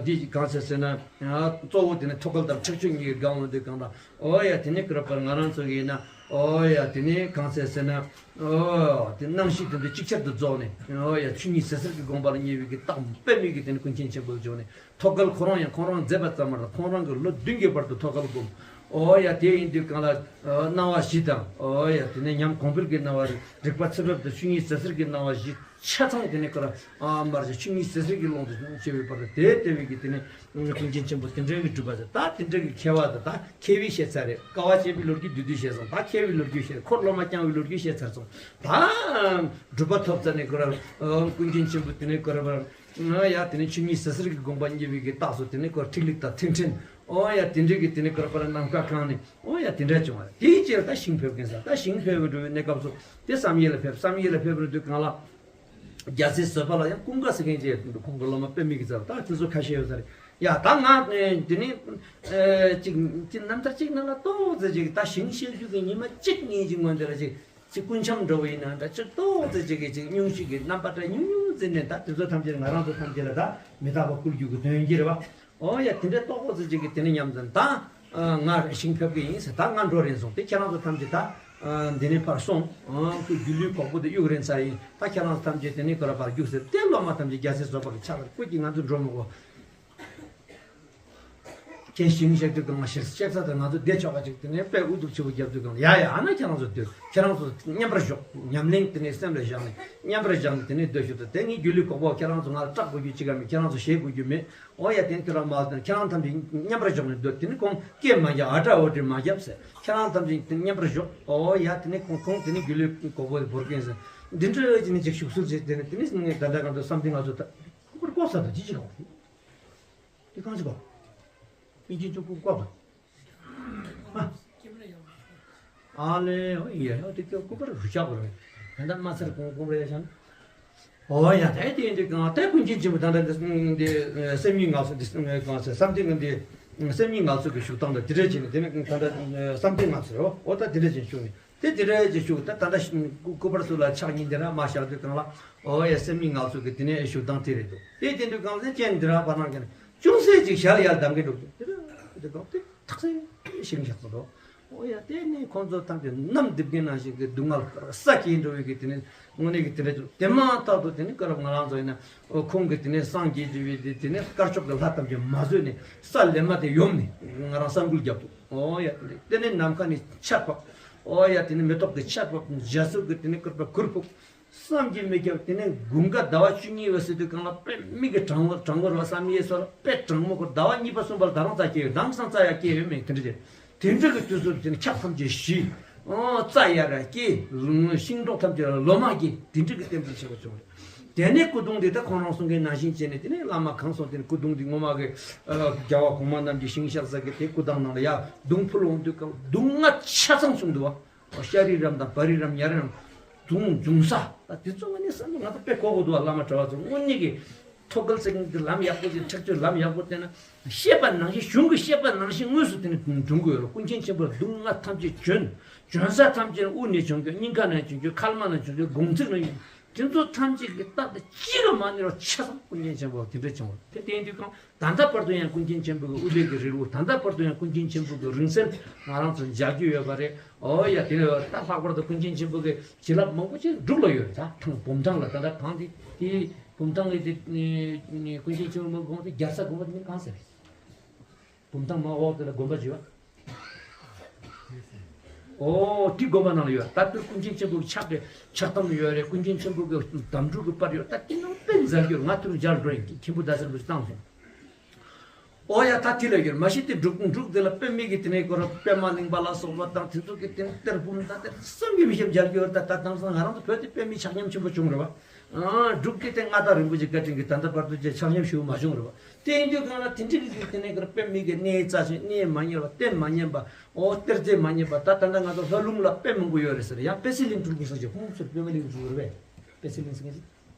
འདི་གང་ཟེར་ཟེར་ན། གཙོ་བོ་དེ་ནི་ཐོད་རྒལ་དང་ཁྲེགས་ཆོད་གཉིས་ཀྱི་སྒང་ལ་འདུག་གང་ལ། ཨོ་ཡ་དེ་ནི་ཀུ་ར་པར་ང་རང་ཚོ་ཡིན་ན། ཨོ་ཡ་དེ་ནི་གང་ཟེར་ཟེར་ན། ཨོ་དེ་སྣང་བཞི་དེ་ཚོ་ཅིག་ཆར་དུ་རྫོགས་ནས། ཨོ་ཡ་ཆོས་ཉིད་ཟད་གསེར་གྱི་དགོངས་པ་ལ་བསྙེན་པའི་གི་རྟགས་དཔེ་མེད་ཀྱི་དེ་ནི་ཀུན་མཁྱེན་ཆེན་པོ་ལ་བྱོན་ནས། ཐོད་རྒལ་ཁོ་རང་ཡང་ཁོང་རང་མཛད་པ་ཙམ་མ་རེད། ཁོང་རང་གི་ལོ་བདུན་གྱི་བར་དུ་ཐོད་རྒལ་བསྒོམ། ཨོ་ཡ་དེ་ཡིན་དུས་གང་ལ་སྣང་བ་བཞི་དང་། ཨོ་ཡ་དེ་ནས་ཉམས་གོང་འཕེལ་གྱི་སྣང་བ། རིག་པ་ཚད་ཕེབས་དང་ཆོས་ཉིད་ཟད་གསེར་གྱི་སྣང་བ་བཞི་ཆ་ཚང་དེ་ནས་ཁོ་ར་ཨ་མར་ཆོས་ཉིད་ཟད་གསེར་གྱི་ཀློང་དུ་སྐྱེ་བའི་བར་དུ་དེ་ལྟ་བུའི་གི་དེ་ནས་ཀུན་མཁྱེན་ཆེན་པོ་དེ་འདྲའི་གི་གྲུབ་པ་ཟེར། ད་དེ་འདྲའི་གི་མཁས་པ་དང་། ད་མཁས་པའི་བཤད་ཚར་རེད། དཀའ་བ་སྤྱད་པའི་ལོ་རྒྱུས་བསྡུས་བསྡུས་བཤད་སོང་། ད་མཁས་པའི་ལོ་རྒྱུས་བཤད། འཁོར་སློབ་མ་བསྐྱངས་པའི་ལོ་རྒྱུས་བཤད་ཚར་སོང་། ད་གྲུབ་པ་ཐོབ་ཚར་ནས་ཁོ་ར་ཀུན་མཁྱེན་ཆེན་པོ་དེ་ནས་ཁོ་ར་ཨོ་ཡ་དེ་ནས་ཆོས་ཉིད་ཟད་གསེར་གྱི་དགོངས་པ་བརྙེས་པའི་གི་རྟགས་སུ་དེ་ནས་ཁོ་ཐིག་ལེ་དང་ཐིག་ཕྲེང་། ཨོ་ཡ་དེ་འདྲའི་གི་དེ་ནས་ཁོ་ར་པར་ནམ་མཁའ་གང་ནས། ཨོ་ཡ་དེ་འདྲ་བྱུང་བ། དེའི་རྗེས་ད་ཞིང་ཕེབས་མཁན་ཟེར། ད་ཞིང་ཕེབས་པའི་འགྲོ་བའི་གནས་སྐབས་སུ་དེ་བསམ་ཡས་ལ་ཕེབས། བསམ་ཡས་ལ་ཕེབས་པའི་དུས་གང་ལ་རྒྱལ་སྲས་བཟོད་པ་ལ་ཡང་ཀུན་དགའ་ཟེར་མཁན་ཅིག་འདུག་ཁོང་གི་སློབ་མ་དཔེ་མི་གི་ཚར། ད་དེ་ཚོ་ཁ་ཤས་ཡོད་ས་རེད། ཡ་ད་ང་དེ་ནས་ཅིག་ཅིག་རྣམ་ཐར་ཅིག་ནང་ལ་ཏོག་ཙེ་ཅིག་ད་ཞིང་གཤེགས་རྒྱུ་གི་ཉི་མ་གཅིག་གཉིས་ཀྱི་སྔོན་དེ་ལ་ཅིག་ཅིག་སྐུ་འཆམ་འདྲ་བོ་ཡིན་ན་འདྲ། ཅིག་ཏོག་ཙེ་ཅིག་གི་ཅིག་སྙུང་གཞི་གི་རྣམ་པ་འདྲ་ཉུང་ཉུང་ཙི་ནས། ད་དེ་ཚོ་ཐམས་ཅད་ང་རང་ཚོ་ཐམས་ཅད་ལ་ད་མི་རྟག་པ་བསྐུལ་རྒྱུ་གི་དོན་གྱིས་རེད་པ། ཨོ་ཡ་དེ་འདྲ་ཏོག་ཙེ་ཅིག་གི་དེ་ནས་ཉམས་ཙམ། ད་ང་ཞིང་ཕེབས་ཀྱི་ཡིན་ཟེར། ད་ང་འགྲོ་རན་སོང་། དེ་ཁྱེད་རང་ཚོ་ཐམས་ཅད་ད་འདི་ནས་ཕར་སོང་། ཁོས་སྒྱུ་ལུས་གོག་པོ་དེ་གཡུག་རན་ཚར་ཡིན། ད་ཁྱེད་རང་ཚོ་ཐམས་ཅད་དེ་ནས་ཁོ་ར་ཕར་རྒྱུགས་ཟེར། དེ་སློབ་མ་ཐམས་ཅད་རྒྱལ་སྲས་བཟོད་པ་གི་ཕྱག་ལ་བཀོད་ཀྱིས་ང་ཚོ་འགྲོ་མི་དགོས། ཁྱེད་ཞིང་གཤེགས་དུས་གང་ལ་ཞིག་གཤེགས་ས་དེ་ང་ཚོ་བསྡད་ཆོག་ག་ཅིག་དེ་ནས་དཔེ་ཨུ་ཐུག་ཆེ་བོ་རྒྱབ་དུས་གང་ལ། ཡ་ཡ། ཨ་ན་ཁྱེད་རང་ཚོ་སྡོད། ཁྱེད་རང་ཚོ་མཉམ་པར་བཞུགས། ཉམས་ལེན་དེ་ནས་སེམས་ལ་བཞག་ནས་མཉམ་པར་བཞག་ནས་དེ་ནས་སྡོད་ཤོག་དང་། དེ་ངའི་སྒྱུ་ལུས་གོག་པོ་ཁྱེད་རང་ཚོ་ང་ལ་སྐྲག་དགོས་རྒྱུ་ཅི་ག་མེད། ཁྱེད་རང་ཚོ་ཞེད་དགོས་རྒྱུ་མེད། ཨོ་ཡ་དེ་ཁྱེད་རང་མ་དང་ཁྱེད་རང་ཐམས་ཅད་མཉམ་པར་བཞག་ནས་སྡོད། དེ་ནས་ཁོང་སྐད་མ་རྒྱག་ཨ་དྲ་ཨོ་དྲི་མ་རྒྱབ་ཟེར། ཁྱེད་རང་ཐམས་ཅད་དེ་མཉམ་པར་བཞུགས། ཨོ་ཡ་དེ་ནས་ཁོང་ཁོང་དེ་ནས་སྒྱུ་ལུས་གོག་པོ་དེ་བོར་མཁན་ཟེར། འདི་འདྲ་ཅིག་ནས་ཅིག་བཞུགས་སུ་བྱེད། དེ་ནས་དེ་ནས་ད་ལྟ་གང་དུ་བསམ་གཏན་ང་ཚོ་ད། ཁོ་ ཀོ་ས་དང་ཅི་ཅི་ག་བ་དེ། དེ་གང་ཅི་ག་བ། ཀུན་མཁྱེན་ཆེན་པོ་ཀོ་བ། ཨ་ལེ་ཡ་ཡ་དེ་ཀོ་པར་རུ་ཆག་པར་ད་ལྟ་མ་ཚར་གོང་གོང་རེ་ཡ་ཤང་། ཨོ་ཡ་དེ་དེ་འདི་གང་དེ་ཀུན་མཁྱེན་ཆེན་པོ་ད་ལྟ་འདི་འདི་སེམས་ཉིད་ངལ་གསོ་འདི་གང་ཟེར་བསམ་གཏན་གྱི་འདི་སེམས་ཉིད་ངལ་གསོ་གི་བཞུགས་སྟངས་དང་དེ་འདྲ་བྱས་ནས་དེ་ནས་ད་ལྟ་བསམ་གཏན་ངལ་གསོ་རེད་བ། ཨོ་ད་དེ་འདྲ་བྱས་བཞུགས་ནས་དེ་དེ་འདྲ་བྱས་བཞུགས་ད་ད་ལྟ་སྐུ་པར་སུ་ལ་ཕྱག་གཉིས་འདི་ར་མ་བཞག་དུས་གང་ལ་ཨོ་ཡ་སེམས་ཉིད་ངལ་གསོ་གི་དེ་ནས་བཞུགས་སྟངས་དེ་རེད་འདུག་དེ་དེ་འདུག་གང་ཟེར་ཅན་འདི་ར་བར་སྣང་གི་ཅུང་ཟད་ཅིག་ཞལ་ཡར་བསྡམ་གི་འདུག་དེ་འདྲ་དེ་གང་དེ་ཐག་ཟིང་ཞིང་བཞག་ཚོ་འདུག་ཨོ་ཡ་དེ་ནི་ཁོང་ཚོ་ཐམས་ཅད་ནམ་རྡིབ་མཁན་ནང་བཞིན་གྱི་སྡུག་བསྔལ་ས་སྐྱེས་འགྲོ་བའི་གི་དེ་ནི་དངོས་གནས་ཀྱི་དེ་འདྲ་བྱུང་དེ་མ་ཐག་ཏུ་དེ་ནི་སྐུ་རབ་ང་རང་ཚོ་ཡིན་ན་ཨོ་ཁོང་གི་དེ་ནི་སངས་རྒྱས་ཀྱི་བའི་དེ་དེ་ནི་དཀར་ཕྱོགས་ཀྱི་ལྷ་ཐམས་ཅད་མ་བཟོད་ནས་ས་ལེ་མ་དེ་ཡོམ་ནས་ང་རང་ས་འགུལ་བརྒྱབ་འདུག་ཨོ་ཡ་དེ་ནི་དེ་ནི་ནམ་མཁའ་ནས་ཆར་བབས། ཨོ་ཡ་དེ་ནི་མེ་ཏོག་གི་ཆར་བབས། འཇའ་ཟུར་གྱི་དེ་ནི་སྐུར་པ་གུར་ཕུབ། བསམ་གྱིས་མི་ཁྱབ། དེ་ནས་དགུན་ཁ་ཟླ་བ་བཅུ་གཉིས་པ་ཟེར་དུས་གང་ལ་དཔེ་མིག་གི་གྲང་བོ་གྲང་བོ་ར་བསམ་ཡས་སོགས་ལ་དཔེ་གྲང་མོ་གོ་ཟླ་བ་གཉིས་པ་གསུམ་པ་ལ་ད་རུང་རྩྭ་སྐྱེ་ཡོད། དེང་སང་རྩྭ་ཡང་སྐྱེ་ཡོད་མེད་དེ་འདྲ་བྱས། དེ་འདྲ་གི་དུས་སུ་དེ་ནས་འཁྱག་ཐམས་ཅད་ཞི། ཨོ་རྩྭ་ཡར་སྐྱེ། ཤིང་སྡོང་ཐམས་ཅད་ལ་ལོ་མ་སྐྱེ། དེ་འདྲ་གི་རྟེན་འབྲེལ་ཆེ་བ་བྱུང་རེད། དེ་ནས་སྐུ་གདུང་འདི་ད་ཁོང་རང་གསུང་མཁན་ནང་བཞིན་བྱས་ནས་དེ་ནས་བླ་མ་གང་སོང་དེ་ནས་སྐུ་གདུང་འདི་ངོ་མ་གི་རྒྱལ་བ་གོང་མ་རྣམས་ཀྱི་ཞིང་གཤེགས་ས་གི་དེ་སྐུ་ཐང་ནང་ལ་ཡར་གདུང་ཕུལ་འོང་དུས་སྐབས་སྡུག་བསྔལ་ཆ་ཚང་བྱུང་འདུག་བ། ཤ་རི་རམ་དང་བ་རི་རམ་ཉ་རི་རམ་དུང་འབྱུང་ས་ད་དེ་ཚོ་ང་ནི་བསམ་བློ་ང་ཚོ་དཔེ་གོ་གོ་འདུག་བ། བླ་མ་གྲྭ་བ་ཚོ་དངོས་གནས་ཀྱི་ཐོད་རྒལ་ཚིག་གི་ལམ་ཡག་པོ་ཞིག་ཁྲེགས་ཆོད་ལམ་ཡག་པོ་བསྟན་ན་བཤད་པ་ནང་བཞིན་གཞུང་གི་བཤད་པ་ནང་བཞིན་དངོས་སུ་དེ་ནི་འབྱུང་གི་ཡོད་ལ། ཀུན་མཁྱེན་ཆེན་པོར་སྡུག་བསྔལ་ཐམས་ཅད་བྱོན། བྱོན་ས་ཐམས་ཅད་དབུ་ནས་བྱོན་རྒྱུ་སྙིང་ག་ནས་བྱོན་རྒྱུ་མཁལ་མ་ནས་བྱོན་རྒྱུ་དགོང་ཚིགས་ནས་བྱོན་དེ་ཚོ་ཐམས་ཅད་ཀྱི་རྟགས་དེ་གཅིག་ལ་མ་ནུས་པ་ཆ་ཚང་ཀུན་མཁྱེན་ཆེན་པོར་དེ་འདྲ་བྱུང་བ་དེ་བསྟན་དུས་གང་། ད་ལྟ་བར་དུ་ཡང་ཀུན་མཁྱེན་ཆེན་པོ་གི་དབུ་ལས་ཀྱི་རིལ་བུ། ད་ལྟ་བར་དུ་ཡང་ཀུན་མཁྱེན་ཆེན་པོ་གི་རིང་བསྲེལ་ང་རང་ཚོ་མཇལ་རྒྱུ་ཡོད་པ་རེད། ཨོ་ཡ་དེ་ནས་ད་ལྷག་པར་དུ་ཀུན་མཁྱེན་ཆེན་པོ་གི་བྱིན་རླབས་མང་པོ་ཅིག་འབྲུག་ལ་ཡོད་རེད། ད་ཐང་བུམ་ཐང་ལ་ད་ལྟ་གང་དེ་དེ་བུམ་ཐང་གི་དེ་ཀུན་མཁྱེན་ཆེན་པོ་དགོངས་དེ་རྒྱལ་ས་དགོན་པ་དེ་ནི་གང་ཟེར་རེད། བུམ་ཐང་མ་འོག་དེ་ལ་དགོན་པ་ཅིག་ཡོད། ཨོ་དེ་དགོན་པ་ནང་ལ་ཡོད། ད་དེ་ཀུན་མཁྱེན་ཆེན་པོ་གི་ཕྱག་གི་ཕྱག་དམ་ཡོད་རེད། ཀུན་མཁྱེན་ཆེན་པོ་གི་དམ་ཕྲུག་གི་པར་ཡོད། ད་དེ་ནང་དཔེ་མཛད་རྒྱུ་ང་ཐུར་མཇལ་འགྲོ་ཡིན་མཁན་པོ་ད་སེར་པོ་ཞིག་བཏང་སོང་། ཨོ་ཡ་ད་དེ་ལ་ཡོད་མ་གཞི་དེ་འབྲུག་འབྲུག་དེ་ལ་པདྨའི་གི་དེ་ནས་ཁོ་ར་པདྨ་གླིང་པ་ལ་སོགས་པ་དང་དེ་ཚོ་གི་དེ་ནས་གཏེར་བུམ་དང་དེ་བསམ་གྱིས་མི་ཁྱབ་མཇལ་རྒྱུ་ཡོད། ད་ད་དེང་སང་ང་རང་ཚོ་བོད་དེ་པདྨའི་ཆ་མཉམ་ཆེན་པོ་བྱུང་རེད་བ། ཨ་འབྲུག་གི་དེ་མངའ་བདག་རིན་པོ་ཆེ་བཀའ་དྲིན་གྱིས་ད་ལྟ་བར་དུ་ཅིག་ཆ་མཉམ་ཞུ་མ་བྱུང་རེད་བ། དེ་ཡིན་དུས་གང་ལ་དེ་འདྲ་གི་དེ་ནས་གི་པདྨའི་གི་གནས་རྩ་ཆེན་གནས་མ་ཉམས་པ་རྟེན་མ་ཉམས་པ་ཨོ་གཏེར་རྫས་མ་ཉམས་པ་ད་ད་ལྟ་ང་ཚོ་ལྷ་ལུང་ལ་དཔེ་མང་པོ་ཡོད་རེད་ཟེར་ཡང་པད་ཚལ་གླིང་སྤྲུལ་སྐུ་ཟེར་གྱི་ཁོང་ཚོར་པདྨ་གླིང་སྤྲུལ་སྐུ་རེད་པས། པད་ཚལ་གླིང་ཟེར་མཁན་ཅིག་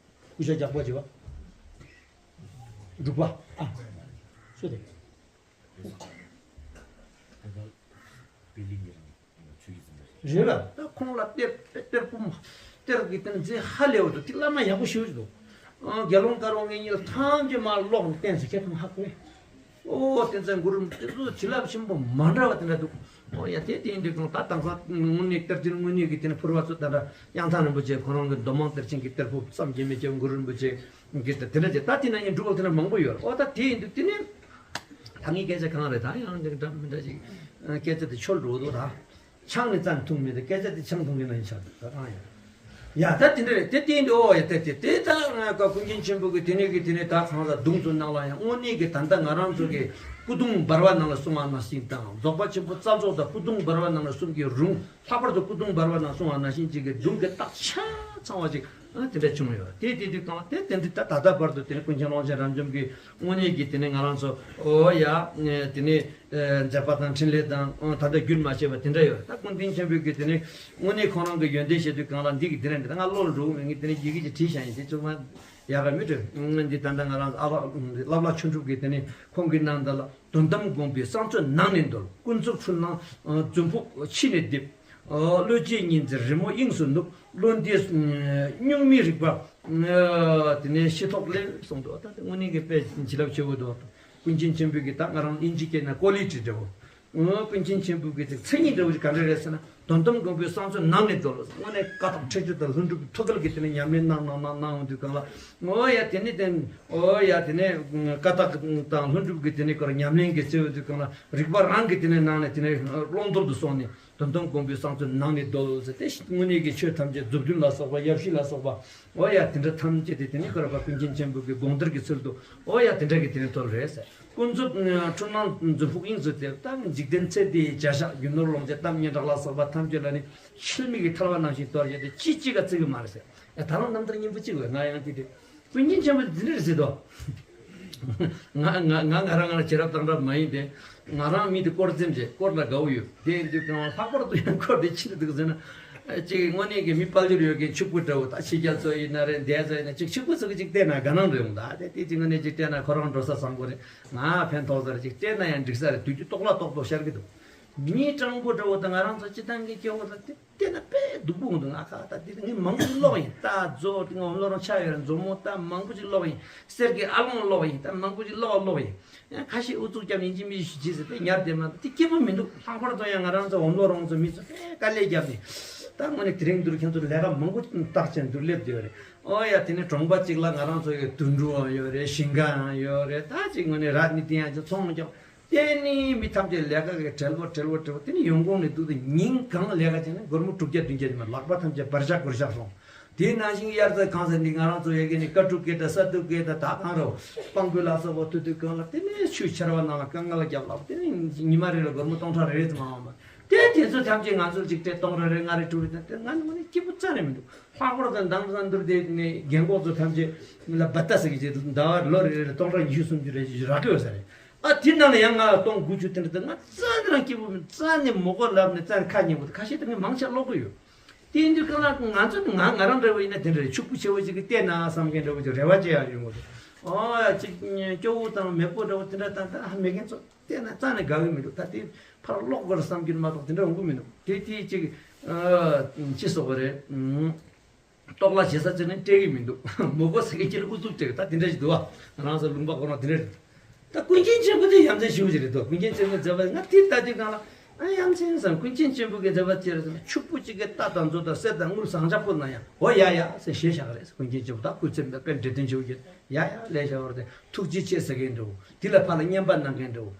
སྐུ་ཞབས་རྒྱགས་པ་ཅིག་བ། འབྲུག་པ་ཨ་སུ་རེད། རེད་ལ་ད་ཁོང་ལ་གཏེར་གཏེར་སྤུ་མ་གཏེར་གྱི་རྟེན་རྫས་ཧ་ལས་པ་འདུག་དེ་བླ་མ་ཡག་པོ་ཞེ་པོ་ཅིག་འདུག་ཨ་དགེ་སློང་དཀར་པོ་ངེད་གཉིས་ལ་ཐམས་ཅད་མར་ཀློག་ནས་བསྟན་ཟེར་ཁྱེད་ཁོང་ཧ་གོ་བས། ཨོ་བསྟན་འཛིན་གུ་རུ་དེ་ཚོ་བྱིན་རླབས་ཆེན་པོ་མ་འདྲ་བ་དེ་འདྲ་འདུག་ཨོ་ཡ་དེ་དེ་ཡིན་དུས་གང་ད་དེང་སང་དངོས་གནས་གཏེར་འཛིན་དངོས་གནས་ཀྱི་དེ་ནས་ཕུར་བ་ཚོ་ད་འདྲ་གཡང་ཐང་རིན་པོ་ཆེ་ཁོ་རང་གི་མདོ་མང་གཏེར་ཆེན་གྱི་གཏེར་ཕུར་བསམ་གྱིས་མི་ཁྱབ་གུ་རུ་རིན་པོ་ཆེ། གི་དེ་དེ་འདྲ་ཅིག་ད་དེ་ན་ཡིན་འབྲུག་པ་དེ་འདྲ་མང་པོ་ཡོད་རེད། ཨོ་ད་དེ་ཡིན་དུས་དེ་ནས་ད་ངའི་སྐད་ཆ་གང་རེད། ད་ཡང་འདི་འདྲ་མི་འདྲ་ཅིག་སྐད་ཆ་དེ་འཆོལ་འགྲོ་འདུག་ད་ཆང་ནི་རྩ་ནས་འཐུང་མི་འདུག་སྐད་ཆ་དེ་ཆང་འཐུང་མཁན་ན་ཡིན་ཆགས་འདུག་ད་གང་ཡོད། ཡ་ད་དེ་འདྲ་རེད། དེ་དེ་ཡིན་དུས་ཨོ་ཡ་དེ་དེ་དེ་ད་ང་ཀ་ཀུན་མཁྱེན་ཆེན་པོ་གི་དེ་ནས་གི་དེ་ནས་ད་གང་ལ་གདུང་ཚོ་ནང་ལ་ཡང་དངོས་གནས་གི་ད་ལྟ་ང་རང་ཚོ་གི་སྐུ་གདུང་འབར་བ་ནང་ལ་གསུང་བ་ནང་བཞིན་དང་རྫོགས་པ་ཆེན་པོ་རྩ་རྫོགས་དང་སྐུ་གདུང་འབར་བ་ནང་ལ་གསུང་གི་རུང་། ལྷག་པར་དུ་སྐུ་གདུང་འབར་བ་ནང་གསུང་བ་ནང་བཞིན་ཅིག་གི་གདུང་གི་རྟགས་ཆ་ཚང་བ་ཅིག་ཨ་དེ་འདྲ་བྱུང་ཡོད། དེ་དེ་དུས་གང་དེ་དེ་འདི་ད་ད་ལྟ་བར་དུ་དེ་ནི་ཀུན་མཁྱེན་ཀློང་ཆེན་རབ་འབྱམས་ཀྱི་དངོས་གནས་ཀྱི་དེ་ནི་ང་རང་ཚོ་ཨོ་ཡ་དེ་ནི་མཛད་པ་དང་འཕྲིན་ལས་དང་ད་ལྟ་རྒྱུན་མ་ཆད་པ་དེ་འདྲ་ཡོད། ད་ཀུན་མཁྱེན་ཆེན་པོའི་གི་དེ་ནི་དངོས་གནས་ཁོང་རང་གི་ཡོན་ཏན་བཤད་དུས་གང་ལ་འདི་གི་དེ་རིང་འདི་ད་ང་བློ་ལ་འགྲོ་གི་མེད། ངས་དེ་ནི་ཡི་གེ་ཅིག་བྲིས་བཞག་ཡིན། དེ་ཚོ་མ་ཡག་ག་མི་འགྲོ། འདི་ད་ལྟ་ང་རང་ཨ་བ་བླ་བླ་ཆོས་གྲུབ་ཀྱི་དེ་ནི་ཁོང་གི་ནང་འདི་ལ། དོན་དམ་དགོངས་པའི་གསང་མཛོད་ནང་ནས་འདོར། ཀུན་རྫོབ་འཁྲུལ་སྣང་རྫུན་ཕུག་ཕྱི་ནས་རྡིབ། བློ་སྐྱེས་གཉིས་འཛིན་རི་མོ་དབྱིངས་སུ་ནུབ། བློ་འདས་གཉུག་མའི་རིག་པ། དེ་ནས་ཤེས་རྟོགས་ལེན་གསུངས་འདུག་ད་དེ་དངོས་གནས་ཀྱི་དཔེ་བྱིན་རླབས་ཆེ་བོ་འདུག་ཀུན་མཁྱེན་ཆེན་པོའི་གི་ད་ང་རང་དབྱིན་ཇི་སྐད་ན་ཀོ་ལི་ཊི་འདྲ་བོ། ཀུན་མཁྱེན་ཆེན་པོའི་གི་ཚིག་མཚན་ཉིད་འདྲ་བོ་ཞིག་ག་འདྲ་རེད་ཟེར་ན། དོན་དམ་དགོངས་པའི་གསང་མཛོད་ནང་ནས་རྡོལ། དངོས་གནས་ཀ་དག་ཁྲེགས་ཆོད་དང་ལྷུན་གྲུབ་ཐུགས་ཀར་གྱི་དེ་ནས་ཉམས་ལེན་གནང་གནང་གནང་གནང་འོང་དུས་གང་ལ། ཨོ་ཡ་དེ་ནི་དེ་ཨོ་ཡ་དེ་ནས་ཀ་དག་དང་ལྷུན་གྲུབ་ཀྱི་དེ་ནས་ཀར་ཉམས་ལེན་གྱི་རྩེ་བའི་དུས་གང་ལ་རིག་པ་རང་གི་དེ་ནས་ནང་ནས་དེ་ནས་ཀློང་རྡོལ་དུ་སོང་ནས་དོན་དམ་དགོངས་པའི་གསང་མཛོད་ནང་ནས་རྡོལ་ཟེར་ཏེ། དངོས་གནས་ཀྱི་ཆོས་ཐམས་ཅད་མཛུབ་སྟོན་ལ་སོགས་པ་ཡབ་གཞིས་ལ་སོགས་པ་ཨོ་ཡ་དེ་འདྲ་ཐམས་ཅད་དེ་དེ་ནས་ཀར་པ་ཀུན་མཁྱེན་ཆེན་པོ་གི་དགོངས་འདེར་གྱི་ཚུལ་དུ་ཨོ་ཡ་དེ་འདྲ་གི་དེ་ནས་ཐོབ་རེད་ཟེར། ཀུན་རྫོབ་འཁྲུལ་སྣང་རྫུན་ཕུག་དབྱིངས་སུ་རྡིབ། ད་འཇིག་རྟེན་ཚེ་འདིའི་བྱ་བཞག་རྒྱུ་ནོར་ལོངས་སྤྱོད་གཏམ་སྙན་གྲགས་ལ་སོགས་པ་ཐམས་ཅད་ལ་ནི་ཆུ་མིག་གི་ཐལ་བ་ནང་བཞིན་གཏོར་བྱས་ཏེ་ཅི་གཅིག་ག་བརྩི་གི་མ་རེད་ཟེར། ཡ་ད་རུང་རྣམ་ཐར་སྙན་པོ་གཅིག་ཡོད། ང་ཡང་དེ་དེ་ ཀུན་མཁྱེན་ཆེན་པོ་དེ་འདྲ་རེད་ཟེར་དོ། ང་ང་ང་ང་རང་ང་རང་བྱེད་རབས་བཏང་རབས་མ་ཡིན་ཏེ། ང་རང་མི་དེ་དཀོར་འཛིན་རེད། དཀོར་ལ་དགའ་བོ་ཡོད། དེ་ཡིན་དུས་ཀྱང་ལྷག་པར་དུ་ཡང་དཀོར་དེ་ཕྱི་ལ་འདུག་ཟེར་ན། ཅིག་དངོས་གནས་ཀྱི་མི་དཔལ་འབྱོར་ཡོད་མཁན་ཕྱུག་པོ་འདྲ་བོ། ད་ཕྱི་རྒྱལ་ཚོ་ཡིན་ན་རེད། འདས་ཚོ་ཡིན་ན། ཅིག་ཕྱུག་པོ་ཚོ་གི་ཅིག་བལྟས་ན་དགའ་སྣང་རེད་འོང་། ད་དེ་དེ་ཅིག་དངོས་གནས་ཅིག་བལྟས་ན་ཁོ་རང་འགྲོ་ས་བཟང་པོ་རེད། ང་ཕན་ཐོགས་ས་རེད། ཅིག་བལྟས་ན་ཡང་འགྲིག་ས་རེད། དུས་ཀྱི་ཏོག་ལ་ཏོག་ཏོག་ཤར་གི་འདུག། མི་སྤྲང་པོ་འདྲ་བོ་དང་ང་རང་ཚོ་སྤྱི་བཏང་གི་སྐྱེ་བོ་ལ་དེ་བལྟས་ན་དཔེ་སྡུག་པོ་འདུག། ང་ཁ་ད་དེ་ངས་མང་པོ་ཀློག་ཡིན། ད་མཛོ་དེ་ང་བློ་རང་ཆ་ཡོད་རེད། མཛོ་མོ་ད་མང་པོ་ཅིག་ཀློག་ཡིན། གསེར་གྱི་ཨ་ལོང་ཀློག་ཡིན། ད་མང་པོ་ཅིག་ཀློག་ཀློག་ཡིན། ཡང་ཁ་ཤས་ཨུ་ཚུགས་རྒྱབ་ཡིན་གཅིག་མིན་གཅིག་བྱས་ཟེར་དེ་ཉར་བསྡད་མ་གཏོགས་དེ་སྐྱིད་པོ་མི་འདུག། ལྷག་པར་དུ་ཡང་ང་རང་ཚོ་འོམ་ལོ་རོང་ཚོ་མི་ཚོ་དཔེ་དཀའ་ལས་བརྒྱབ་ནས། ད་དངོས་གནས་དེ་རིང་འདིར་ཁྱེད་ཚོ་ལས་ཀ་མང་པོ་བཏགས་བྱས་འདིར་སླེབས་བསྡད་ཡོད་རེད། ཨོ་ཡ། དེ་ནས་གྲོང་པ་གཅིག་ལ་ང་རང་ཚོ་ཡི་དུད་འགྲོའང་ཡོད་རེད། ཞིང་ཁའང་ཡོད་རེད། ད་ཅིག་དངོས་གནས་ར་ནི་དེ་ཡང་ཅིག་ཚོང་རྒྱག། དེ་ནི་མི་ཐམས་ཅད་ལས་ཀ་གི་བྲེལ་བོ་བྲེལ་བོ་བྲེལ་བོ། དེ་ནི་ཡོང་གོང་ནས་འདུག་སྟེ་ཉིན་གང་ལས་ཀ་བྱས་ན་སྒོར་མོ་དྲུག་བརྒྱ་བདུན་བརྒྱ་ཅིག་མ། ལག་པ་ཐམས་ཅད་བར་ཤག་སྒོར་ཤག་སོང་། དེའི་ནང་བཞིན་དབྱར་རྩྭ་གང་ཟེར་འདི་ང་རང་ཚོ་ཡ་གི་ནི་ཀ་ཀྲུ་ཀེ་ད་ས་ཏུ་ཀེ་ད་ད་གང་རོ་སྤང་སྤོས་ལ་སོགས་པ་དུ་དུ་གང་ལ། དེ་ནི་ཆུ་ཆར་བ་ནང་ལ་དཀའ་ངལ་རྒྱབ་ལ། དེ་ནི་ཉི་མ་རེ་ལ་སྒོར་མོ་སྟོང་ཕྲག་རེ་རེ་ཙམ་མ་འོང་བ། དེ་དེ་ཚོ་ཐམས་ཅད་ང་ཚོར་ཅིག་སྤྲད། སྟོང་ཕྲག་རེ་ལྔ་རེ་དྲུག་རེ། དེ་དེ་ང་ནི་ང་ནི་སྐྱིད་པོ་རྩ་ནས་མི་འདུག། ལྷག་པར་དུ་མདང་དང་འདིར་དེ་ནི་རྒན་གོག་ཚོ་ཐམས་ཅད་ལ་བ་ལྟ་ཟེར་གི་ཅིག་ཟླ་བ་ལོ་རེ་རེ་ལ་སྟོང་ཕྲག་ཉི་ཤུ་སུམ་ཅུ་རེ་ཅིག་རག་གི་ཡོད་ས་རེད། ཨ་དེ་ནང་ལ་ཡང་ང་ལ་སྟོང་དགུ་བཅུ་དེ་འདྲ་དེ་ང་རྩ་ནས་རང་སྐྱིད་པོ་མི། རྩ་ནས་མོ་གོ་ལབ་ནས་རྩ་ནས་ཁ་ཉན་པོ། ཁ་ཤས་དེ་ངས་མང་ཆེ་ཀློག་གི་ཡོད། དེ་ཡིན་དུས་གང་ལ་ང་ཚོ་ནི་ང་ང་རང་འདྲ་བོ་ཡིན་ན་དེ་འདྲ་རེད། ཕྱུག་པོ་ཆེ་བོ་ཅིག་གིས་བལྟས་ན་བསམ་མཁན་འདྲ་བོ་ཅིག་རེ་བ་ཅིག་ཡང་ཡོང་གི་འདུག། ཨོ་ཡ། ཅིག་སྐྱོ་བོ་དང་མེད་པོ་འདྲ་བོ་དེ་འདྲ་དང་ད་མེད་མཁན་ཚོ་བལྟས་ན་རྩ་ནས་དགའ་གི་མི་འདུག། ད་དེ་ཕར་ཀློག་དགོས་བསམ་གྱི་མ་གཏོགས་དེ་འདྲ་འོང་གི་མི་འདུག། དེ་དེ་ཅིག་ཅི་སོགས་པ་རེད། ཨུམ། ལྟོགས་ལ་བྱེད་ས་ཅི་ནས་སྤྲད་གི་མི་འདུག། མོ་གོ་ཟེར་གི་ཁྱེད་ལ་ཨུ་ཚུགས་སྤྲད་གི། ད་དེ་འདྲ་ཞིག་འདུག་བ། ང་རང་ཚོ་ལུང་པ་ཁོ་ན་དེ་འདྲ་རེད། ད་ཀུན་མཁྱེན་ཆེན་པོ་དེ་ཡ་མཚན་ཞེ་པོ་ཅིག་རེད་དོ། ཀུན་མཁྱེན་ཆེན་པོའི་མཛད་པ་ང་དེ་ལྟ་དུས་གང་ལ། ཨ་ཡ་མཚན་བསམ། ཀུན་མཁྱེན་ཆེན་པོ་གི་མཛད་པ་ཅི་རེད་ཟེར་ན། ཕྱུག་པོ་གཅིག་གིས་རྟ་དང་མཛོ་དང་གསེར་དང་དངུལ་ཟངས་ལྕགས་པོ་ན་ཡང་འོ་ཡ་ཡ་ཟེར་ཞེས་བཞག་རེད། ཀུན་མཁྱེན་ཆེན་པོ་ད་སྐུ་ཚེ་མེད་པའི་འབྲས་ལྡན་ཆེ་བོ་གིས་ཡ་ཡ་ལས་བྱ་བར་དེ་ཐུགས་རྗེ་ཆེ་ཟེར་མཁན་འདྲ་བོ། དེ་ལ་ཕར་ལ་སྙན་པ་གནང་མཁན་འདྲ་བོ།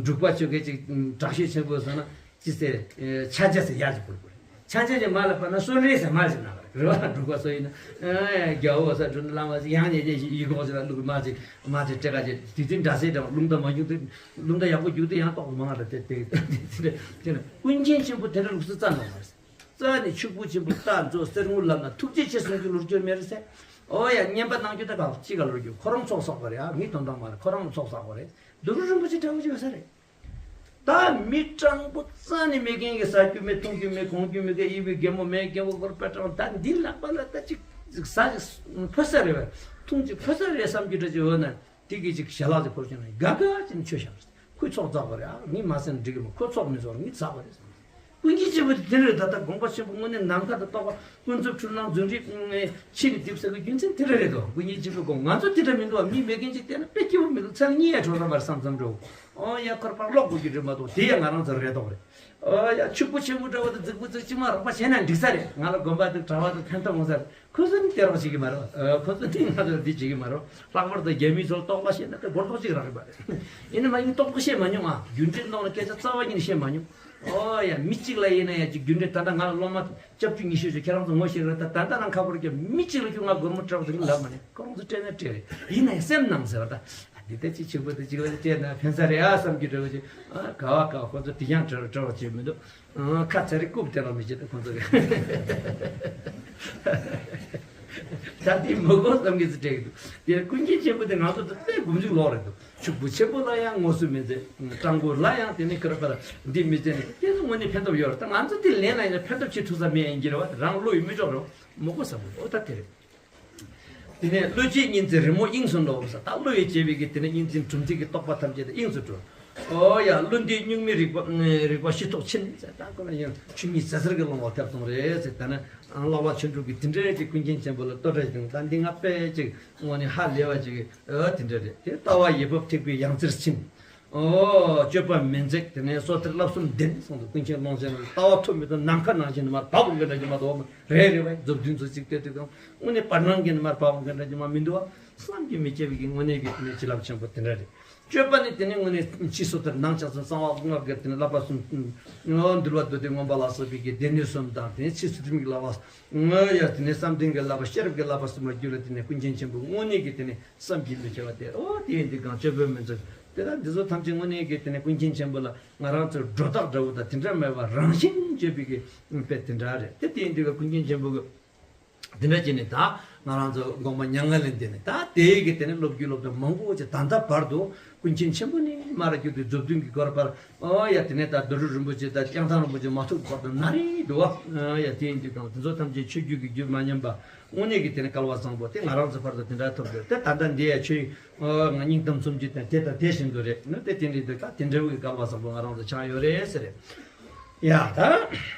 འབྲུག་པ་ཆོས་རྒྱལ་གྱི་དྲག་ཤུལ་ཆེན་པོ་ཟེར་ན་ཅི་ཟེར། ཕྱག་རྒྱ་ཟེར་ཡར་ཅིག་འཕུར་དགོས་རེད། ཕྱག་རྒྱ་ཅིག་མར་ལ་འཕུར་ན་གསོལ་རས་ཟེར་མར་ཅིག་གནང་བ་རེད། རེད་བ། འབྲུག་པ་ཚོ་ཡིན་ན། རྒྱལ་པོ་ས་འགྲོ་ན་བླ་མ་ཅིག་ཡང་ཉེ་ཉེ་ཞིག་ཡིག་ཀོག་ཅིག་ལ་བླུགས། མར་ཅིག་མར་ཅིག་སྤྲད་ག་ཅིག་དུས་ཚོད་འདྲ་སའི་འདྲ་བ། རླུང་རྟ་མ་རྒྱུག་དུས། རླུང་རྟ་ཡག་པོ་རྒྱུག་དུས་ཡང་ཏོག་མང་རེད། དེ་དེ་དེ་དེ་དེ་ཀུན་མཁྱེན་ཆེན་པོ་དེ་འདྲ་ལུགས་སྲོལ་རྩ་ནས་མ་རེད། རྩ་ནས་ཕྱུག་པོ་ཆེན་པོ་རྟ་མཛོ་གསེར་དངུལ་ལབ་ན་ཐུགས་རྗེ་ཆེ་གསུང་རྒྱུ་ལོ་རྒྱུས་མེད་རེད་ཟེར། ཨོ་ཡ། སྙན་པ་གནང་རྒྱུ་ད་ག་ཅི་ག་ལོ་རྒྱུས། ཁོ་རང་ཚོགས་བསགས་པ་རེད། ཨ་མི་དོན་དག་མ་རེད། ཁོ་རང་ཚོགས་བསགས་པ་རེད། རྡོ་རུ་རིན་པོ་ཆེ་འདྲ་བོ་ཅིག་ཡོད་ས་རེད། ད་མི་སྤྲང་པོ་རྩ་ནས་མེད་མཁན་གྱི་ཟ་རྒྱུ་མེད། འཐུང་རྒྱུ་མེད། གོན་རྒྱུ་མེད་མཁན། ཡིད་བའི་རྒན་མོ་མེད། རྒན་པོ་སྐོར་དཔེ་སྤྲང་། ད་འདི་ལག་པ་ལ་ད་ཅིག་ཟ་ཅིག་ཕོད་ས་རེད་བས། འཐུང་ཅིག་ཕོད་ས་རེད་བསམ་རྒྱུ་འདྲ་ཅིག་ཡོད་ན། དེ་གིས་ཅིག་ཞལ་ལག་ཅིག་ཕུལ་བྱུང་ན་དགའ་དགའ་ཅིག་མཆོད་བཞག་པ་རེད། ཁོས་ཚོགས་བསགས་པ་རེད། ཨ་ངས་མ་ཟ་ན་འགྲིག་གི་མ། ཁོས་ཚོགས་མི་ཚོགས་ངས་ཟ་བ་རེད། ཀུན་མཁྱེན་ཆེན་པོ་དེ་དེ་རེད། ད་ལྟ་དགོངས་པ་ཆེན་པོ་དངོས་གནས་ནམ་མཁའ་དང་ཐོག་ཁ། ཀུན་རྫོབ་འཁྲུལ་སྣང་རྫུན་སྒྲིབ་ཕྱི་ནས་རྡིབ་ཟེར་གི་རྒྱུ་མཚན་དེ་འདྲ་རེད་དོ། ཀུན་མཁྱེན་ཆེན་པོའི་དགོངས། ང་ཚོ་དེ་འདྲ་མི་འདུག་བ། མི་མེད་མཁན་ཅིག་བལྟས་ན་དཔེ་སྐྱིད་པོ་མི་འདུག། ཚེ་ལ་གཉིད་ཡང་བྲོ་ས་མ་རེད་བསམ་བསམ་འགྲོ། ཨོ་ཡ། ཁོར་ཕར་ཀློག་དགོས་རྒྱུ་རེད་མ་གཏོགས། དེ་ཡང་ང་རང་ཚོར་རེ་དོགས་རེད། ཨོ་ཡ། ཕྱུག་པོ་ཆེན་པོ་འདྲ་བོ་དང་རྫིག་པོ་ཚོས་ཅིག་མ་རོགས་པ་བྱས་ན་འགྲིག་ས་རེད། ང་ལ་དགོན་པ་དང་གྲྭ་པ་དང་ཕན་ཐོགས་ཡོང་ས་རེད། ཁོ་ཚོ་ནི་སྟེར་བ་བྱེད་ཀྱི་མ་རེད། ཨ་ཁོ་ཚོ་ནི་ང་ཚོར་འདི་བྱེད་ཀྱི་མ་རེད། ལྷག་པར་དུ་རྒྱ་མི་ཚོར་ལྟོགས་པ་བཤད་ན་དེ་སྒོར་ཐོག་གཅིག་རག་གི་མ་རེད། ཡིན་ན་མ་ཡིན་ལྟོགས་པ་བཤད་མ་མྱོང་། ཨ་རྒྱུ་འབྲས་ནང་ལ་སྐད་ཆ་རྩ་བ་ཉིད་ནས་བཤད་མ་མྱོང་། ཨོ་ཡ། མི་གཅིག་ལ་ཡིན་ན་ཡང་ཅིག་རྒྱུ་འབྲས། ད་ལྟ་ང་ལ་སློབ་མ་སྐྱབས་བཅུ་ཉི་ཤུ་ཞིག་ཁྱེད་རང་ཚོ་ངོ་ཤེས་རེད། ད་ད་ལྟ་རང་ཁ་པར་གྱི་མི་གཅིག་ལ་ཁྱོད་ང་སྒོར་མོ་སྤྲད་པ་ཟེར་གྱི་ལབ་མ་རེད། ཁོ་རང་ཚོ་སྤྲད་ན་སྤྲད་རེད། ཡིན་ན་ཡང་སེམས་ནང་ཟེར་བ་ད། ཨ་འདི་ལྟ་ཅིག་ཕྱུག་པོ་དེ་གཅིག་ལ་སྤྲད་ན་ཕན་ས་རེད་ཨ་བསམ་རྒྱུ་འདྲ་བོ་ཅིག། ཨ་ག་བ་ག་བ། ཁོ་ཚོ་དེ་ཡང་སྤྲད་སྤྲད་པ་བྱེད་མི་འདུག། ཨ་ཁ་ཚ་རེ་རྐུབ་དེ་ལ་མི་བྱེད་ད་ཁོ་ཚོ་གི། ད་དེ་མི་དགོས་བསམ་གི་ཚོ་སྤྲད་གི་འདུག། དེ་ཀུན་མཁྱེན་ཆེན་པོ་དེ་ང་ཚོ་དང་དཔེ་དགུ་མཇུག་ལོག་རེད་འདུག། ཕྱུག་པོ་ཆེན་པོ་ལ་ཡང་ངོ་སོ་མི་མཛད། སྤྲང་པོ་ལ་ཡང་དེ་ནི་ཁོ་རང་པ་ལ་འདི་མི་མཛད་ནི། དེ་ཚོ་དངོས་གནས་ཕན་ཐོགས་ཡོད་རེད། ད་ང་ཚོ་དེ་ལེན་ན་ཡང་ཕན་ཐོགས་བྱེད་ཐུབ་ས་མེད་ཡིན་གྱི་རེད་བ། རང་བློ་ཡི་མི་ལྕོགས་རེད་བ། མི་དགོས་བསམ་གི། ཨོ་ད་དེ་རེད། དེ་ནས་བློ་སྐྱེས་གཉིས་འཛིན་རི་མོ་དབྱིངས་སུ་ནོར་ཟེར། ད་བློ་ཡིས་བྱས་པའི་གི་དེ་ནས་གཉིས་འཛིན་གྲུབ་མཐའི་གི་རྟོགས་པ་ཐམས་ཅད་དེ་དབྱིངས་སུ་གྲོལ། ཨོ་ཡ། བློ་འདས་གཉུག་མའི་རིག་པ། རིག་པ་ཤེས་རྟོགས་ཆེན་ཟེར། ད་ཁོ་ན་ཡང་ཆོས་ཉིད་ཟད་སར་གྱི་ཀློང་ལ་ཐེབས་སོང་རེད་ཟེར། ད་ནི་བསླབ་པ་ཆོས་དྲུག་གི་དེ་འདྲའི་གི་ཀུན་མཁྱེན་ཆེན་པོ་ལ་བསྟོད་སྒྲ་ཞིག་དང་། ད་འདི་ང་དཔེ་ཅིག་དངོས་གནས་ཧ་ལས་པ་ཅིག། ཨོ་དེ་འདྲ་རེད། དེ་ལྟ་བ་ཡི་བབ་ཐེག་པའི་ཡང་རྩེར་ཕྱིན། ཨོ་སྤྱོད་པ་མི་འཛད། དེ་ནས་སོ་ཐར་བསླབ་གསུམ་ལྡན་གསུངས་འདུག། ཀུན་མཁྱེན་ཀློང་ཆེན་ལ་ལྟ་བ་ཐོབ་མི་ཐོབ་ནམ་མཁའ་ནང་བཞིན་དུ་མར་བབས་འོང་གི་འདྲ་གི་མ་གཏོགས། རེད་རེད་བས། མཛུབ་སྟོན་ཚོ་གཅིག་ལྟོས་དུས་གང་དངོས་གནས་བར་སྣང་གི་ནི་མར་བབས་འོང་གི་འདྲ་གི་མ་མི་འདུག་བ། བསམ་གྱིས་མི་ཁྱབ་པའི་གི་དངོས་གནས་ཀྱི་དེ་ནས་བྱིན་རླབས་ཆེན་པོ་དེ་འདྲ་རེད། སྤྱོད་པ་ནི་དེ་ནས་དངོས་གནས་ཕྱི་སོ་ཐར་ནང་ཕྱག་འཚལ་གསང་བ་སྔགས་ཀྱི་དེ་ནས་བསླབ་པ་གསུམ། འོ་འདུལ་བ་མདོ་སྡེ་མངོན་པ་ལ་སོགས་པའི་གི་སྡེ་སྣོད་གསུམ་དང་། དེ་ནས་ཕྱི་སོ་ཐར་མིག་བསླབ་པ། ངོ་ཡ། དེ་ནས་བསམ་གཏན་གྱི་བསླབ་པ། ཤེས་རབ་ཀྱི་བསླབ་པ་གསུམ་ལ་བསྒྱུར་ལ། དེ་ནས་ཀུན་མཁྱེན་ཆེན་པོའི་དངོས་གནས་ཀྱི་དེ་ནས་བསམ་གྱིས་མི་ཁྱབ་པ་དེ། ཨོ་དེ་ཡིན་དུས་གང་སྤྱོད་པ་མི་འཛད། དེ་ལ་འདི་ཚོ་ཐམས་ཅད་དངོས་གནས་ཀྱི་དེ་ནས་ཀུན་མཁྱེན་ཆེན་པོ་ལ་ང་རང་ཚོའི་སྒྲོ་བཏགས་འདྲ་བོ་དང་དེ་འདྲ་མེད་པ་རང་བཞིན་བརྗོད་པའི་གི་དཔེ་དེ་འདྲ་རེད། དེ་དེ་ཡིན་དུས་ཀུན་མཁྱེན་ཆེན་པོ་གི་ འདི་འདྲ་བྱས་ནས་ད་ང་རང་ཚོ་དགོངས་པ་མྱ་ངན་ལས་འདས་ནས། ད་དེའི་གི་དེ་ནས་སློབ་བརྒྱུད་སློབ་དཔོན་མང་པོ་ཅིག་ད་ལྟ་བར་དུ་ཀུན་མཁྱེན་ཆེན་པོ་ནས་མར་བརྒྱུད་དེ་རྫོགས་ལྡན་གྱི་སྐོར་བར། ཨོ་ཡ། དེ་ནས་ད་རྡོ་རྗེ་རིན་པོ་ཆེ་དང་བསྐྱངས་ཐང་རིན་པོ་ཆེ་མ་ཐུག་བར་དུ་ན་རེ་འདུག་བ། ཨོ་ཡ། དེ་ཡིན་དུས་ཀྱང་དེ་ཚོ་ཐམས་ཅད་ཆོས་བརྒྱུད་ཀྱི་རྒྱུད་མ་ཉམས་པ་དངོས་གནས་ཀྱི་དེ་ནས་སྐལ་བ་བཟང་པོ་དེ་ང་རང་ཚོ་བར་དུ་དེ་འདྲ་ཐོབ་འདུག། དེ་ད་ལྟ་འདི་ཡ་ཆོས་ཨོ་ང་སྙིང་གཏམ་སུམ་ཅུ་དང་དེ་དང་དེ་བཞིན་དུ་རེད། ནི་དེ་དེ་འདྲའི་འདུག། ད་དེ་འདྲ་བའི་སྐལ་བ་བཟང་པོ་ང་རང་ཚོ་ཆགས་ཡོད་རེད་ཟེར་རེད། ཡ། ད་